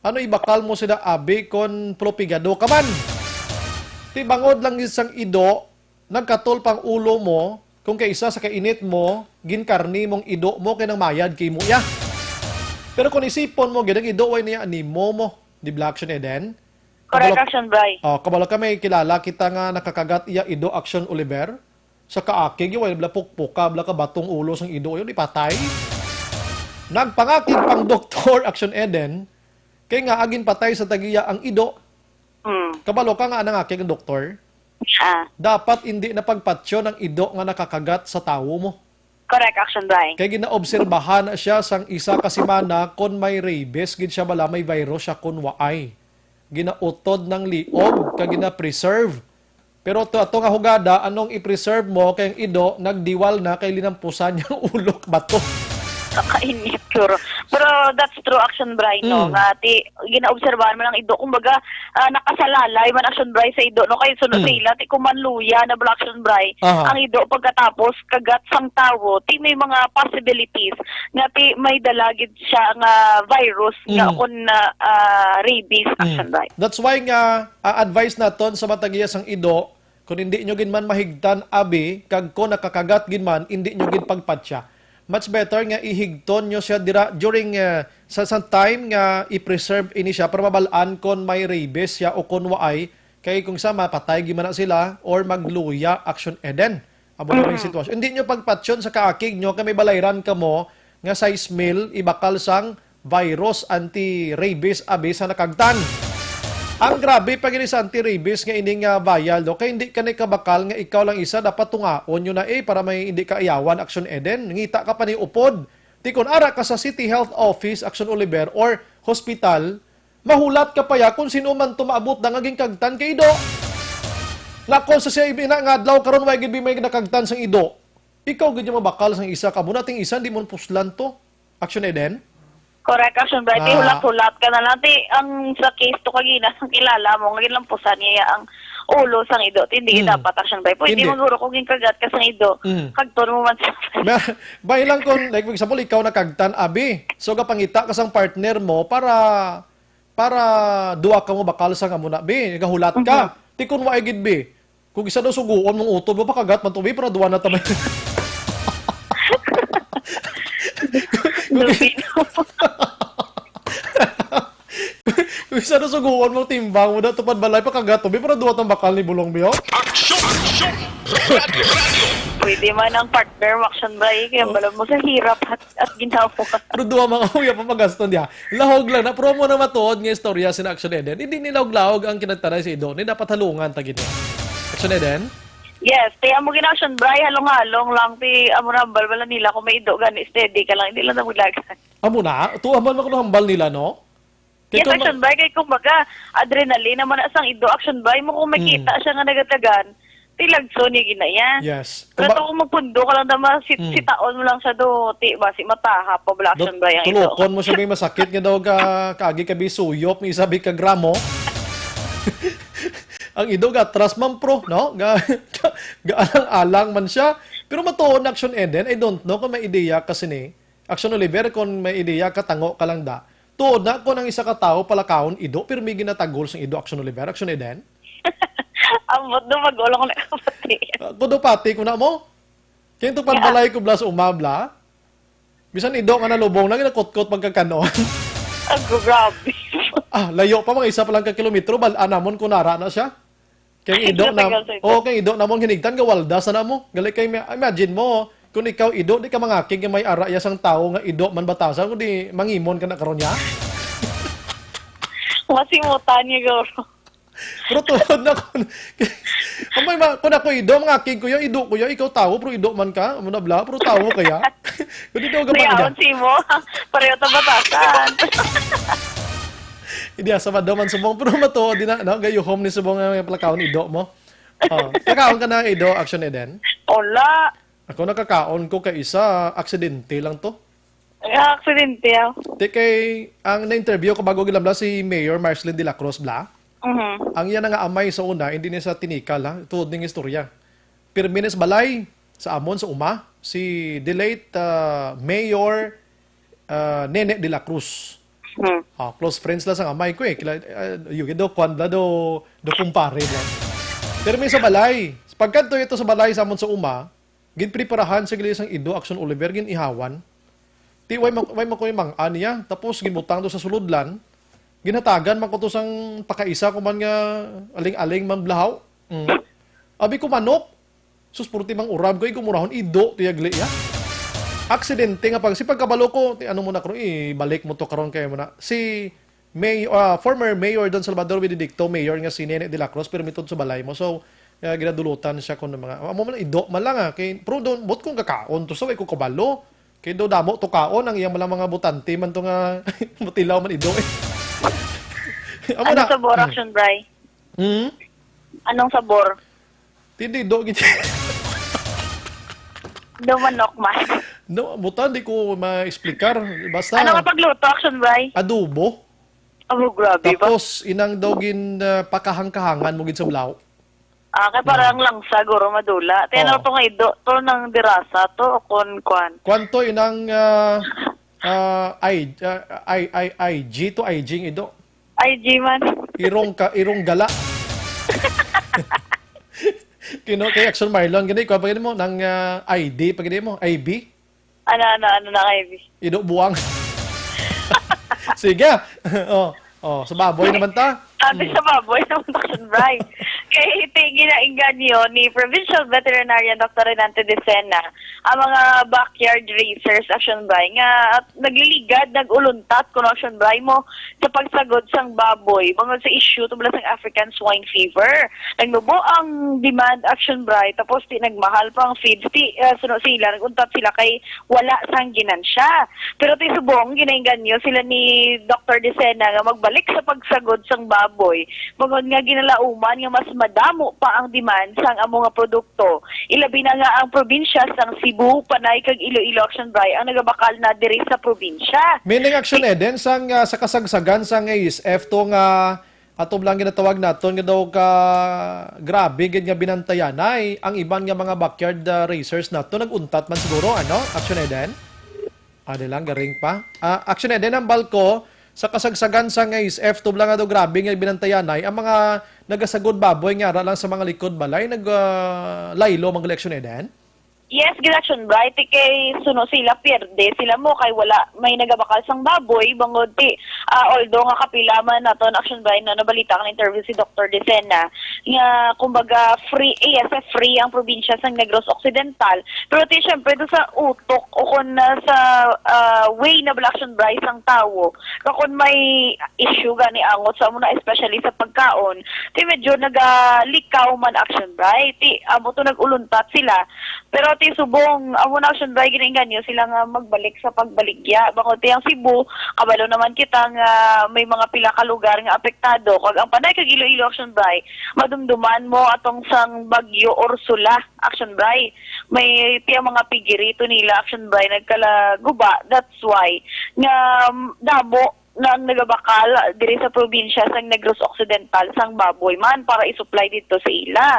ano ibakal mo sila, abi, kon propigado ka man? Ti bangod lang gid sang ido, nagkatol pang ulo mo, kung kaisa sa kainit mo, ginkarni mong ido mo kay nang mayad kay mo iya. Pero kung isipon mo, gid ang ido, way niya animo mo, di ba, Action Eden? Correct, Kabalo-, Action Bri. Oh, kabalo ka, may kilala kita nga nakakagat iya ido, Action Oliver. Sa kaakig, yung wala pukpuka, bala ka batong ulo sang ido, yun, ipatay. Nagpangakig pang doktor, Action Eden, kay nga agin patay sa tagiya ang ido. Mm. Kabalo ka nga anang akig ang doktor? Ah. Dapat hindi na pagpatyon ang ido nga nakakagat sa tawo mo. Correct, Action Bri. Kay ginaobserbahan na siya sang isa ka semana kon may rabies gid siya bala, may virus siya kon waay. Ginautod ng liog, kag gina-preserve. Pero to, ato nga hugada, anong i-preserve mo kay ang ido nagdiwal na kay linampusan niya ang ulo ka bato. Kakainit, guro. Pero that's true, Action Bry, no? Mm. Nga, ti, ginaobserbahan man ang ido. Kumbaga, ah, nakasalalay man, Action Bry, sa ido, no? Kaya sunod sa Mm. ila, ti, kuman luya na bala, Action Bry, Aha. ang ido pagkatapos kagat sang tawo, ti, may mga possibilities nga, ti, may dala gid siya nga virus nga Mm. kun, ah, ah, rabies, Mm. Action Bry. That's why nga, ah, advice naton sa matagiya sang ido, kung hindi nyo gid man mahigtan, abi, kag kung nakakagat gid man, hindi nyo gid pagpatya. Much better nga ihigton nyo siya dira during, ah, sa, sa time nga i-preserve ini siya para mabal-an kon may rabies siya o kon waay. Kay kung sa mapatay gid man na sila or magluya, Action Eden. Amo na may Mm. sitwasyon. Hindi nyo pagpatyon sa kaakig nyo kay may balayran kamo nga size mil ibakal sang virus anti-rabies abi sa nakagtan. Ang grabe pa gini sa anti-rabies nga ini nga vial, do, kay hindi ka ni kabakal nga ikaw lang isa, dapat tungaon nyo na, eh, para may hindi ka ayawan, Action Eden. Ngita ka pa ni upod. Ti kon ara ka sa City Health Office, Action Oliver, or hospital, mahulat ka pa ya kung sino man to maabot na nga ginkagtan kay ido. Nga kung sa siya ibina nga adlaw karon, way gid may nakagtan sang ido. Ikaw gid yung mabakal sang isa ka. Amo na ting isa, di mo puslan to. Action Eden? Correct, Action Bry. Ti Ah. hulat-hulat ka na lang. Ti, ang sa case to kagina, ang kilala mo, nga ginlampusan niya ang ulo sang ido. Ti, hindi Mm. dapat, Action Bry. Pwede Hindi. man guro kung ginkagat ka sang ido. Mm. Kagton mo man sa Ba-, bay lang kung, like, for example, ikaw nakagtan, abi. So, gapangita ka sang partner mo para, para duwa ka mo bakal sa nga muna, bi. Gahulat ka. Mhm. Ti, kung wa gid, bi. Kung isa daw suguon mong utod mo, pakagat man to, bi, para duwa na ta may Kung, Lupino. Kung isa daw suguon mong timbang mo, daw tupad balay, pakagat to, bi, para duwa tang bakal ni Bulong, bi, oh. Action! Action! Radyo! Radyo! Pwede man ang partner mo, Action Bry, kaya Oh. bala mo sa hirap at, at ginawa. Pero duwa mga uya pa magaston diya. Lahog lang na, pero mo na matuod nga istorya sina Action Eden. Hindi nilahog-lahog ang kinagtanay si Ido. Ni dapat halungan ta gid. Action Eden? Yes, ti amo gina, Action Bry, halong-halong lang, ti amo na, balbala nila kung may ido gani, steady ka lang, hindi lang na maglagan. Amo na, tuwa man ako ng hambal nila, no? Kay Yes, kung ma- Action Bry, kay kumbaga, adrenaline naman na sang ido, Action Bry, mo kung Mm. makita siya nga nagatagan, tilagso ni ginaya. Yes. Pero Kumba- to kung magpundo ka lang naman, sit, Mm. sitaon mo lang siya do, ti, basi mataha pa bala, Do-, Action Bry, ang ido. tulokon mo siya, may masakit nga daw ka, kaagi ka bisuyop, may isa bi ka gramo. Ang ido ga atras man, pro, no? Ga, ga alang-alang man siya. Pero matuod na, Action Eden, I don't know kung may ideya ka sini. Action Oliver, kung may ideya ka, tango ka lang da. Tuod na, kung ang isa ka tawo palakaon ido, pirmi ginatagol sang ido, Action Oliver, Action Eden. Ambot do, mag-ulong na kapatid. Ah, kudo pati ko na mo. Kaya itong Yeah. panbalay ko bla sa umabla. Bisan ido nga nalubong na, ginakutkot pagkakanon. Ago, grabe. Ah, layo pa, mga isa pa lang ka kilometro, bal-an namon kung nara na siya. Kay Ay, ido na, natagal sa ido. Oh, kay ido namon hinigtan, gawaldas na mo. Gali kay, ma-, imagine mo, kung ikaw ido, di ka mangakig nga may ara ya sang tawo nga ido man batasan, kundi mangimon ka na karon ya. Masimutan niya, guro. Pero tuod na kun, kung may ma-, kung ako ido, mangakig ko ya, ido ko ya, ikaw tawo, pero ido man ka, amo na bla, pero tawo ka ya. Kundi daw ka Kuya, maida. Aon si mo. Pareho ta batasan. Hindi, ah, sa Sabado man subong, pero matuod din na, no? Gayuhom ni subong nga may palakaon ido mo. Oh, kakaon ka na ido, Action Eden? Wala. Ako nakakaon ko kay isa, aksidente lang to. Ay, aksidente, ah. Ti kay, ang na-interview ko bago gilamla si Mayor Marceline de la Cruz, bla. Mhm. Ang iya na nga amay sa una, hindi niya sa tinikal, ha? Tuod ning istorya. Pirmi na sa balay, sa amon, sa uma, si the late, ah, Mayor, ah, Nene de la Cruz. Hmm. Ah, close friends lang sa amay ko eh. Kila, ah, yung daw, kwan bla, daw, daw kumpare bla. Pirmi sa balay. Pagkadto ito sa balay sa amon sa uma, ginpreparahan sa gali sang ido, Action Oliver, gin-ihawan. Ti, way ma-, way makoy mang-an niya. Tapos, ginbutang to sa sulodlan. Ginhatagan man ko to sang pakaisa ko man nga aling-aling man blahaw. Mm. Abi ko, "Manok." Sus, purti mang urab ko, igumurahon, ido, tiyagli, ya. Aksidente nga pag, si pagkabalo ko, ti, ano mo na karon, ibalik mo to karon kay mo na. Si May-, ah, former Mayor Don Salvador Benedicto, Mayor nga si Nene de la Cruz, pirmi to sa balay mo. So, ah, ginadulutan siya kung mga, amo man, ido man lang, ah. Kay, pero doon, buot kong kakaon to, so, way ko kabalo. Kay do damo to kaon, ang iyang mga, mga butante man to nga matilaw man ido, eh. Amo Ano na. sabor, Hmm. Action Bry? Hmm? Anong sabor? Ti, ido, gid. Do manok man. No, buta, di ko ma-explicar. Basta Ano ka pagluto, Action Bray? Adobo. Oh, grabe ba? Tapos, inang daw gin, ah, pakahangkahangan mo gid sa blaw. Ah, kay parang langsa, guro, madula. Te, ano Oo. to nga ido? To nang dirasa to, o kon kwan? Kwan to, inang, ah, ah, I, ah, I, I, I G to I G ang ido. I G man. Irong ka, irong gala. Kino, kay Action Marlon, gani, kwan pa gani mo, nang, ah, I D pa gani mo, I B? Ano, ano, ano na, I B? Ido buang. Sige. Oh, oh, sa baboy naman ta. Sabi Mm. sa baboy naman ta, Action Bray. Kay iti ginainganyo ni Provincial Veterinarian Doctor Renante Decena ang mga backyard raisers, Action Bray, nga nagliligad, nag-uluntat, kuno, Action Bray, mo sa pagsagod sang baboy bangod sa issue tubla sang African swine fever. Nagnubo ang demand, Action Bray, tapos di nagmahal pa ang feeds, di, ah, suno sila, nag-untat sila kay wala sang ginansya. Pero ti subong, ginainganyo sila ni Doctor Decena nga magbalik sa pagsagod sang baboy, bangod nga ginalauman nga mas madamo pa ang demand sang amo nga produkto. Ilabi na nga ang probinsya sang Cebu, Panay, kag Iloilo, Action Bray, ang nagabakal na diri sa probinsya. Meaning, Action Eden, sang, ah, sa kasagsagan sang A S F to nga ato lang ginatawag naton nga daw ka grabe gid nga binantayanay ang iban nga mga backyard, ah, racers nato nag-untat man siguro, ano, Action Eden? Ano lang, garing pa. Ah, Action Eden, ang balko sa kasagsagan sang A S F, tubla nga daw grabe nga binantayanay ang mga nagasagod baboy nga ara lang sa mga likod balay, nag, ah, laylo, mga Action Eden? Yes, gid, Action Bray, ti kay suno sila, pierde sila mo kay wala may nagabakal sang baboy, bangod ti, ah, although nga kapila man naton, Action Bray, na nabalita ang interview si Doctor Decena, nga, kumbaga, free, A S F free ang probinsya sang Negros Occidental, pero ti, syempre, do sa utok o kon na sa, ah, way na bala, Action Bray, sang tawo, ka kon may issue gani angot sa amo na, especially sa pagkaon, ti medyo nagalikaw man, Action Bray, ti amo to nag-uluntat sila. Pero ti subong, amo na, Action Bray, ginainganyo sila nga magbalik sa pagbaligya. Bangod ti ang Cebu, kabalo naman kita nga may mga pila ka lugar nga apektado. Kag ang Panay kag Iloilo, Action Bray, madumduman mo atong sang Bagyo Ursula, Action Bray. May ti ang mga piggery to nila, Action Bray, nagkalaguba. That's why nga, um, damo na ang nagabakal diri sa probinsya sang Negros Occidental sang baboy man para isuplay didto sa ila.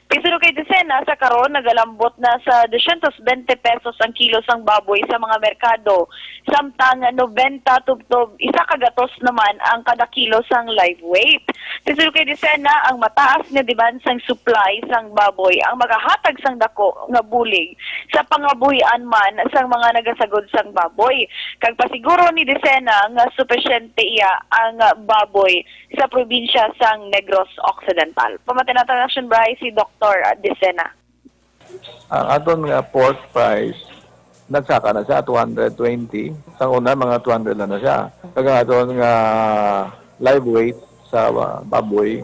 Ti suno kay Decena, sa karon nagalambot na sa dosyentos bente pesos ang kilo sang baboy sa mga merkado, samtang nobenta tubtob isa ka gatos naman ang kada kilo sang live weight. Ti suno kay Decena, ang mataas nga demand sang supply sang baboy ang magahatag sang dako nga bulig sa pangabuhian man sang mga nagasagod sang baboy. Kag pasiguro ni Decena nga supisyente iya ang baboy sa probinsya sang Negros Occidental. Pamati naton, Action Bray, si Doktor Decena. Ang aton nga pork price, nagsaka na siya, two hundred twenty. Sang una, mga two hundred na na siya. Kag ang aton nga live weight sa, uh, baboy,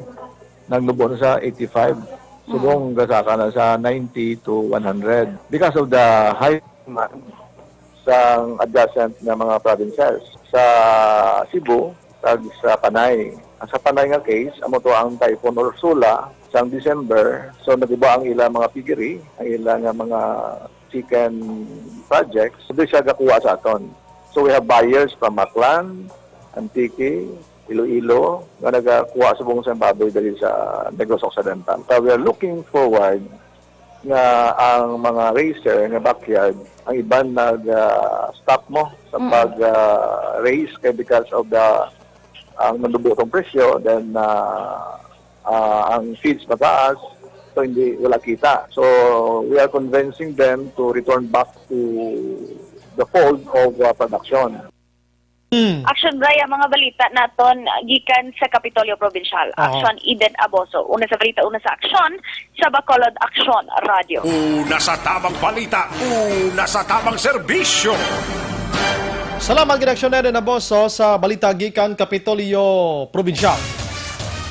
nagnubo na siya, eighty-five. Subong gasaka na siya, ninety to one hundred. Because of the high demand sang adjacent nga mga provinces. Sa Cebu, kag sa Panay. Ang sa Panay nga case, amo to ang Typhoon Ursula sang December. So, naguba ang ila mga piggery, ang ila nga mga chicken projects. Dili siya gakuha sa aton. So, we have buyers from Aklan, Antique, Iloilo, nga nagakuha subong sang baboy dali sa Negros Occidental. So, we are looking forward nga ang mga raiser nga backyard, ang iban nag, ah, stop mo sa Mm. pag, ah, raise kay because of the, ang nandubo tong presyo, then, ah, ah, ang feeds mataas, so hindi, wala kita. So, we are convincing them to return back to the fold of, ah, production. Hmm. Action Bray, ang mga balita naton gikan sa Kapitolyo Provincial. Oo. Action, Eden Aboso. Una sa balita, una sa aksyon, sa Bacolod Action Radio. Una sa tamang balita, una sa tamang serbisyo. Salamat gid, Action Eden Aboso, sa balita gikan Kapitolyo Provincial.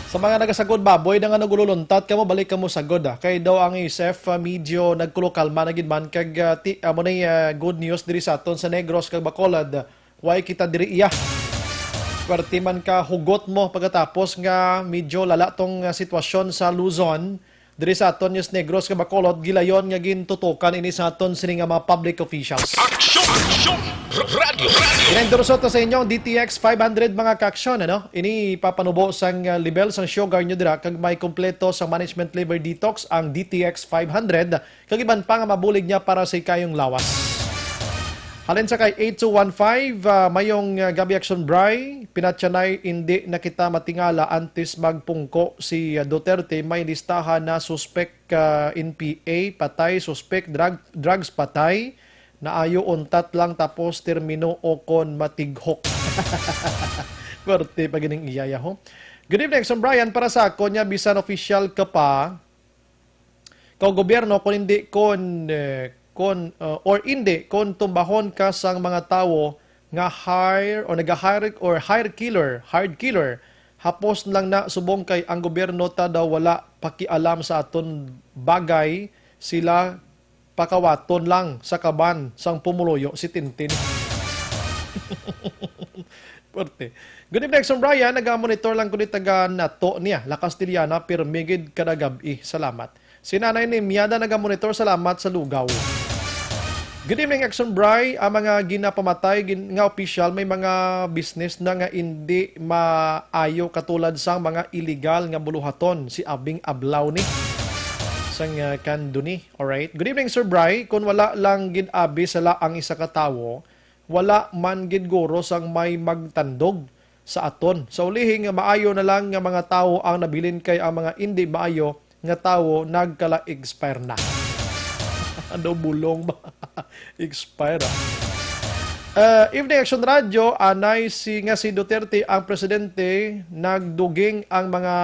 Sa mga nagasagod baboy na nga nagululuntat kamo, balik kamo sagod, ah. Kay daw ang A S F, ah, medyo nagkulokalma na gid man kag, ah, ti-, amo na, ah, good news diri sa aton sa Negros kag Bacolod. Way kita diri iya. Swerte man ka hugot mo pagkatapos nga medyo lala tong, ah, sitwasyon sa Luzon. diri sa aton News Negros nga Bacolod, gilayon nga gintutukan ini sa aton sini nga mga public officials. Aksyon! Aksyon! R-, Radyo! Radyo! Ginendorso to sa inyo ang D T X five hundred, mga kaaksyon, ano? Ini papanubo sang, uh, level sang sugar nyo dira, kag may kompleto sa management liver detox ang D T X five hundred, kag iban pa nga mabulig niya para sa ikayong lawas. Halin sa kay eight two one five, ah, mayong, ah, gabi, Action Bry. Pinatyanay, hindi na kita matingala antes magpungko si, ah, Duterte. May listahan na suspek, ah, N P A, patay, suspek, drug, drugs, patay. Naayo untat lang tapos termino o kon matighok. Korte pa gining iyaya, ho. Good evening, Action Brian. Para sa ako niya, bisan official ka pa, kag gobyerno, kung hindi, kung, eh, kung, uh, or hindi, kung tumbahon ka sang mga tawo nga hire or naga-hire or hire killer, hired killer, hapos lang na subong kay ang gobyerno ta daw wala pakialam sa aton bagay, sila pakawaton lang sa kaban sang pumuluyo si Tintin. Puwerte. Good evening, Action Brian. Naga-monitor lang ko ni taga Nato niya, La Castellana, pirmi gid kada gab-i. Salamat. Si Nanay ni Miada naga-monitor, salamat sa lugaw. Good evening, Action Bry. Ang mga ginapamatay gin-, nga opisyal may mga business na nga indi maayo katulad sang mga illegal nga buluhaton. Si Abing Ablaw ni sang, uh, Kanduni. Alright. Good evening, Sir Bry. Kung wala lang gid abi sala ang isa ka tawo, wala man gid guro sang may magtandog sa aton. Sa ulihi nga maayo na lang nga mga tawo ang nabilin kay ang mga indi maayo nga tawo nagkala-expire na. Ano, bulong ba? Expire, ah. Uh, Evening Action Radio, anay si, nga si Duterte ang presidente, nagduging ang mga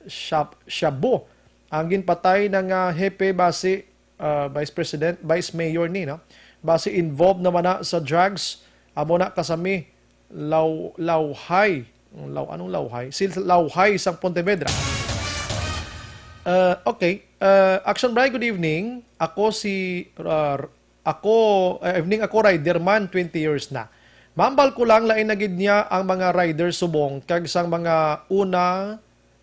shab-, shabu. Ang ginpatay na nga hepe basi, ah, Vice President, Vice Mayor ni, no? Basi involved naman na sa drugs, amo na kasami, law-, lawhay. Law-, anong lawhay? Si lawhay sang Pontevedra. Ah, okay. Ah, Action Bry, good evening. Ako si, ah, ako, ah, evening, ako rider man, twenty years na. Mambal ko lang, lain na gid niya ang mga rider subong kag sang mga una,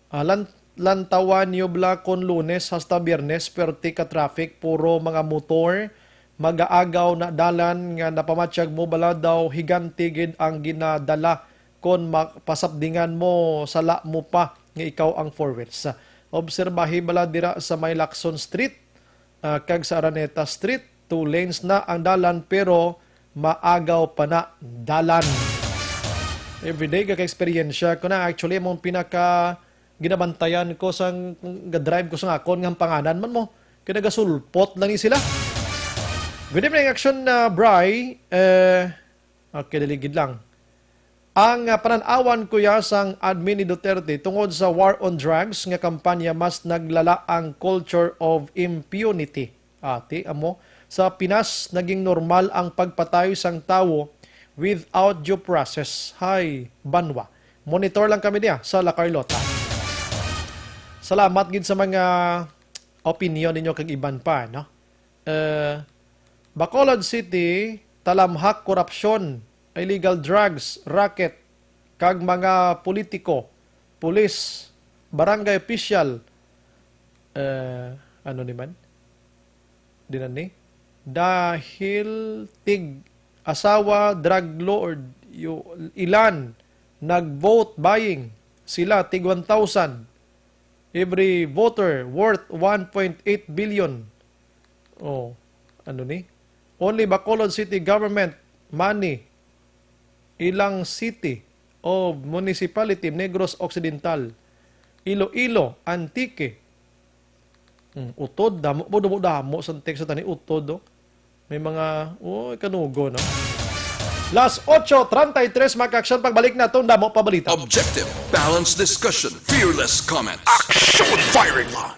ah, lan-, lantawan niyo bala kon Lunes hasta Biyernes, pwerte ka traffic, puro mga motor, magaagaw na dalan nga napamatyag mo bala daw higante gid ang ginadala kon ma-, pasapdingan mo, sala mo pa nga ikaw ang four wheels. Obserbahi bala dira sa may Lacson Street, ah, kag sa Araneta Street, two lanes na ang dalan pero maagaw pa na dalan. Everyday gaka-eksperyensya ko na. Actually, among pinaka ginabantayan ko sang ga-drive ko sa akon nga panganan man mo. Kaya nagasulpot lang ni sila. Good evening, Action, uh, Bry. Eh, okay, daligid lang. Ang, ah, panan-awan, kuya, sang admin ni Duterte tungod sa war on drugs nga kampanya, mas naglala ang culture of impunity. Ati, amo, sa Pinas, naging normal ang pagpatay sang tawo without due process. Hay, banwa. Monitor lang kami niya sa La Carlota. Salamat gid sa mga opinion ninyo kag iban pa, no? Eh, Bacolod City, talamhak, korupsyon, illegal drugs, racket, kag mga politiko, pulis, barangay official, eh, ano ni man? Dinan ni? Dahil tig asawa, drug lord, yu-, ilan, nag-vote buying, sila tig one thousand. Every voter worth one point eight billion. Oh, ano ni? Only Bacolod City government money, ilang city of municipality, Negros Occidental, Iloilo, Antique. Hmm, utod, damo po, damo, damo sa text sa tani, utod, oh. May mga, oh, kanugo, no? Las ocho treinta y tres, mga ka-aksyon, pagbalik naton, damo pa balita. Objective, balanced discussion, fearless comment. Action Firing Line.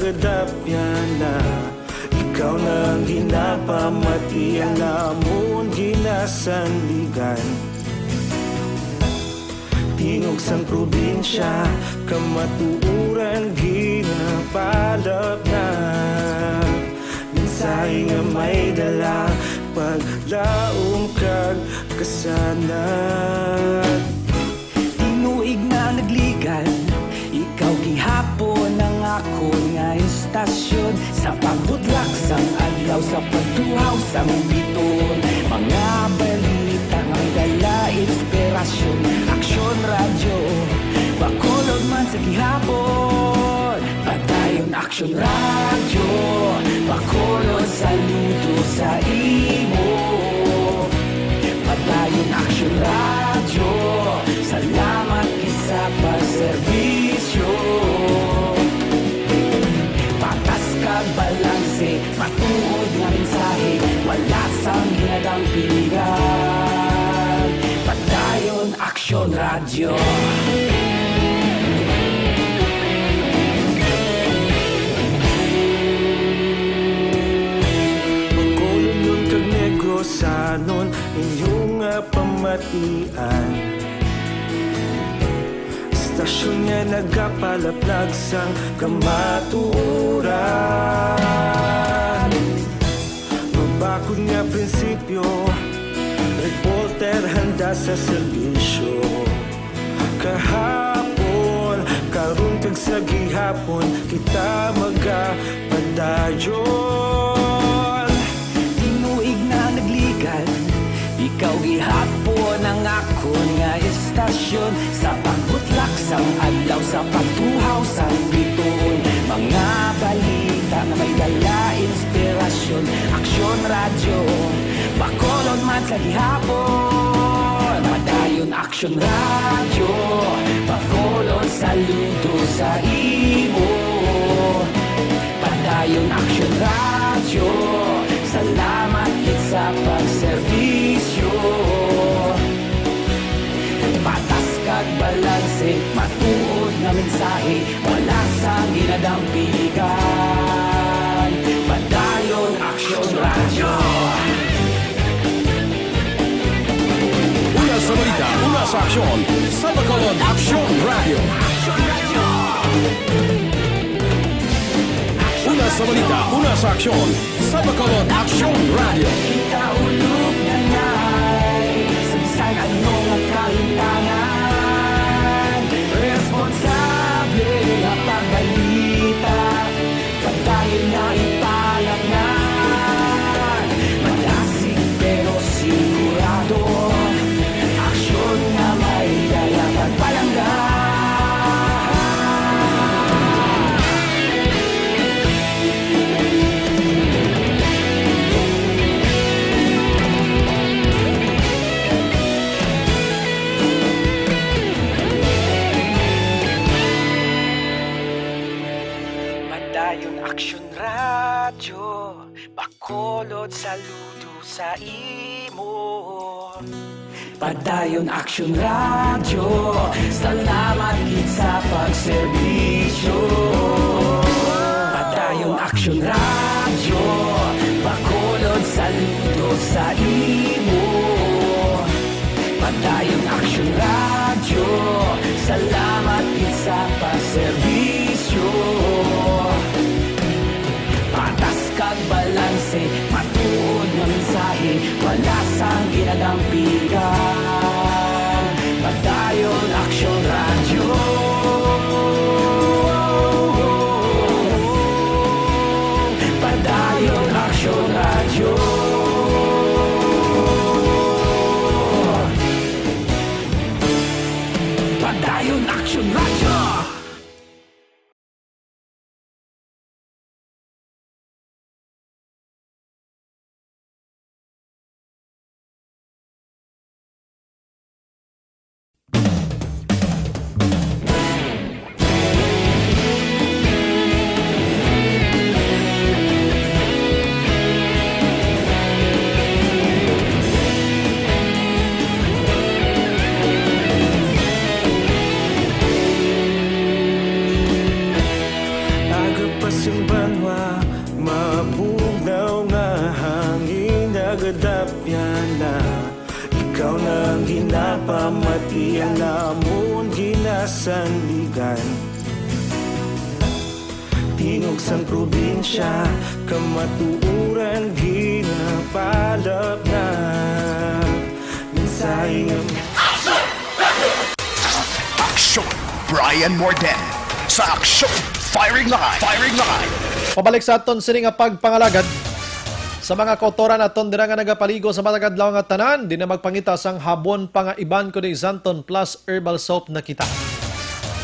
Dapyana, ikaw na ang ginapamati, ang amon ginasandigan. Tingog sang probinsya, kamatuoran ginapalapnag. Mensahe nga may dala, paglaom kag kasanag. Tinuig na nagligad, ikaw gihapon ang akon nga istasyon. Sa pagbutlak sang adlaw, sa pagtuhaw sang bituon, mga balita nga may dala inspirasyon. Aksyon Radyo, Bacolod man sa gihapon. Padayon Aksyon Radyo, Bacolod, saludo sa imo. Padayon Aksyon Radyo, salamat gid sa pagserbisyo. Patas kag balanse, matuod nga mensahe, wala sang ginadampigan. Padayon Aksyon Radyo. Bacolodnon kag Negrosanon, inyo nga pamatian. Istasyon nga nagapalaplag sang kamatuoran. Mabakod nga prinsipyo, reporter handa sa serbisyo. Kahapon, karon kag sa gihapon, kita magapadayon. Tinuig na nagligad, ikaw gihapon ang akon nga istasyon. Sa pagbutlak sang adlaw, sa pagtuhaw sang bituon, mga balita nga may dala inspirasyon. Aksyon Radyo, Bacolod man sa gihapon. Padayon Aksyon Radyo, Bacolod, saludo sa imo. Padayon Aksyon Radyo, salamat gid sa pagserbisyo. Patas kag balanse, matuod nga mensahe, wala sang ginadampigan. Padayon Aksyon Radyo. Una sa balita, una sa aksyon, sa Bacolod Aksyon Radyo. Una sa balita, una sa aksyon, sa Bacolod Aksyon Radyo. Ikaulog na ngay sa bisan ano nga kahintangan. Responsable nga pagbalita, padayon nga ipalapngan. Madasig pero sigurado, aksyon nga may dala pagpalangga. Padayon Aksyon Radyo, Bacolod, saludo sa imo. Padayon Aksyon Radyo, salamat gid sa pagserbisyo. Padayon Aksyon Radyo, Bacolod, saludo sa imo. Padayon Aksyon Radyo, salamat gid sa pagserbisyo. Patas kag balanse, matuod nga mensahe, wala sang ginadampigan. Padayon Aksyon Radyo. Padayon Aksyon Radyo. Padayon Aksyon Radyo. Sing banwa, mabugnaw nga hangin nagadapya na. Ikaw na ang ginapamati, ang amon ginasandigan. Tingog sang probinsya, kamatuoran ginapalapnap. Mensahe nga Aksyon! Brian Morden sa Aksyon! Firing line! Firing line! Pabalik sa aton sini nga pagpangalagad sa mga kautoran aton dira nga nagapaligo sa matag adlaw nga tanan, di na magpangita sang habon pa nga iban kundi Xanthone Plus Herbal Soap na kita.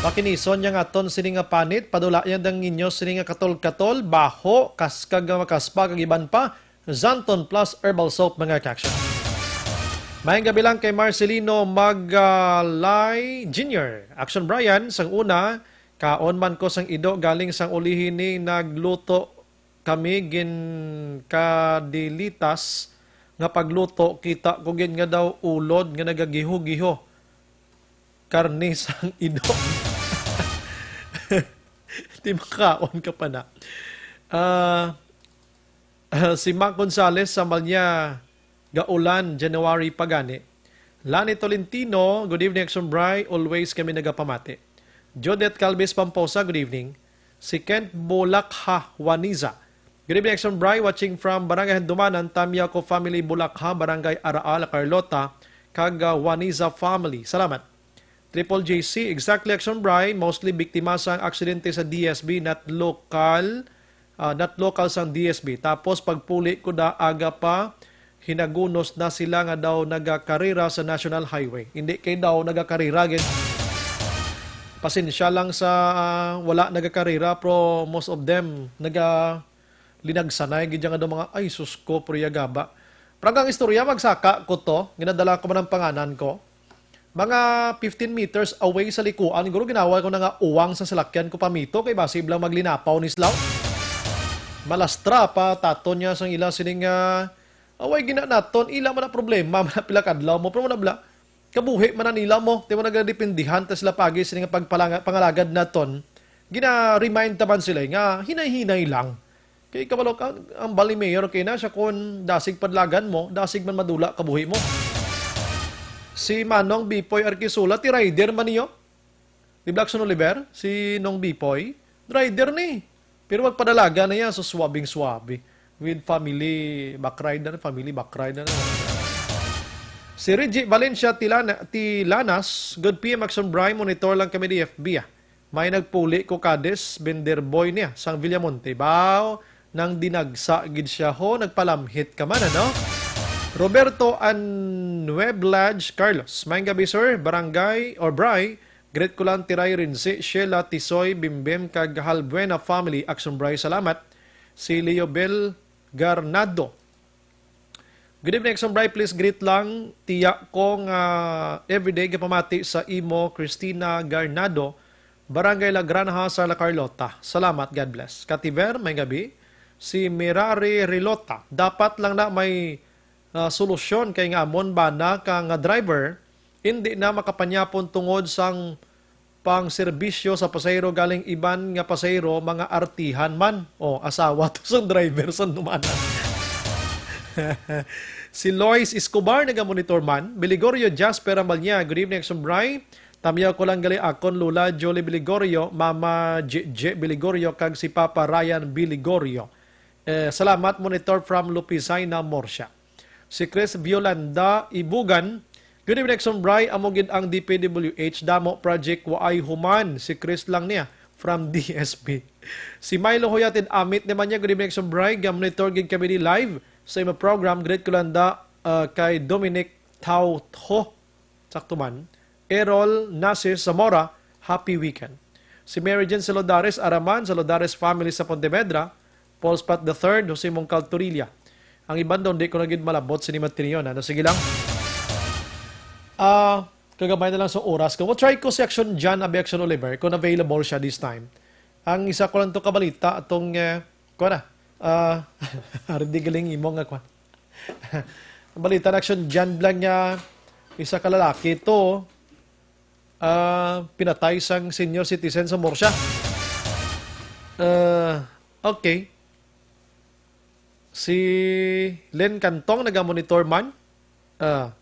Pakinison niya nga aton sini nga panit, padulayan ang inyo sini nga katol-katol, baho, kaskag nga makaspa, kag iban pa, Xanthone Plus Herbal Soap, mga ka-action. Mayang gabi lang kay Marcelino Magalay Junior. Action Brian, sang una, kaon man ko sang ido galing sang ulihi ni nagluto kami gin kadilitas nga pagluto, kita ko gid nga daw ulod nga nagagiho-giho. Karne sang ido. Di makaon ka pa na. Ah, si Mac Gonzales sa Malya, Gaulan, January pa gani. Lani Tolentino, good evening, Action Bri. Always kami nagapamati. Judith Calvis Pamposa, good evening. Si Kent Bolakha Juaniza, good evening, Action Bri. Watching from Barangay Handumanan, Tamyaco family, Bolakha, Barangay Araal, Carlota, kag, ah, Juaniza family. Salamat. Triple J C, exactly, Action Bri. Mostly biktima sang aksidente sa D S B, not local, ah, not local sang D S B. Tapos pagpuli ko da aga pa, hinagunos na sila nga daw nagakarera sa National Highway. Hindi kay daw nagakarera gid. Pasensya lang sa, ah, wala nagakarera, pero most of them naga linagsanay gid nga daw mga, ay, sus ko, pero yagaba. Pero ang istorya, magsaka ko to, ginadala ko man ang panganan ko. Mga fifteen meters away sa likuan, guro ginawa ko na nga uwang sa salakyan ko pamito, kay basi lang maglinapaw ni Slaw. Malastra pa, taton niya sang ila sining, ah, away gina naton, ila man na problema, man na pila kadlaw mo, pero man na bla, kabuhi man na nila mo, di mo nagdepindihan ta sila pagi sini nga pagpalanga-, pangalagad naton. Gina-remind ta man sila nga hinay-hinay lang. Kay kabalo ka, ang bali mayor kay na siya kun dasig padlagan mo, dasig man madula kabuhi mo. Si Manong Bipoy Arquisula, ti rider man niyo? Di Blackson Oliver, si Nong Bipoy, rider ni. Pero magpadalaga na yan, so swabing-swabe. With family back rider, family back rider. Si Reggie Valencia Tilana, Tilanas, good P M Action Bri, monitor lang kami di F B, ah. May nagpuli ko kades, vender boy niya, sang Villamonte. Baw, nang dinagsa gid siya, ho, nagpalamhit ka man, ano? Roberto Anueblaj Carlos, maayong gabi, sir. Barangay or Bri, greet ko lang Tiray Rinsi, Sheila, Tisoy, Bimbim, kag Halbuena family, Action Bri, salamat. Si Leobel Garnado. Good evening, Action Bri. Please greet lang tiya ko nga everyday gapamati sa imo, Christina Garnado, Barangay La Granja, Sala Carlota. Salamat, God bless. Kativer, may gabi. Si Mirari Rilota, dapat lang na may, ah, solusyon kay nga amon bana ka nga driver, hindi na makapanyapon tungod sang pang serbisyo sa pasahero galing iban nga pasahero, mga artihan man. O, asawa to sang driver sa numanan. Si Lois Escobar nagamonitor man. Biligorio Jasper Ambalia, good evening, Action Bri. Tamyaw ko lang gali akon Lola Jolie Biligorio, Mama J J Biligorio, kag si Papa Ryan Biligorio. Eh, salamat, monitor from Lupisaina, Murcia. Si Chris Violanda Ibugan, good evening, Action Bri. Amo gid ang D P W H, damo project, waay human. Si Chris lang niya, from D S P. Si Milo Hoyatin Amit naman niya, good evening, Action Bri. Gamonitor gid kami di live sa imo program. Greet ko lang da, ah, kay Dominic Tautho. Sakto man. Errol Nasir Zamora, happy weekend. Si Mary Jane Salodares Araman, Salodares family sa Pontevedra, Paul Spot the third, Jose Mongcal Torilla. Ang iban daw, di ko na gid malabot sini matiniyon, ano? Sige lang. Ah, kagamay na lang sa oras ko. We'll try ko si Action John, abi Action Oliver, kung available siya this time. Ang isa ko lang to kabalita, atong, eh, kuha na. Ah, Ari di galing imo nga kuha. Balita na Action John lang nga isa ka lalaki to, ah, pinatay sang senior citizen sa Murcia. Ah, Okay. Si Len Cantong naga-monitor man. Ah,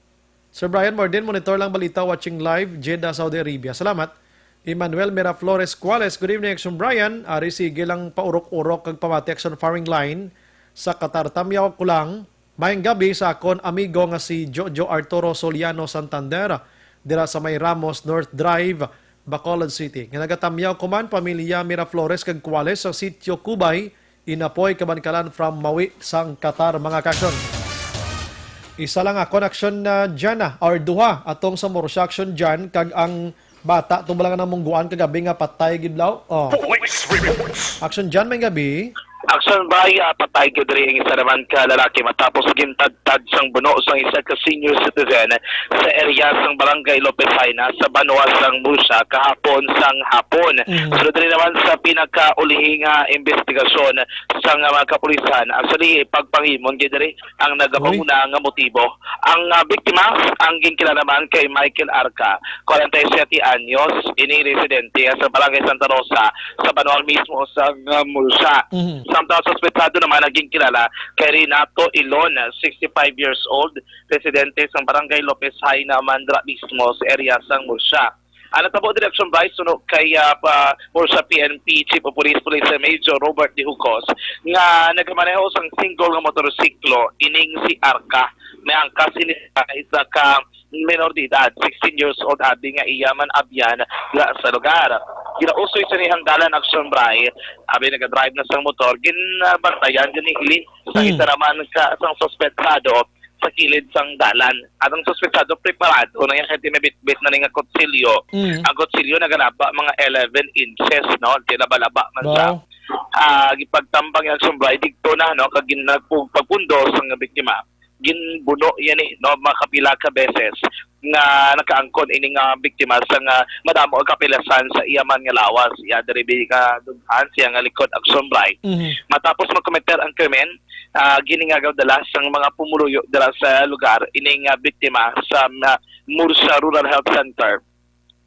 Sir Brian Morden, monitor lang balita, watching live, Jeddah, Saudi Arabia. Salamat. Emmanuel Miraflores Cuales, good evening, Action Brian. Ari, sige lang paurok-urok kag pamati, Action Firing Line sa Qatar. Tamyaw ko lang. Maayong gabi sa akon amigo nga si Jojo Arturo Soliano Santander, dira sa may Ramos North Drive, Bacolod City. Nga nagatamyaw ko man, pamilya Miraflores kag Cuales sa Sitio Kubay, Inapoy, Kabankalan from Mawi sang Qatar, mga ka-action. Isa lang akon action na dyan, ah, or duha atong sa Murcia action dyan, kag ang bata, ito ba lang namungguan kagabi nga patay gid, Blaw? Oh. Police reports. Action dyan, may gabi. Action by, ah, patay gid diri ang isa naman ka lalaki matapos gintagtag sang buno sang isa ka senior citizen sa area sang Barangay Lopez Jaena sa banwa sang Murcia kahapon sang hapon. Mhm. Sunod diri naman sa pinakaulihing, ah, investigasyon sang, ah, mga kapulisan, actually, pagpangimon gid diri ang nagapanguna nga motibo. Ang, ah, biktima, ang ginkilala man kay Michael Arca, kwarenta y siyete anyos, ini residente sa Barangay Santa Rosa, sa banwa mismo sang, ah, Murcia. Mhm. Samtang suspetsado naman ang ginkilala kay Renato Ilon, sixty-five years old, residente sa Barangay Lopez Jaena, Mandra mismo sa area sang Murcia. Ang natabo diri, Action Bryce, suno kay, ah, pa, Murcia P N P Chief of Police, Police Major Robert De Jucos, nga nagamaneho sang single nga motorsiklo, ining si Arca. May angkas ini sa isa ka minor de edad, sixteen years old, abi nga iya man abyan dira sa lugar. Ginausoy sa iyang dalan, Action Bryce, abi nagadrive na sang motor, ginbantayan gani ini sa Hmm. isa naman ka sang suspetsado sa kilid sang dalan. Ang suspetsado preparado na yan kay may bitbit na ni nga kutsilyo. Mm. Ang kutsilyo nagalaba mga eleven inches, no? Di laba-laba man siya. Wow. Ah, gipagtambang yung sumbay, digto na, no? Kag gin-, nagpug-, pagpundo sa nga biktima. Ginbuno yan eh, no? Makapila ka beses nga nakaangkon ini nga biktima sa nga madamo ang kapilasan sa iya man nga lawas. Iya diri bi nga dughan siya nga likod, Action Bryce. Mhm. Matapos magkometer ang krimen, ah, giningagaw dala sang mga pumuluyo dira sa lugar ining, ah, biktima sa, ah, Murcia Rural Health Center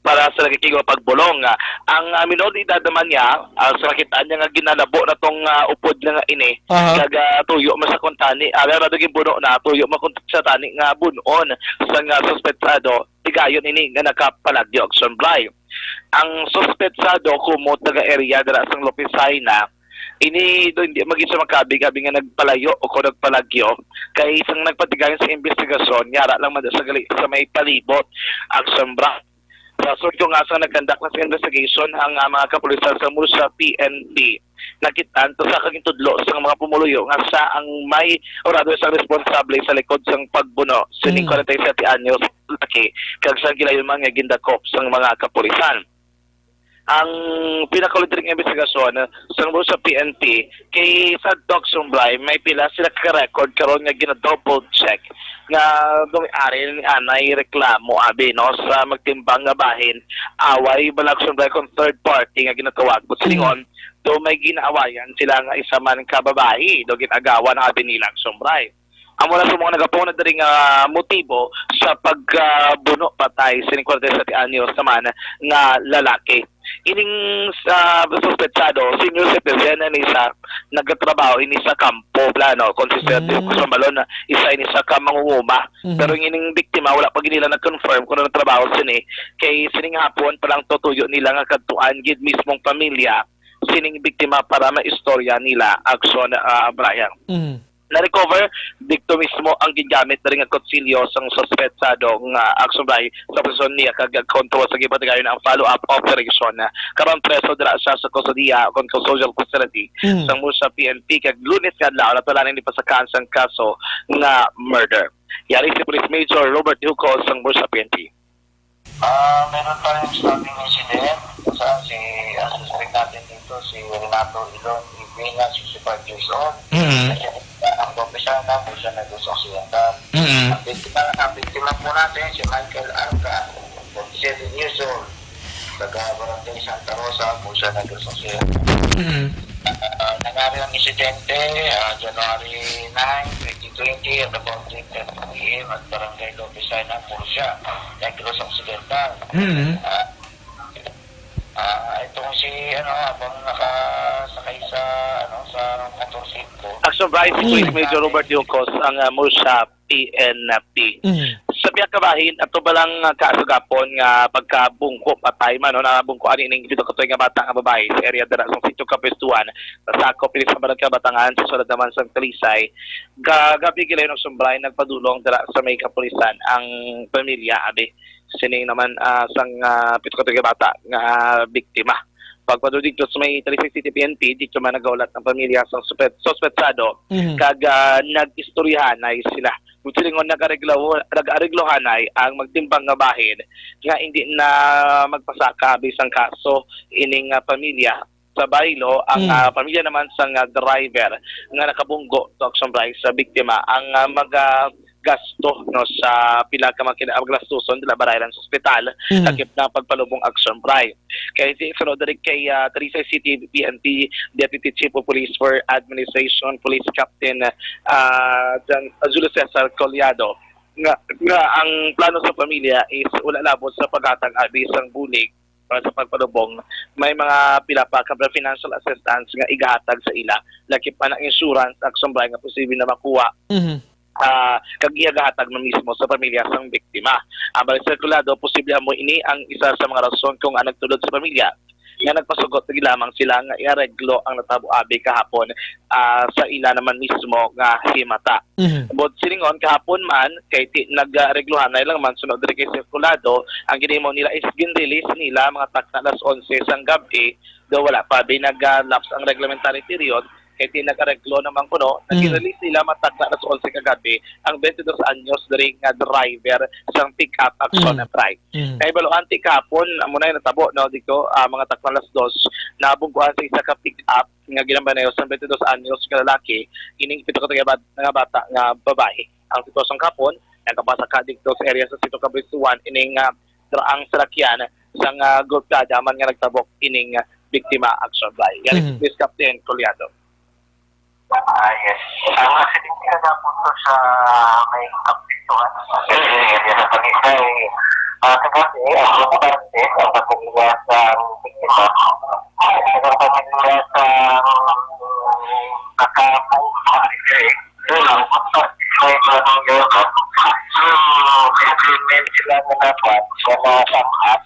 para sa nagakig pagbulong. Ah, ang, ah, minor de edad naman niya, ah, sa nakita niya nga ginalabo na tong, ah, upod na nga ini, Aha. kag, ah, tuyo man sa kuntani, ah, pero ginbuno na, tuyo man kun-, sa tani nga bunon sa nga suspetsado, higayon ini nga nakapalagyo, Action Bryce. Ang suspetsado, kumo taga area dira sang Lopez Jaena, ini do hindi magin sa makabi-abi nga nagpalayo o kung nagpalagyo, kay isang nagpatigayon sa investigasyon, yara lang man sa gali sa may palibot, Action Bryce. Sa suryo nga sa nagkandak na sa investigation ang, ah, mga kapulisan sa Murcia P N P, nakit-an to sa kagintudlo sa mga pumuluyo nga sa ang may orado sa responsable sa likod sang pagbuno sining Mm. kwarenta y siyete anyos laki kag sa gilayon man nga gindakop sang mga kapulisan. Ang pinakaulid diri nga investigasyon, sang Murcia P N P, kay sa Doc Sumbray, may pila sila ka record karon nga gina-double check nga dong ari ni anay reklamo, abi, no, sa magtimbang nga bahin, away, Balak Sumbray, kung third party nga ginatawag. But Mm. silingon, do may ginaawayan sila nga isa man ka babayi, do gin-agawan, abi, ni Lak Sumbray. Amo na sa mga nagapuna diri nga motibo sa pagkabuno patay sining kwarenta y siyete anyos naman nga lalaki. Ining sa suspetsado, senior citizen na ni sa nagatrabaho ini sa kampo, plano, kung si Sir Mm. Diego Sambalon, isa ini sa ka mangunguma. Mhm. Pero ining biktima, wala pa gid nila nag-confirm kung ano trabaho sini. Kay sining hapon pa lang tutuyo nila nga kadtuan gid mismong pamilya sining biktima para maistorya nila, Action, ah, Brian. Mhm. Na-recover didto mismo ang gingamit diri nga kutsilyo sang suspetsado nga Action Bryce sa posisyon niya kag kontrol sa gipatigayon ang follow-up operation. Karon preso dira siya sa kustodiya kon custodial facility Mm. sang Murcia P N P kag Lunes nga adlaw natulanan ni pasakaan sang kaso nga murder. Yari si Police Major Robert Hucos sang Murcia P N P. Ah, meron pa rin stabbing incident kung saan si, ang suspect natin dito, si Renato Ilon Ibina, sixty-five years old. Mm. Ang probinsya na po siya nag-usok siya. Mm. Ang biktima, ang biktima po natin, si Michael Arca, forty-seven years old, taga Barangay Santa Rosa po siya nag-usok siya. Mm. Ah, nangyari ang insidente, ah, January nine, twenty twenty, at about three thirty P M at Barangay Lopez Jaena, Murcia, Negros Occidental. Mm. Ah, ah, itong si, ano, habang nakasakay sa, ano, Action Bryce, si Police Major Robert Diocos ang, ah, Murcia P N P. Mm. Sa pihak ka bahin, ato ba lang, ah, kaso gapon nga pagkabungko patay man, no, nabungko ani ning pito ka tuig nga bata nga babae sa area dira sa Sitio Kapistuan, sa sakop ini sa Barangay Batangan, sa sulod naman sa Talisay. Kagabi, gilayon ang sumbray, nagpadulong dira sa may kapulisan ang pamilya, abi. Sining naman, ah, sang, ah, pito ka tuig nga bata nga biktima. Pagpadulong dito sa may Talisay City P N P, dito man nagaulat ang pamilya sa suspet-, suspetsado, Mhm. kag, ah, nag-istoryahanay sila. Kung silingon, nag-areglo-, nag-areglohanay ang magtimbang nga bahin nga hindi na magpasaka abi sang kaso ining, ah, pamilya. Sa baylo, ang, Mm. ah, pamilya naman sang, ah, driver nga nakabunggo to action, Bryce, sa biktima ang, ah, mag, ah, gasto, no, sa pila ka mga kina-, gastuson dila baray lang sa ospital, Mm. lakip na pagpalubong action, Bryce. Kay si sunod diri kay, ah, Talisay City P N P Deputy Chief of Police for Administration, Police Captain, ah, Jan-, Julio Cesar Collado, nga, nga ang plano sa pamilya is wala labot sa paghatag abi sang bulig para sa pagpalubong. May mga pila pa ka financial assistance nga igahatag sa ila, lakip pa ang insurance action, Bryce, nga posible na makuha, Mhm. ah, kag igahatag man mismo sa pamilya sang biktima. Ang Balik Circulado, posible amo ini ang isa sa mga rason kung ang nagtulod sa pamilya nga nagpasugot lagi lamang sila nga iareglo ang natabo abi kahapon, ah, sa ila naman mismo nga himata. Mhm. But silingon, kahapon man, kay ti-, nag-areglohanay lang man, sunod diri kay Circulado, ang ginhimo nila is gin-release nila mga takna alas onse sang gab-i, daw wala pa bi nag-lapse ang reglementary period, kay ti-, nag-areglo naman kuno, Mm. nag-release nila mga takna alas onse kagabi ang twenty-dos anyos diri nga driver sang pick-up action Mm. na bike. Mm. Kay baluan ti kahapon, amo na yung natabo, no, dito, ah, mga takna alas dos, nabungkuan sa isa ka pick-up nga ginambanay sang twenty-dos anyos nga lalaki, ining pito ka tuig nga bat-, nga bata nga babae. Ang sitwasyon kahapon, nagapasaka dito sa area sa Sitio Cabrisuan, ining, ah, tra-, ang salakyan sang, ah, golpeada man nga nagtabok ining, ah, biktima action, Bryce. Yan si Mhm. Police Captain Coliado. Ah, yes. Ang aksidente na napunto sa may Kapituan. Mhm. Area sa Talisay. Ah, sa gabi, ang mga parte, ang pamilya sa biktima, ang pamilya sa nakapong, may mga, hmm, agreement sila na dapat sa mga samat.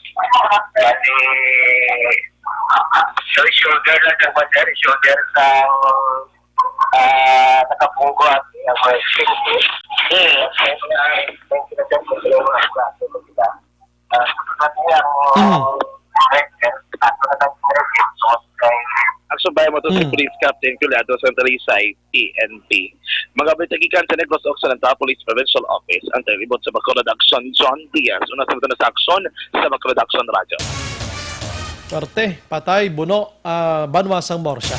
Bali, so, shoulder lang sa kwan, sir, shoulder sa, ah, nakapunggo at, ah, safety. Hmm. Ang sinasabi ko sa mga klase ko sila. Ah, sa kanya, ang, Mm. Ang subaybay mo to si Mm. Police Captain Juliado Santa Risa, P N P. Mga balita gikan sa Negros Occidental Police Provincial Office, ang taglibot sa Bacolod Action, John Diaz. Una sa mga sa aksyon sa Bacolod Action Radyo. Parte, patay, buno, ah, banwa sang Murcia.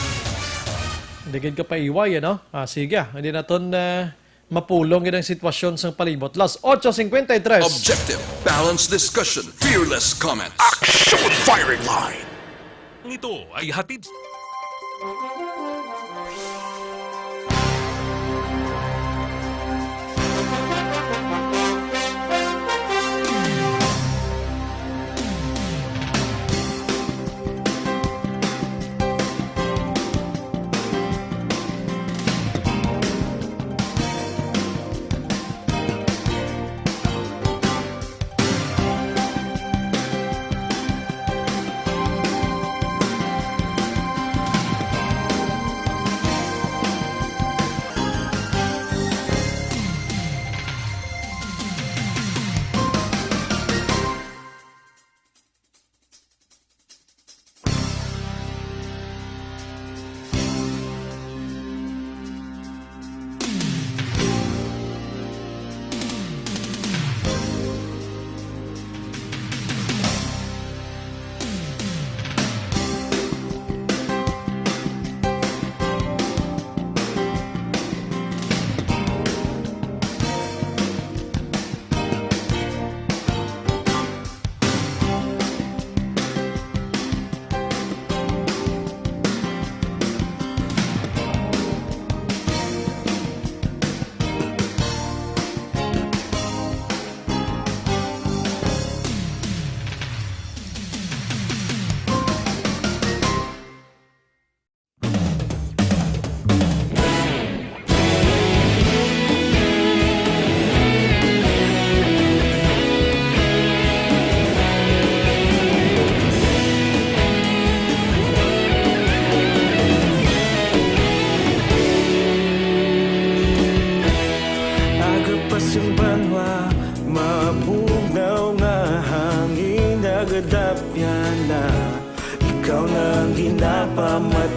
Hindi gid ka paiway, ano? Ah, sige, ah. Hindi naton, ah, mapulong gid ang sitwasyon sang palibot. Las ocho cincuenta y tres. Objective, balanced discussion, fearless comments. Action Firing Line. Ito ay hatid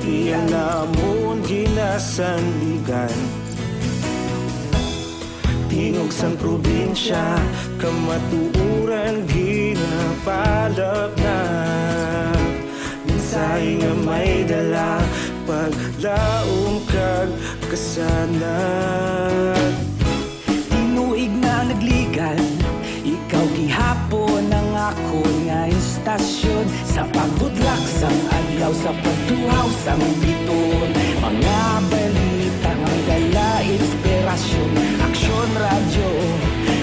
Iya namon ginasandigan. Tingog sang probinsya, kamatuoran ginapalapnag. Mensahe nga may dala, paglaom kag kasanag. Tinuig na nagligan, ikaw gihapon ang akon nga istasyon. Sa pagbutlak sang adlaw, sa pagtuhaw sang biton, mga balita nga dala inspirasyon. Aksyon Radyo,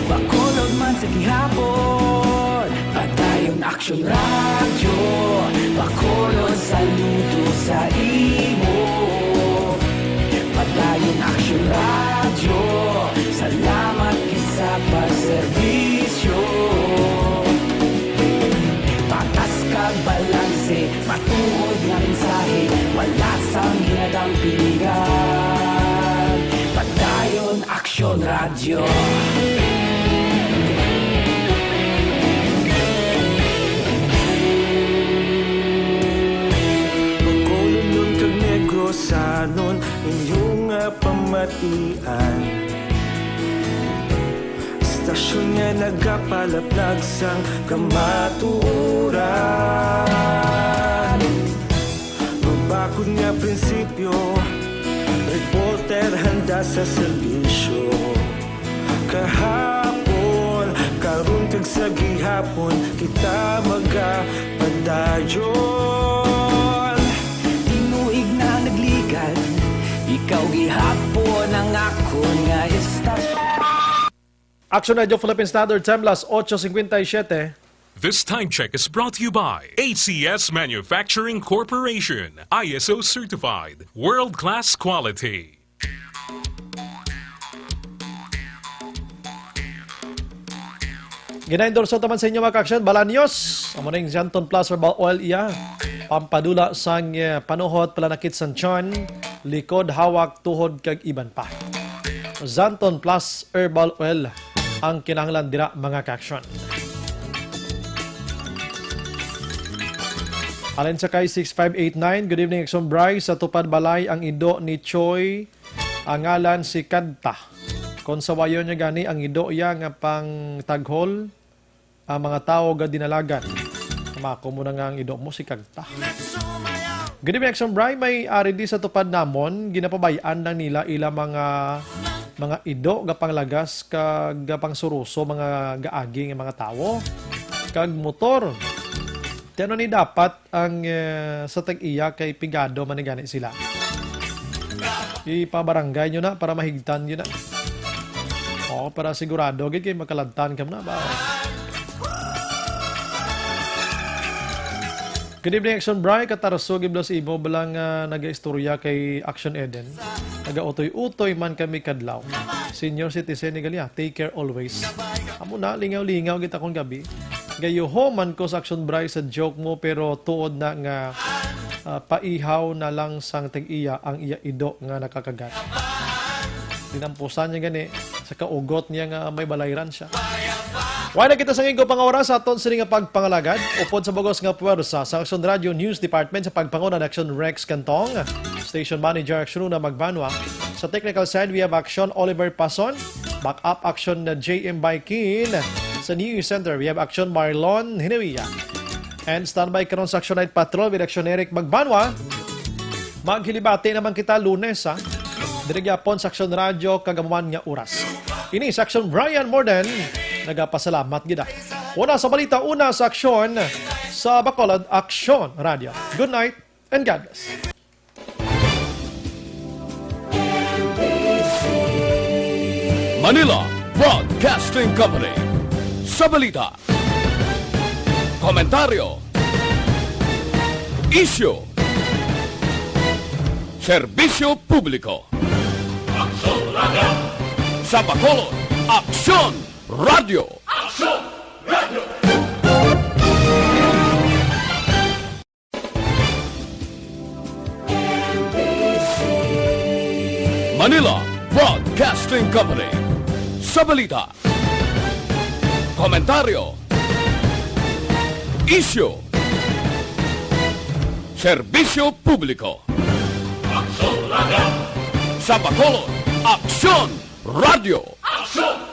Bacolod man sa gihapon. Padayon Aksyon Radyo, Bacolod, saludo sa imo. Padayon Aksyon Radyo, salamat gid sa pagserbisyo. Patas kag balanse, matuod nga mensahe, wala sang ginadampingan. Padayon Aksyon Radyo. Bacolodnon kag Negrosanon, inyo nga pamatian. Istasyon nga nagapalapnag sang kamatuoran. Mabakod nga prinsipyo, reporter handa sa serbisyo. Kahapon, karon kag sa gihapon, kita magapadayon. Tinuig na nagligan, ikaw gihapon ang akon nga istasyon. Action Radio Philippine Standard Time, las ocho cincuenta y siete. This time check is brought to you by A C S Manufacturing Corporation, I S O certified, world-class quality. Gina-endorse naman sa inyo, mga ka-aksyon, Balanios. Amo na yung Xanthone Plus Herbal Oil, iya. Pampadula sang, eh, panuhot, palanakit sang tiyan, likod, hawak, tuhod, kag iban pa. Xanthone Plus Herbal Oil ang kinahanglan dira, mga ka-aksyon. Alin sa kay six five eight nine, good evening, Aksyon Bryce. Sa Tupad Balay ang ido ni Choi, ang ngalan si Kagta. Kon sawayon niya gani ang ido iya nga pang taghol, ang mga tawo gadinalagan. Mako mo na nga ang ido mo si Kagta. Good evening, Aksyon Bry. May ari di sa Tupad namon, ginapabay-an lang nila ila mga, mga ido, gapanglagas, kag gapangsuruso, mga gaagi nga mga tawo, kag motor. Ti ano ni dapat ang, eh, sa tag-iya kay pigado man ni gani sila. Ipabarangay nyo na para mahigtan nyo na. Oo, para sigurado gid kay makaladtan ka na ba? Good evening, Action Bry. Katarso gid bala sa imo bala nga nagaistorya kay Action Eden. Nagautoy-utoy man kami kadlaw. Senior citizen ni gali, ah. Take care always. Amo na, lingaw-lingaw kita kung gabi. Gayuho man ko sa Action Bry sa joke mo, pero tuod na nga, ah, paihaw na lang sang tag-iya ang iya ido nga nakakagat. Dinampusan niya gani sa kaugot niya nga may balayran siya. Wala na kita sa ngigo pang oras sa aton sini nga pagpangalagad. Upod sa bugos nga puwersa sa Action Radio News Department sa pagpanguna ni Action Rex Cantong, Station Manager Action Una Magbanwa. Sa technical side, we have Action Oliver Pason, backup Action na J M Baikin. Sa News Center, we have Action Marlon Hinawia. And standby karon sa Action Night Patrol with Action Eric Magbanwa. Maghilibati naman kita Lunes, ha? Diri gyapon sa Action Radio, kagamuan nga oras. Ini sa Action Brian Morden, nagapasalamat gid, ha. Una sa balita, una sa aksyon sa Bacolod Action Radio. Good night and God bless. Manila Broadcasting Company. Sa balita, komentaryo, isyu, serbisyo publiko. Aksyon Radio. Sa Bacolod, Aksyon Radio. Aksyon Radio. Manila Broadcasting Company. Sa balita, komentaryo, isyu, serbisyo publiko. Sa Bacolod, Aksyon! Radyo! Aksyon!